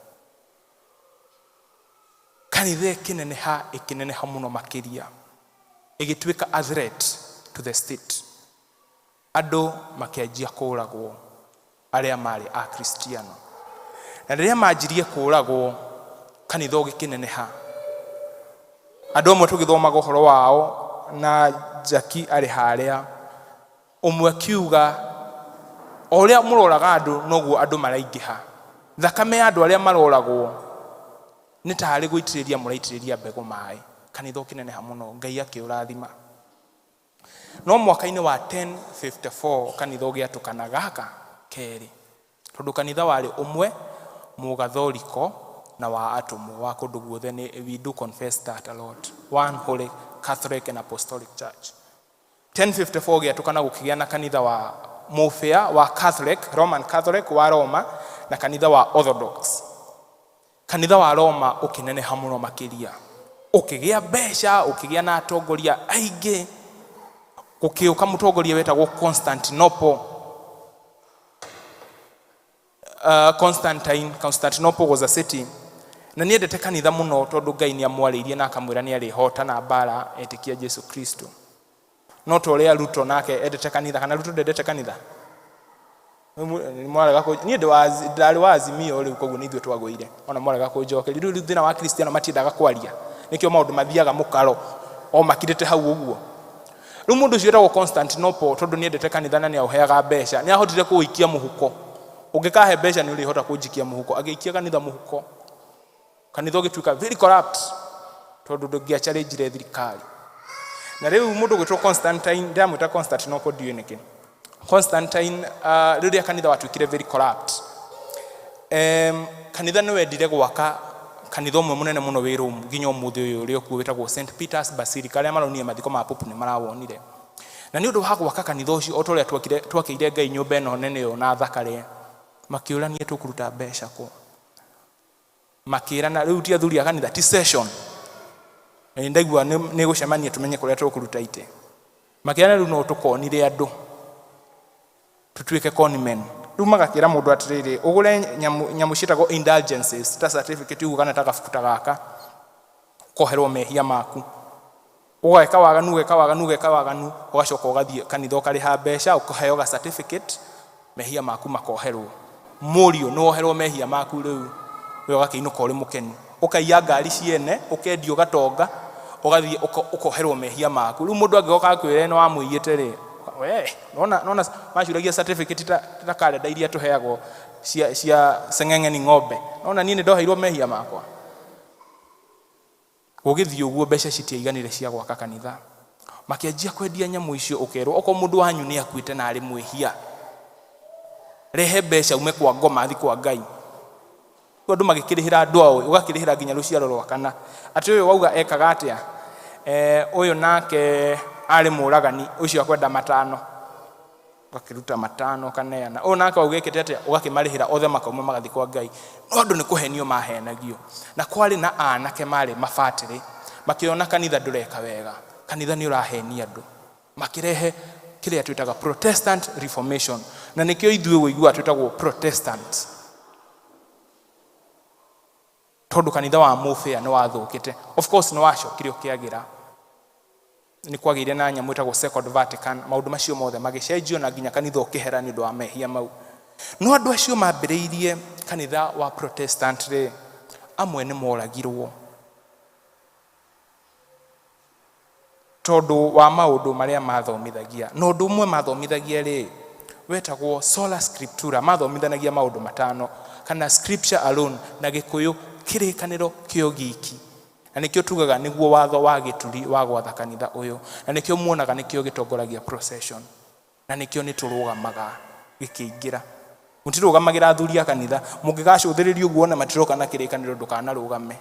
O: Kanitha ĩkĩneneha, ĩkĩneneha mũno makĩria, ĩgĩtuĩka a threat to the state. Andũ makĩanjia kũragwo arĩa marĩ akristiano, na rĩrĩa manjirie kũragwo, kanitha ũgĩkĩneneha. Andũ amwe tũgĩthomaga ũhoro wao na Jaki arĩ harĩa, ũmwe akiuga o ũrĩa mũroraga andũ noguo andũ maraingĩha. Thakame ya andũ arĩa maroragwo nĩ tarĩ gũitĩrĩria mũraitĩrĩria mbegũ maĩ. Kanitha ũkĩneneha mũno, Ngai akĩũrathima. No mwaka-inĩ wa 1054 kanitha ũgĩatũkana gaka kerĩ, tondũ kanitha warĩ ũmwe mũgatholiko na wa atũmwo wa kũndũ guothe. Nĩ we do confess that a lot, one holy Catholic and Apostolic Church. 1054 gĩatũkana, gũkĩgĩa na kanitha wa mũbĩa wa Catholic, Roman Catholic wa Roma, na kanitha wa Orthodox. Kanitha wa Roma ũkĩneneha mũno makĩria, ũkĩgĩa mbeca, ũkĩgĩa na atongoria aingĩ. Gũkĩũka mũtongoria wetagwo Constantinople, Constantine. Constantinople was a city, na nĩendete kanitha mũno tondũ Ngai nĩ amwarĩirie na akamwĩra nĩ arĩhotana mbara etĩkia Jesu Kristo. No ta ũrĩa Ruto nake endete kanitha, kana Ruto ndendete kanitha? Mwarega niĩ ndarĩ wa Azimio rĩu, koguo nĩ ithuĩ twagũire. Ona mwarega kũnjokeria rĩu. Thĩna wa Kristiano, matiendaga kwaria, nĩkĩo maũndũ mathiaga mũkaro o makirĩte hau ũguo. Rĩu mũndũ ũcio wĩtagwo Constantinople, tondũ nĩendete kanitha na nĩaũheaga mbeca, nĩ ahotire kũũikia mũhuko. Ũngĩkahe mbeca nĩ ũrĩhota kũnjikia mũhuko. Agĩikia kanitha mũhuko, kanitha ũgĩtuĩka very corrupt, tondũ ndũngĩacharenjire thirikari. Na rĩu mũndũ ũgwĩtwo Constantine, ndĩramwĩta Constantinople ndiũĩ nĩkĩ, Constantine, rĩrĩa kanitha watuĩkire very corrupt, kanitha nĩ wendire gwaka kanitha ũmwe mũnene mũno wĩ Rome nginya ũmũthĩ ũyũ, ũrĩa ũkuo wĩtagwo St Peter's Basilica. Arĩa maronire mathiko ma Pope nĩ marawonire. Na nĩ ũndũ wa gwaka kanitha ũcio, o ta ũrĩa twakĩire Ngai nyũmba ĩno nene ũũ na thakare, makĩũrania tũkũruta mbeca kũ. Makĩrana rĩu ti athuri a kanitha, ti session. Na ndaigua nĩ gũcemania tũmenye kũrĩa tũkũruta itĩ. Makĩrana rĩu no tũkonire andũ tutuĩke conmen. Rĩu magakĩra mũndũ atĩrĩrĩ, ũgũre nyamũ ciĩtagwo indulgences, ta certificate ũguo kana ta gabuku ta gaka, ũkoherwo mehia maku. Ũgeka waganu, ũgeka waganu, ũgeka waganu, ũgacoka ũgathiĩ kanitha ũkarĩha mbeca, ũkaheo ga certificate, mehia maku makoherwo. Mũriũ, nĩ woherwo mehia maku, rĩu we ũgakĩinũka ũrĩ mũkenu. Ũkaiya ngari ciene, ũkendia, ũgatonga, ũgathiĩ ũkoherwo mehia maku. Rĩu mũndũ angĩgoka akwĩre nĩ wamũiyĩte rĩ, we nona nona macuragia certificate ta karenda iria tũheagwo cia seng'eng'eni ng'ombe. Nona niĩ nĩ ndoheirwo mehia makwa. Gũgĩthiĩ ũguo, mbeca citiaiganire cia gwaka kanitha. Makĩanjia kwendia nyamũ icio. Ũkerwo okorwo mũndũ wanyu nĩ akuĩte na arĩ mwĩhia, rehe mbeca ume kwa ngoma athi kwa Ngai. Rĩu andũ magĩkĩrĩhĩra andũ ao, ũgakĩrĩhĩra nginya rũciaro rwa kana. Atĩ ũyũ wauga ekaga atĩa, ũyũ nake arĩ mũragani, ũcio akwenda matano, ũgakĩruta matano ũkaneana. Ũyũ nake wauga ekĩte atĩa, ũgakĩmarĩhĩra othe, makauma magathiĩ kwa Ngai. No andũ nĩ kũhenio mahenagio. Na kwarĩ na anake marĩ mabatĩrĩ, makĩona kanitha ndũreka wega, kanitha nĩ ũrahenia andũ, makĩrehe kĩrĩa twĩtaga Protestant Reformation, na nĩkĩo ithuĩ ũiguaga twĩtagwo Protestant, tondũ kanitha wa mũbĩa nĩ wathũkĩte. Of course nĩ wacokire ũkĩagĩra, nĩ kwagĩire na nyamũ ĩtagwo Second Vatican, maũndũ macio mothe magĩcenjio na nginya kanitha ũkĩhera nĩ ũndũ wa mehia mau. No andũ acio mambĩrĩirie kanitha wa Protestant rĩ, amwe nĩ moragirwo tondũ wa maũndũ marĩa mathomithagia. Na ũndũ ũmwe mathomithagia rĩ, wetagwo sola scriptura. Mathomithanagia maũndũ matano, kana scripture alone, na Gĩkũyũ kĩrĩkanĩro kĩo giki, na nĩkĩo tugaga nĩguo watho wa gĩturi wa gwatha kanitha ũyũ, na nĩkĩo muonaga nĩkĩo gĩtongoragia procession, na nĩkĩo nĩ tũrũgamaga gĩkĩingĩra. Mũtirũgamagĩra athuri a kanitha. Mũngĩgacũthĩrĩria ũguo wone matiroka na kĩrĩkanĩro ndũkanarũgame.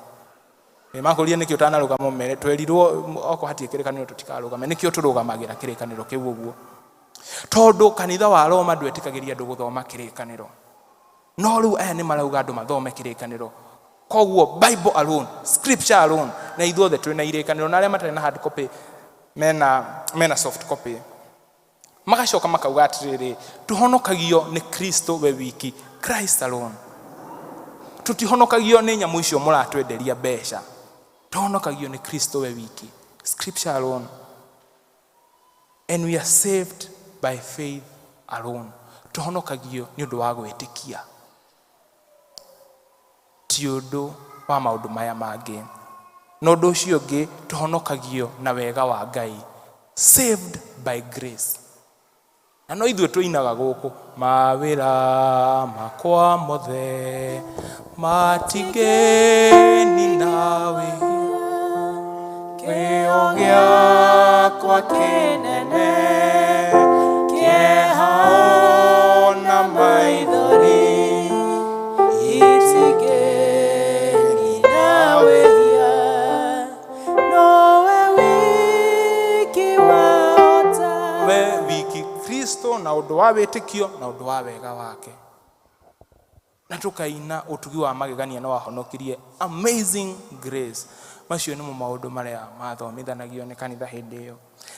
O: Makũria nĩkĩ ũtanarũgama ũmere twerirwo okorwo hatirĩ kĩrĩkanĩro tũtikarũgame. Nĩkĩo tũrũgamagĩra kĩrĩkanĩro kĩu ũguo. Tondũ kanitha wa Roma ndwetĩkagĩria andũ gũthoma kĩrĩkanĩro. No rĩu aya nĩ marauga andũ mathome kĩrĩkanĩro. Koguo Bible alone, scripture alone, na ithuothe twĩna irĩkanĩro na arĩa matarĩ na hard copy mena, mena soft copy. Magacoka makauga atĩrĩrĩ, tũhonokagio nĩ Kristo we wiki, Christ alone. Tũtihonokagio nĩ nyamũ icio mũratwenderia mbeca. Tũhonokagio nĩ Kristo we wiki, scripture alone. And we are saved by faith alone. Tũhonokagio nĩ ũndũ wa gwĩtĩkia, ti ũndũ wa maũndũ maya mangĩ. Na ũndũ ũcio ũngĩ, tũhonokagio na wega wa Ngai, saved by grace. Na no ithuĩ tũinaga gũkũ mawĩra makwa mothe matingĩnina wĩhia, kĩo gĩakwa kĩnene kĩeha ona maithori itingĩnina wĩhia, nowe wiki wahota. We wiki Kristo na ũndũ wa wĩtĩkio na ũndũ wa wega wake. Na tũkaina ũtugi wa magegania na wahonokirie, amazing grace. Macio nĩmo maũndũ marĩa mathomithanagio nĩ kanitha hĩndĩ ĩyo.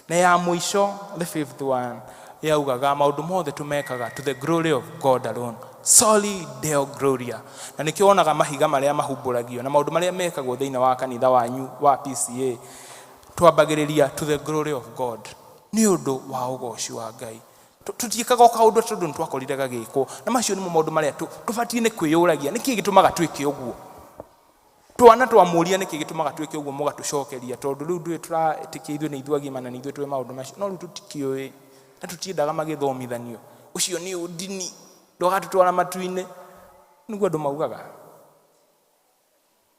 O: Na ya mũico, the fifth one, yaugaga maũndũ mothe tũmekaga to the glory of God alone, soli deo gloria. Na nĩkĩo wonaga mahiga marĩa mahumbũragio na maũndũ marĩa mekagwo thĩinĩ wa kanitha wanyu wa PCA, twambagĩrĩria to the glory of God, nĩ ũndũ wa ũgoci wa Ngai. Tũtiĩkaga o kaũndũ tondũ nĩ twakorire gagĩkwo. Na macio nĩmo maũndũ marĩa tũbatiĩ nĩ kwĩyũragia, nĩkĩ gĩtũmaga twĩke ũguo? Twana twamũria nĩkĩ gĩtũmaga twĩke ũguo, mũgatũcokeria tondũ rĩu ndũĩ tũretĩkia ithuĩ nĩ ithuĩ agima na nĩ ithuĩ tũĩ maũndũ macio, no rĩu tũtikĩũĩ na tũtiendaga magĩthomithanio. Ũcio nĩ ũndini, ndũgatũtwara matu-inĩ, nĩguo andũ maugaga.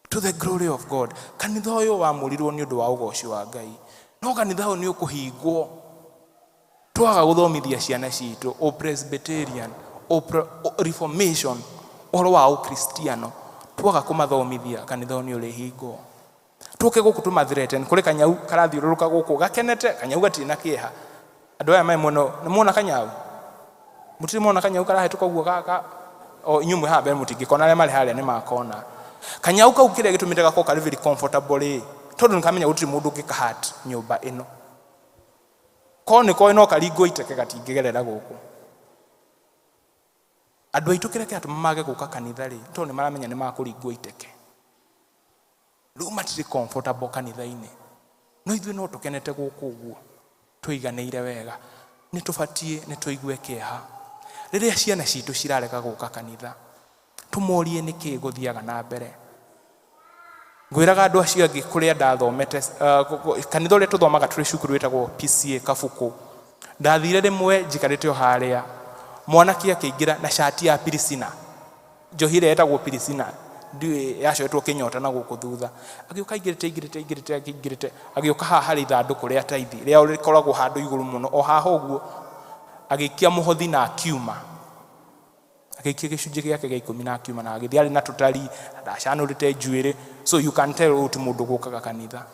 O: To the glory of God. Kanitha ũyũ wamũrirwo nĩ ũndũ wa ũgoci wa Ngai, no kanitha ũyũ nĩ ũkũhingwo twaga gũthomithia ciana citũ o Presbyterian, o Reformation, ũhoro wa ũkristiano. Twaga kũmathomithia, kanitha ũyũ nĩ ũrĩhingwo. Tũke gũkũ tũmathirete kũrĩ kanyau karathiũrũrũka gũkũ gakenete, kanyau gatirĩ na kĩeha. Andũ aya me mwena nĩ muona kanyau, mũtirĩ muona kanyau karahĩtũka ũguo gaka? O inyuĩ mwĩ haha mbere mũtingĩkona, arĩa marĩ harĩa nĩ makona kanyau kau. Kĩrĩa gĩtũmĩte gakorwo karĩ very comfortable rĩ, tondũ nĩ kamenya gũtirĩ mũndũ ũngĩkahat nyũmba ĩno. Korwo nĩ koĩ no karingwo iteke, gatingĩgerera gũkũ. Andũ aitũ kĩrĩa kĩratũma mage gũka kanitha rĩ, tondũ nĩ maramenya nĩ makũringwo iteke, rĩu matirĩ comfortable kanitha-inĩ. No ithuĩ no tũkenete gũkũ ũguo tũiganĩire wega. Nĩ tũbatiĩ nĩ tũigue kĩeha rĩrĩa ciana citũ cirarega gũka kanitha, tũmorie nĩkĩ gũthiaga na mbere. Ngwĩraga andũ acio angĩ kũrĩa ndathomete, kanitha ũrĩa tũthomaga tũrĩ cukuru wĩtagwo PCA Kabuku, ndathire rĩmwe njikarĩte o harĩa, mwanake akĩingĩra na cati ya Pirisina, njohi ĩrĩa yetagwo Pirisina, ndiũĩ yacoetwo kĩnyota na gũkũ thutha. Agĩũka aingĩrĩte aingĩrĩte aingĩrĩte aingĩrĩte, agĩũka haha harĩ ithandũkũ rĩa taithi rĩao rĩkoragwo handũ igũrũ mũno o haha ũguo, agĩikia mũhothi na akiuma, agĩikia gĩcunjĩ gĩake gĩa 10 na akiuma na agĩthiĩ. Arĩ na tũtari na ndacanũrĩte njuĩrĩ, so you can tell ũyũ ti mũndũ gũkaga kanitha.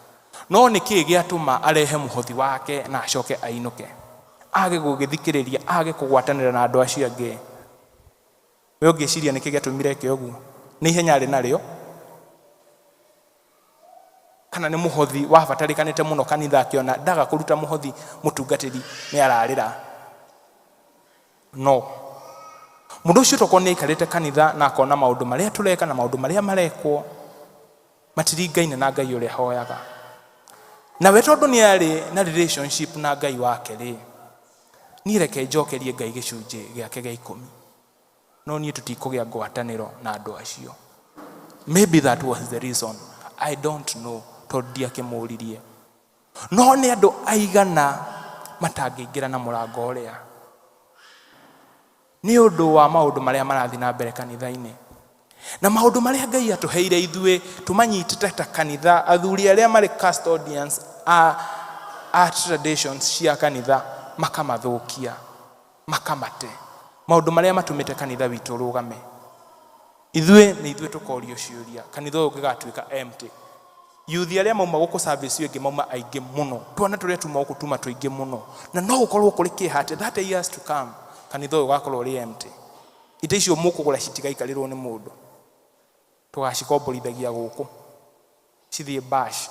O: No nĩ kĩĩ gĩatũma arehe mũhothi wake na acoke ainũke, age gũgĩthikĩrĩria, age kũgwatanĩra na andũ acio angĩ? We ũngĩciria nĩkĩ gĩatũmire eke ũguo? Nĩ ihenya arĩ narĩo, kana nĩ mũhothi wabatarĩkanĩte mũno kanitha, akĩona ndaga kũruta mũhothi mũtungatĩri nĩ ararĩra? No mũndũ ũcio tokorwo nĩ aikarĩte kanitha na akona maũndũ marĩa tũreka na maũndũ marĩa marekwo matiringaine na Ngai ũrĩa hoyaga nawe, tondũ nĩ arĩ na relationship na Ngai wake rĩ, niĩ reke njokerie Ngai gĩcunjĩ gĩake gĩa 10, no niĩ tũtikũgĩa ngwatanĩro na andũ acio. Maybe that was the reason, I don't know, tondũ ndiakĩmũririe. No nĩ andũ aigana matangĩingĩra na mũrango ũrĩa nĩ ũndũ wa maũndũ marĩa marathiĩ na mbere kanitha-inĩ na maũndũ marĩa Ngai atũheire ithuĩ tũmanyitĩte ta kanitha. Athuri arĩa marĩ custodians a traditions cia kanitha makamathũkia, makamate. Maũndũ marĩa matũmĩte kanitha witũ ũrũgame, ithuĩ nĩ ithuĩ tũkorio ciũria. Kanitha ũyũ ũngĩgatuĩka empty, yuthi arĩa mauma gũkũ service ĩyo ĩngĩ mauma aingĩ mũno, twana tũrĩa tuma gũkũ tuma tũingĩ mũno, na no gũkorwo kũrĩ kĩeha atĩ 30 years to come kanitha ũyũ ũgakorwo ũrĩ empty. Itĩ icio mũkũgũra citigaikarĩrwo nĩ mũndũ, tũgacikomborithagia gũkũ cithiĩ bash.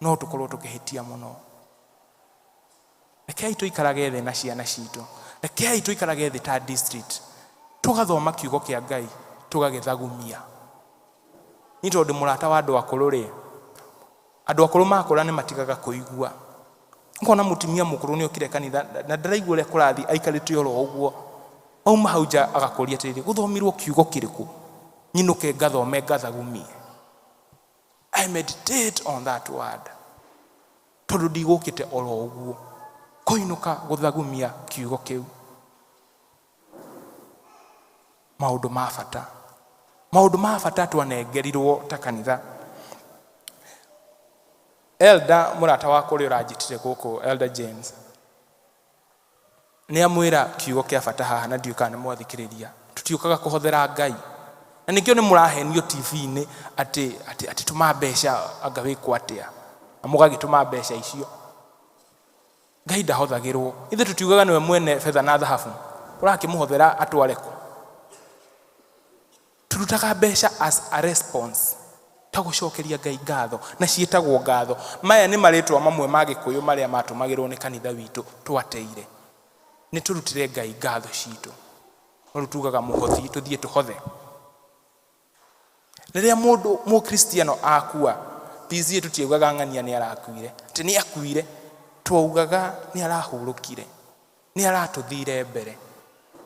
O: No tũkorwo tũkĩhĩtia mũno. Rekei tũikarage thĩ na ciana citũ, rekei tũikarage thĩ ta district, tũgathoma kiugo kĩa Ngai, tũgagĩthagumia. Niĩ tondũ mũrata wa andũ akũrũ rĩ, andũ akũrũ makũra nĩ matigaga kũigua. Ũkona mũtumia mũkũrũ nĩ okire kanitha na ndaraigua ũrĩa kũrathiĩ, aikarĩte oro ũguo, auma hau nja agakũria atĩrĩrĩ, gũthomirwo kiugo kĩrĩkũ nyinũke ngathome ngathagumie? I meditate on that word, tondũ ndigũkĩte oro ũguo kũinũka gũthagumia kiugo kĩu. Maũndũ ma bata, maũndũ ma bata twanengerirwo ta kanitha. Elder mũrata wakwa ũrĩa ũranjĩtire gũkũ, Elder James, nĩ amwĩra kiugo kĩa bata haha, na ndiũĩ kana nĩ mwathikĩrĩria. Tũtiũkaga kũhothera Ngai, na nĩkĩo nĩ mũrahenio TV-inĩ atĩ tũma mbeca anga wĩkwo atĩa, na mũgagĩtũma mbeca icio. Ngai ndahothagĩrwo. Ithuĩ tũtiugaga nĩwe mwene betha na thahabu, ũrakĩmũhothera atware kũ? Tũrutaga mbeca as a response, ta gũcokeria Ngai ngatho, na ciĩtagwo ngatho. Maya nĩ marĩtwa mamwe ma Gĩkũyũ marĩa matũmagĩrwo nĩ kanitha witũ twateire. Nĩ tũrutĩre Ngai ngatho citũ. No rĩu tugaga mũhothi, tũthiĩ tũhothe. Rĩrĩa mũndũ mũkristiano akua, PCA tũtiaugaga ng'ania nĩ arakuire, atĩ nĩ akuire. Twaugaga nĩ arahurũkire, nĩ aratũthire mbere.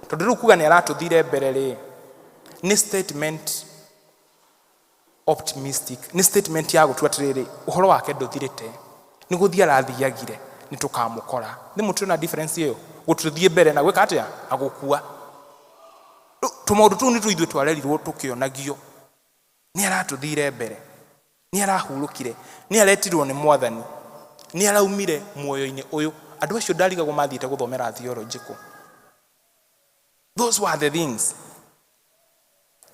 O: Tondũ rĩu kuga nĩ aratũthire mbere rĩ, nĩ statement optimistic, nĩ statement ya gũtua atĩrĩrĩ, ũhoro wake ndũthirĩte, nĩ gũthiĩ arathiagire, nĩ tũkamũkora. Nĩ mũtũna difference ĩyo, gũtũthiĩ mbere na gwĩka atĩa? Na gũkua. Tũmaũndũ tũu nĩ tũithuĩ twarerirwo tũkĩonagio. Nĩ aratũthire mbere, nĩ arahurũkire, nĩ aretirwo nĩ Mwathani, nĩ araumire muoyo-inĩ ũyũ. Andũ acio ndarigagwo mathiĩte gũthomera theology kũ. Those were the things.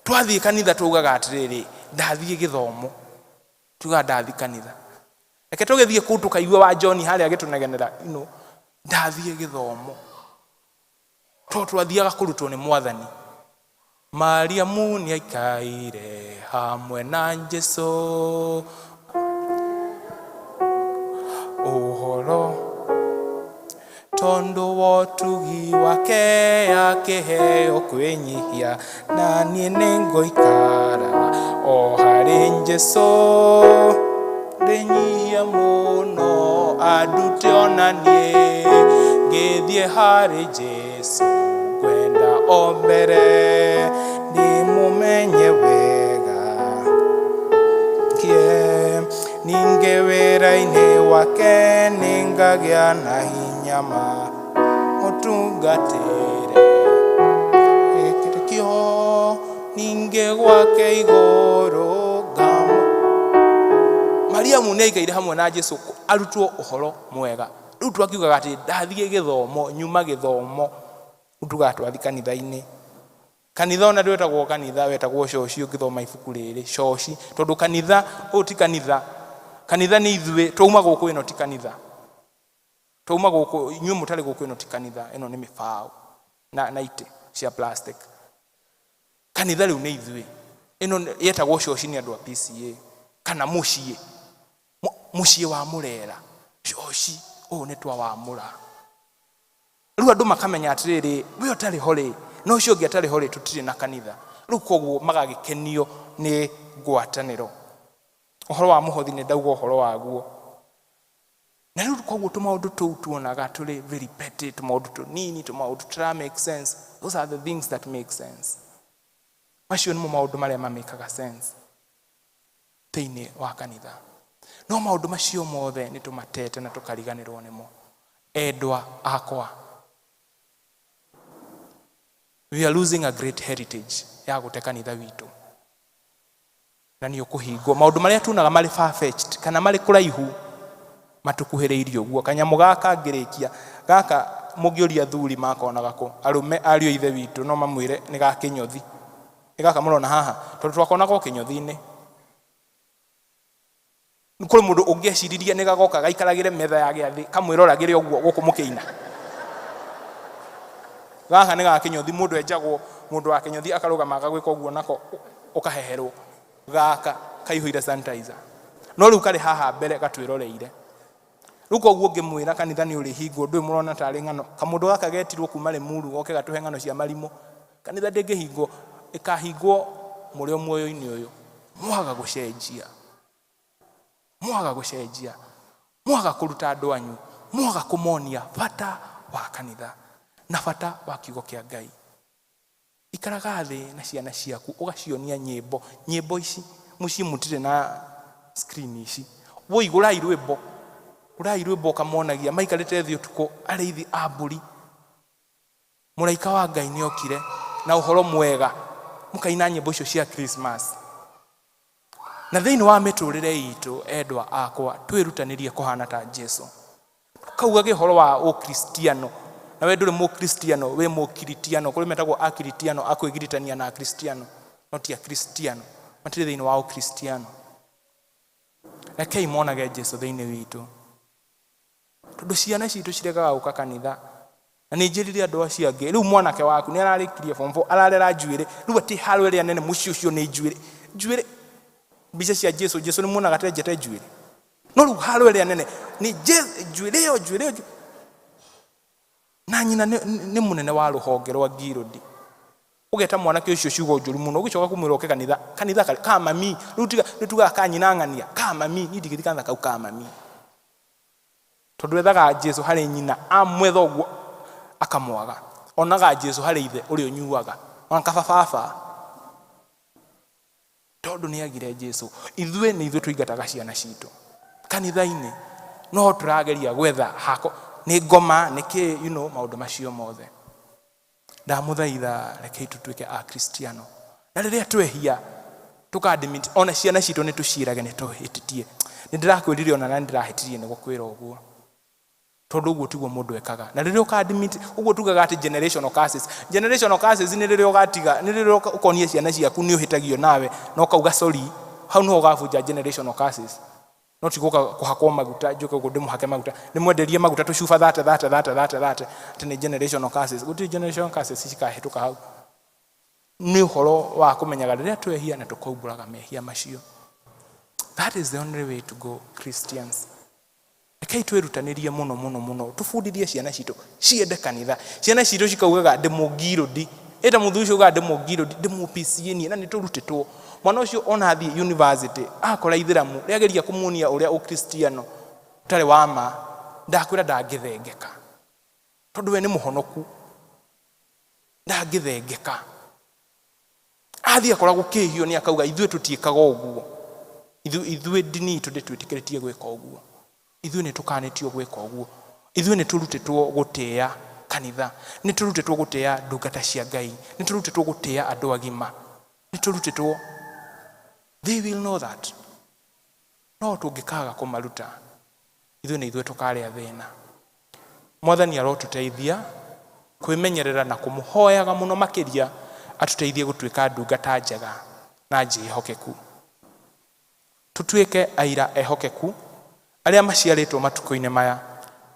O: Twathiĩ kanitha tugaga atĩrĩrĩ, ndathiĩ gĩthomo, tugaga ndathiĩ kanitha. Reke tũgĩthiĩ kũu tũkaigua wa John harĩa agĩtũnegenera, ndathiĩ gĩthomo. Tondũ twathiaga kũrutwo nĩ Mwathani. Mariamu nĩ aikaire hamwe na Jesũ, ũhoro tondũ wa ũtugi wake akĩheo kwĩnyihia, na niĩ nĩngũikara o harĩ Jesũ. Ndĩnyihia mũno andute ona niĩ, ngĩthiĩ harĩ Jesũ ngwenda o mbere ndĩmũmenye wega. Ningĩ wĩra-inĩ wake nĩngagĩa na hinya ma mũtungatĩre gĩkĩrĩkio, ningĩ gwake igũrũ ngamo. Mariamu nĩ aikaire hamwe na Jesũ arutwo ũhoro mwega. Rĩu twakiugaga atĩ ndathiĩ gĩthomo, nyuma gĩthomo, rĩu tugaga twathiĩ kanitha-inĩ. Kanitha ona ndwetagwo kanitha, wetagwo coci ũngĩthoma ibuku rĩrĩ, coci. Tondũ kanitha, ũyũ ti kanitha. Kanitha nĩ ithuĩ, twauma gũkũ ĩno ti kanitha. Twauma gũkũ, inyuĩ mũtarĩ gũkũ ĩno ti kanitha, ĩno nĩ mĩbaũ na itĩ cia plastic. Kanitha rĩu nĩ ithuĩ. Ĩno yetagwo coci nĩ andũ a PCA kana mũciĩ. Mũciĩ wa mũrera. Coci, ũyũ nĩ twawamũra. Rĩu andũ makamenya atĩrĩrĩ, we ũtarĩ ho rĩ, na ũcio ũngĩ atarĩ ho rĩ, tũtirĩ na kanitha. Rĩu koguo magagĩkenio nĩ ngwatanĩro. Ũhoro wa mũhothi nĩ ndauga ũhoro waguo. Na rĩu koguo tũmaũndũ tũu tuonaga tũrĩ very petty, tũmaũndũ tũnini, tũmaũndũ tũtara make sense. Those are the things that make sense. Macio nĩmo maũndũ marĩa mamĩkaga sense thĩinĩ wa kanitha. No maũndũ macio mothe nĩ tũmatete na tũkariganĩrwo nĩmo. Endwa akwa, we are losing a great heritage ya gũte kanitha witũ. Na nĩ ũkũhingwo. Maũndũ marĩa tuonaga marĩ far-fetched kana marĩ kũraihu matukuhĩrĩirie ũguo. Kanyamũ gaka ngĩrĩkia, gaka Mũngĩũria athuri makonaga kũ, arũme ariũ a ithe witũ no mamwĩre nĩ ga kĩnyothi. Nĩ gaka mũrona haha, tondũ twakonaga o kĩnyothi-inĩ. Kũrĩ mũndũ ũngĩeciririe nĩ gagoka gaikaragĩre metha ya gĩathĩ kamwĩroragĩre ũguo gũkũ mũkĩina. Gaka nĩ ga kĩnyothi, mũndũ enjagwo, mũndũ wa kĩnyothi akarũgama agagwĩka ũguo nako ũkaheherwo. Gaka kaihũire sanitizer. No rĩu karĩ haha mbere gatwĩroreire. Rĩu koguo ngĩmwĩra kanitha nĩ ũrĩhingwo, ndũĩ mũrona tarĩ ng'ano. Kamũndũ gaka getirwo kuma Limuru goke gatũhe ng'ano cia marimũ. Kanitha ndĩngĩhingwo, ĩkahingwo mũrĩ o muoyo-inĩ ũyũ. Mwaga gũcenjia. Mwaga gũcenjia. Mwaga kũruta andũ anyu. Mwaga kũmonia bata wa kanitha na bata wa kiugo kĩa Ngai. Ikaraga thĩ na ciana ciaku ũgacionia nyĩmbo. Nyĩmbo ici mũciĩ mũtirĩ na screen ici. Woi gũrai rwĩmbo. Gũrai rwĩmbo ũkamonagia maikarĩte thĩ ũtukũ arĩithi a mbũri. Mũraika wa Ngai nĩ okire na ũhoro mwega. Mũkaina nyĩmbo icio cia Christmas. Na thĩinĩ wa mĩtũrĩre itũ endwa akwa twĩrutanĩrie kũhana ta Jesu. Kaugage ũhoro wa ũkristiano. Na we ndũrĩ mũkristiano, wĩ mũkiritiano. Kũrĩ metagwo akiritiano, akwĩgiritania na akristiano. No ti akristiano. Matirĩ thĩinĩ wa ũkristiano. Rekei monage Jesu thĩinĩ witũ. Tondũ ciana citũ ciregaga gũka kanitha. Na nĩ njĩrire andũ acio angĩ, rĩu mwanake waku nĩ ararĩkirie form 4, ararera njuĩrĩ, rĩu atĩ haro ĩrĩa nene mũciĩ ũcio nĩ njuĩrĩ. Njuĩrĩ, mbica cia Jesu, Jesu nĩ muonaga tenjete njuĩrĩ. No rĩu haro ĩrĩa nene nĩ njuĩrĩ ĩyo, njuĩrĩ ĩyo. Na nyina nĩ mũnene wa rũhonge rwa Ngirũndi. Ũgeta mwanake ũcio ciugo njũru mũno, ũgĩcoka kũmwĩra oke kanitha, kanitha ka mami, rĩu tiga, rĩu tugaga ka nyina ng'ania, ka mami, niĩ ndingĩthiĩ kanitha kau ka mami. Tondũ ethaga Jesu harĩ nyina, amwetha ũguo akamwaga. Onaga Jesu harĩ ithe ũrĩa ũnyuaga, ona kaba baba. Tondũ nĩ agire Jesu. Ithuĩ nĩ ithuĩ tũingataga ciana citũ kanitha-inĩ, no tũrageria gwetha hako nĩ ngoma nĩ kĩ, you know, maũndũ macio mothe. Ndamũthaitha rekei tũtuĩke akristiano. Na rĩrĩa twehia tũka-admit, ona ciana citũ nĩ tũciĩrage nĩ tũhĩtĩtie. Nĩ ndĩrakwĩrire ona na nĩ ndĩrahĩtirie nĩ gũkwĩra ũguo. Tondũ ũguo tiguo mũndũ ekaga. Na rĩrĩa ũka-admit, ũguo tugaga atĩ generational curses. Generational curses nĩ rĩrĩa ũgatiga, nĩ rĩrĩa ũkonia ciana ciaku nĩ ũhĩtagio nawe na ũkauga sorry, hau nĩho ũgabunja generational curses. No ti gũka kũhakwo maguta, njũke gũkũ ndĩmũhake maguta, ndĩmwenderie maguta tũcuba thate thate thate thate thate, atĩ nĩ generational curses. Gũtirĩ generational curses cikahĩtũka hau. Nĩ ũhoro wa kũmenyaga rĩrĩa twehia na tũkaumbũraga mehia macio. That is the only way to go, Christians. Rekei twĩrutanĩrie mũno mũno mũno, tũbundithie ciana citũ ciende kanitha. Ciana citũ cikaugaga ndĩ mũngirũndi, ĩta mũthuri ũcio ugaga ndĩ mũngirũndi, ndĩ mũPCA, na nĩ tũrutĩtwo. Mwana ũcio ona athiĩ university akora ithĩramu rĩageria kũmuonia ũrĩa ũkristiano ũtarĩ wa ma, ndakwĩra ndangĩthengeka. Tondũ we nĩ mũhonoku, ndangĩthengeka. Athiĩ akora gũkĩhio nĩ akauga ithuĩ tũtiĩkaga ũguo. Ithuĩ ndini itũ ndĩtwĩtĩkĩrĩtie gwĩka ũguo. Ithuĩ nĩ tũkanĩtio gwĩka ũguo. Ithuĩ nĩ tũrutĩtwo gũtĩĩa kanitha, nĩ tũrutĩtwo gũtĩĩa ndungata cia Ngai, nĩ tũrutĩtwo gũtĩĩa andũ agima, nĩ tũrutĩtwo. They will know that. No tũngĩkaga kũmaruta, ithuĩ nĩ ithuĩ tũkarĩa thĩna. Mwathani arotũteithia kwĩmenyerera na kũmũhoyaga mũno makĩria atũteithie gũtuĩka ndungata njega na njĩhokeku. Tũtuĩke aira ehokeku arĩa maciarĩtwo matukũ-inĩ maya,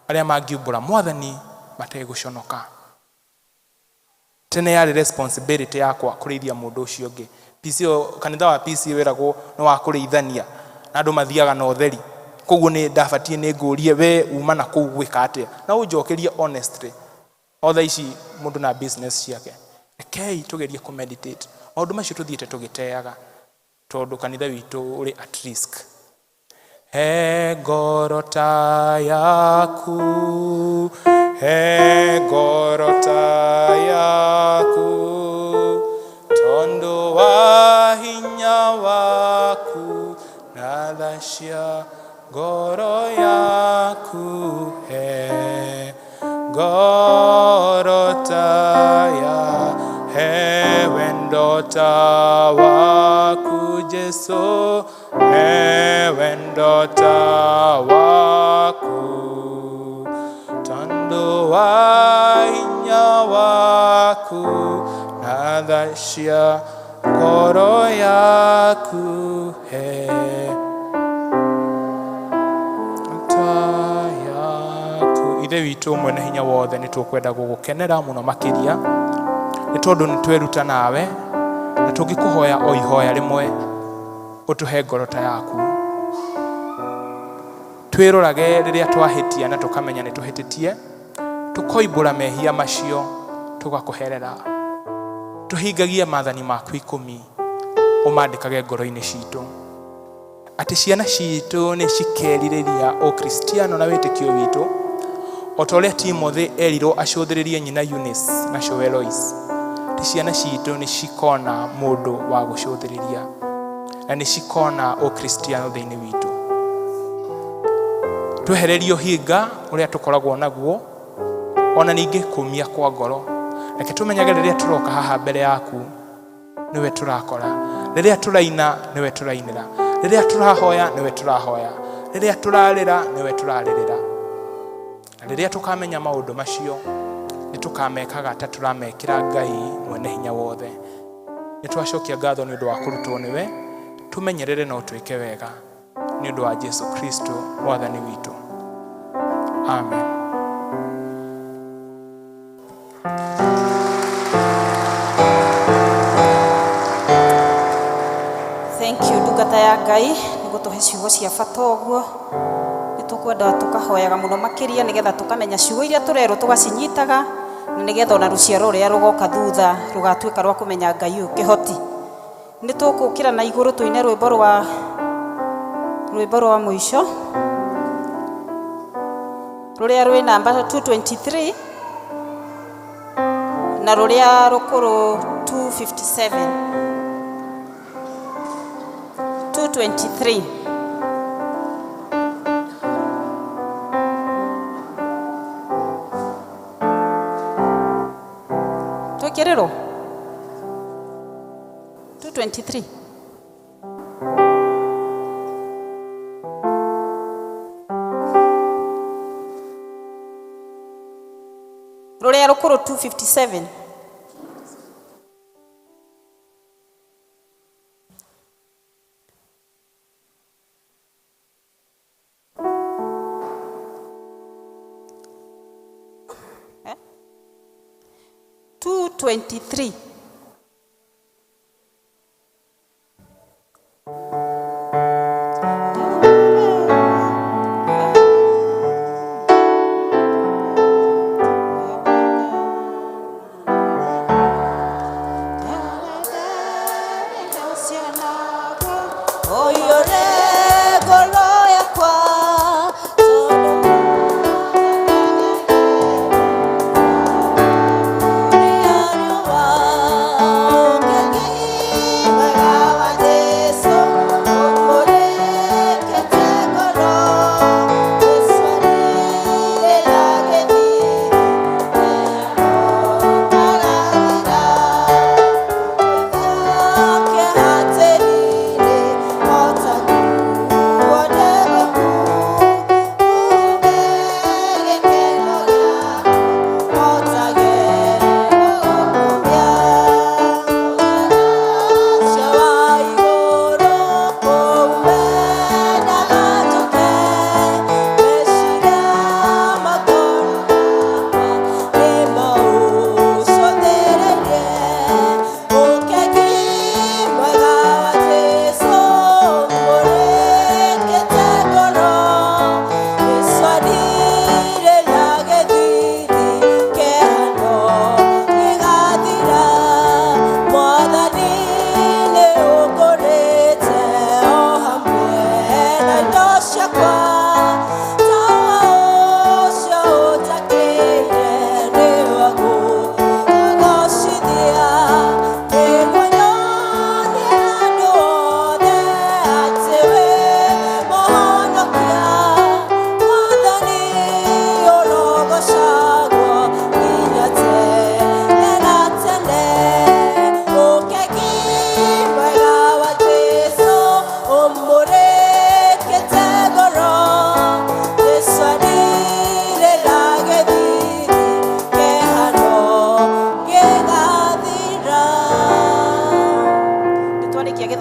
O: arĩa mangiumbũra Mwathani mategũconoka. Tene yarĩ responsibility yakwa kũrĩithia mũndũ ũcio ũngĩ. PCO, kanitha wa PCA wĩragwo nĩ wa kũrĩithania na andũ mathiaga na ũtheri. Koguo nĩ ndabatiĩ nĩ ngũrie we uma na kũu gwĩka atĩa, na ũnjokerie honestly. O thaa ici mũndũ na business ciake. Rekei tũgerie kũ-meditate maũndũ macio tũthiĩte tũgĩteaga, tondũ kanitha witũ ũrĩ at risk. He ngoro ta yaku, he ngoro ta yaku, tondũ wa hinya waku na tha cia ngoro yaku, he ngoro ta ya, he wendo ta waku Jesu, he wendo ta waku, tondũ wa hinya waku na tha cia ngoro yaku he ta yaku. Ithe witũ mwene hinya wothe, nĩ tũkwenda gũgũkenera mũno makĩria nĩ tondũ nĩ tweruta nawe, na tũngĩkũhoya o ihoya rĩmwe, ũtũhe ngoro ta yaku, twĩrorage rĩrĩa twahĩtia na tũkamenya nĩ tũhĩtĩtie, tũkoimbũra mehia macio, tũgakũherera, tũhingagie maathani maku 10, ũmandĩkage ngoro-inĩ citũ, atĩ ciana citũ nĩ cikerirĩria ũkristiano na wĩtĩkio witũ, o ta ũrĩa Timothy erirwo acũthĩrĩrie nyina Eunice na cũwe Lois. Atĩ ciana citũ nĩ cikona mũndũ wa gũcũthĩrĩria na nĩ cikona ũkristiano thĩinĩ witũ. Twehererie ũhinga ũrĩa tũkoragwo naguo, ona ningĩ kũmia kwa ngoro. Reke tũmenyage rĩrĩa tũroka haha mbere yaku nĩwe tũrakora, rĩrĩa tũraina nĩwe tũrainĩra, rĩrĩa tũrahoya nĩwe tũrahoya, rĩrĩa tũrarĩra nĩwe tũrarĩrĩra. Na rĩrĩa tũkamenya maũndũ macio, nĩ tũkamekaga ta tũramekĩra Ngai mwene hinya wothe. Nĩ twacokia ngatho nĩ ũndũ wa kũrutwo nĩwe, tũmenyerere no twĩke wega nĩ ũndũ wa Jesu Kristo mwathani witũ, amen.
C: Thank you, ndungata ya Ngai, nĩ gũtũhe ciugo cia bata ũguo. Nĩ tũkwenda tũkahoyaga mũno makĩria nĩgetha tũkamenya ciugo iria tũrerwo, tũgacinyitaga, na nĩgetha ona rũciaro rũrĩa rũgoka thutha rũgatuĩka rwa kũmenya Ngai ũyũ kĩhoti. Nĩ tũkũkĩra na igũrũ tũine rwĩmbo rwa mũico rũrĩa rwĩ namba 223 na rũrĩa rũkũrũ 257. 223. Twĩkĩrĩrwo 223. Rũrĩa rũkũrũ 257. Eh? 223.
B: Oyore ngoro yakwa.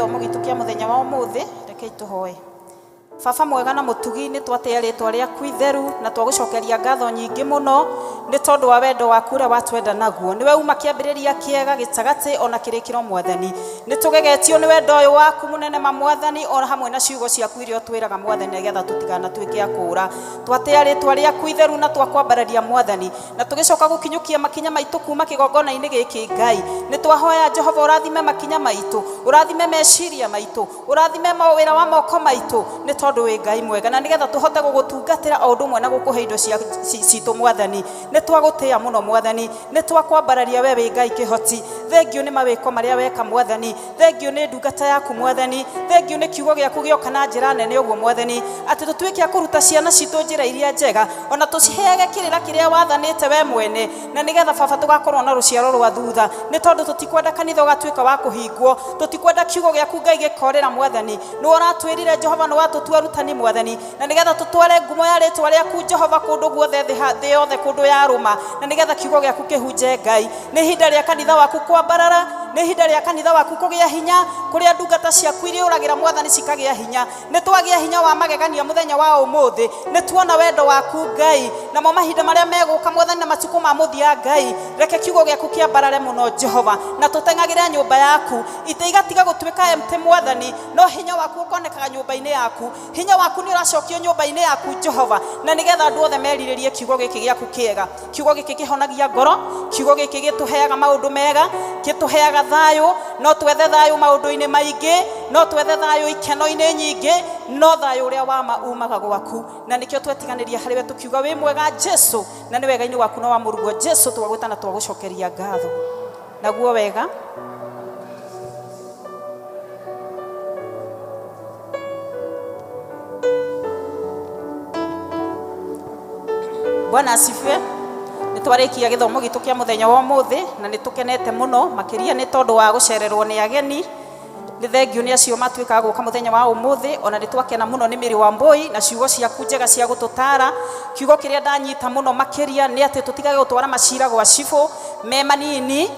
C: gĩthomo gitũ kĩa mũthenya wa ũmũthĩ, rekei tũhoe. Baba mwega na mũtugi, nĩ twatĩa rĩtwa rĩaku itheru na twagũcokeria ngatho nyingĩ mũno nĩ tondũ wa wendo waku ũrĩa watwenda naguo. Nĩwe uma kĩambĩrĩria kĩega, gĩtagatĩ ona kĩrĩkĩro Mwathani. Nĩ tũgegetio nĩ wendo ũyũ waku mũnene ma Mwathani, ona hamwe na ciugo ciaku iria ũtwĩraga Mwathani, nĩgetha tũtikanatuĩke a kũũra. Twatĩa rĩtwa rĩaku itheru na twakwambararia Mwathani, na tũgĩcoka gũkinyũkia makinya maitũ kuma kĩgongona-inĩ gĩkĩ Ngai. Nĩ twahoya Jehova ũrathime makinya maitũ, ũrathime meciria maitũ, ũrathime mawĩra wa moko maitũ, nĩ tondũ wĩ Ngai mwega, na nĩgetha tũhote gũgũtungatĩra o ũndũ ũmwe na gũkũhe indo citũ Mwathani. Nĩ twagũtĩĩa mũno Mwathani, nĩ twakwambararia we wĩ Ngai kĩhoti. Thengiũ nĩ mawĩko marĩa weka Mwathani, thengiũ nĩ ndungata yaku Mwathani, thengiũ nĩ kiugo gĩaku gĩoka na njĩra nene ũguo Mwathani, atĩ tũtuĩke a kũruta ciana citũ njĩra iria njega, ona tũciheage kĩrĩra kĩrĩa wathanĩte we mwene, na nĩgetha baba tũgakorwo na rũciaro rwa thutha. Nĩ tondũ tũtikwenda kanitha ũgatuĩka wa kũhingwo, tũtikwenda kiugo gĩaku Ngai gĩkorĩra Mwathani. Nĩ ũratwĩrire Jehova, nĩ watũtua arutani Mwathani, na nĩgetha tũtware ngumo ya rĩtwa rĩaku Jehova kũndũ guothe thĩ yothe kũndũ yarũma, na nĩgetha kiugo gĩaku kĩhunje Ngai. Nĩ ihinda rĩa kanitha waku kwambarara, nĩ ihinda rĩa kanitha waku kũgĩa hinya, kũrĩa ndungata ciaku irĩũragĩra Mwathani cikagĩa hinya. Nĩ twagĩa hinya wa magegania mũthenya wa ũmũthĩ, nĩ tuona wendo waku Ngai, namo mahinda marĩa megũka Mwathani na matukũ ma mũthia Ngai, reke kiugo gĩaku kĩambarare mũno Jehova, na tũteng'agĩre nyũmba yaku, itĩ igatiga gũtuĩka empty Mwathani, no hinya waku ũkonekaga nyũmba-inĩ yaku. Hinya waku nĩ ũracokio nyũmba-inĩ yaku Jehova, na nĩgetha andũ othe merirĩrie kiugo gĩkĩ gĩaku kĩega. Kiugo gĩkĩ kĩhonagia ngoro, kiugo gĩkĩ gĩtũheaga maũndũ mega, gĩtũheaga thayũ. No twethe thayũ maũndũ-inĩ maingĩ, no twethe thayũ ikeno-inĩ nyingĩ, no thayũ ũrĩa wa ma umaga gwaku, na nĩkĩo twetiganĩria harĩ we tũkiuga wĩ mwega Jesu, na nĩ wega-inĩ waku na wa mũruguo Jesu twagwĩta na twagũcokeria ngatho. Naguo wega Bwana asifiwe. Nĩ twarĩkia gĩthomo gitũ kĩa mũthenya wa ũmũthĩ na nĩ tũkenete mũno makĩria nĩ tondũ wa gũcererwo nĩ ageni. Nĩ thengiũ nĩ acio matuĩkaga gũka mũthenya wa ũmũthĩ, ona nĩ twakena mũno nĩ Mary Wambui na ciugo ciaku njega cia gũtũtara. Kiugo kĩrĩa ndanyita mũno makĩria nĩ atĩ tũtigage gũtwara macira gwa cibũ me manini,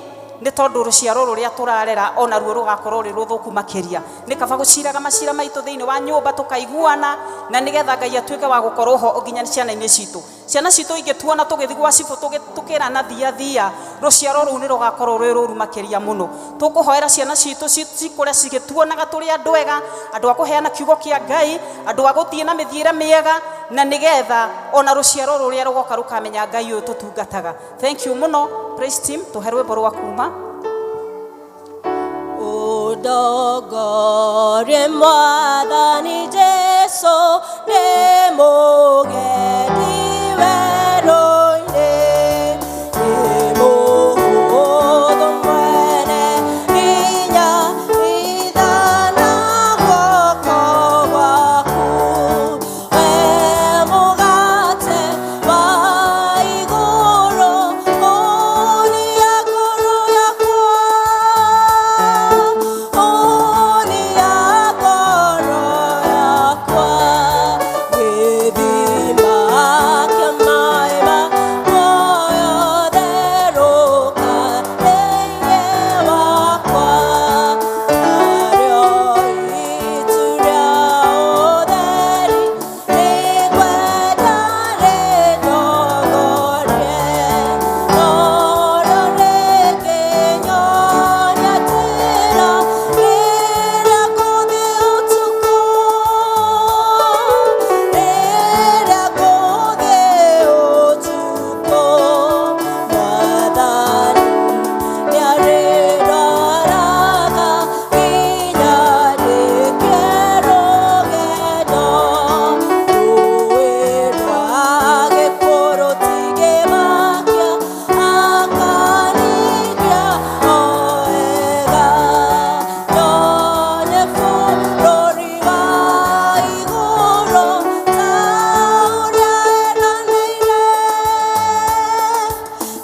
C: nĩ tondũ rũciaro rũrĩa tũrarera onaruo rũgakorwo rwĩ rũthũku makĩria. Nĩ kaba gũciraga macira maitũ thĩinĩ wa nyũmba tũkaiguana, na nĩgetha Ngai atuĩke wa gũkorwo ho nginya ciana-inĩ citũ. Ciana citũ ingĩtuona tũgĩthiĩ gwa cibũ tũkĩrana thia thia, rũciaro rũu nĩ rũgakorwo rwĩ rũru makĩria mũno. Tũkũhoera ciana citũ cikũre cigĩtuonaga tũrĩ andũ ega, andũ a kũheana kiugo kĩa Ngai, andũ a gũthiĩ na mĩthiĩre mĩega, na nĩgetha ona rũciaro rũrĩa rũgoka rũkamenya Ngai ũyũ tũtungataga. Thank you mũno. Praise team, tũhe rwĩmbo rwa kuma.
B: Ũndongorie Mwathani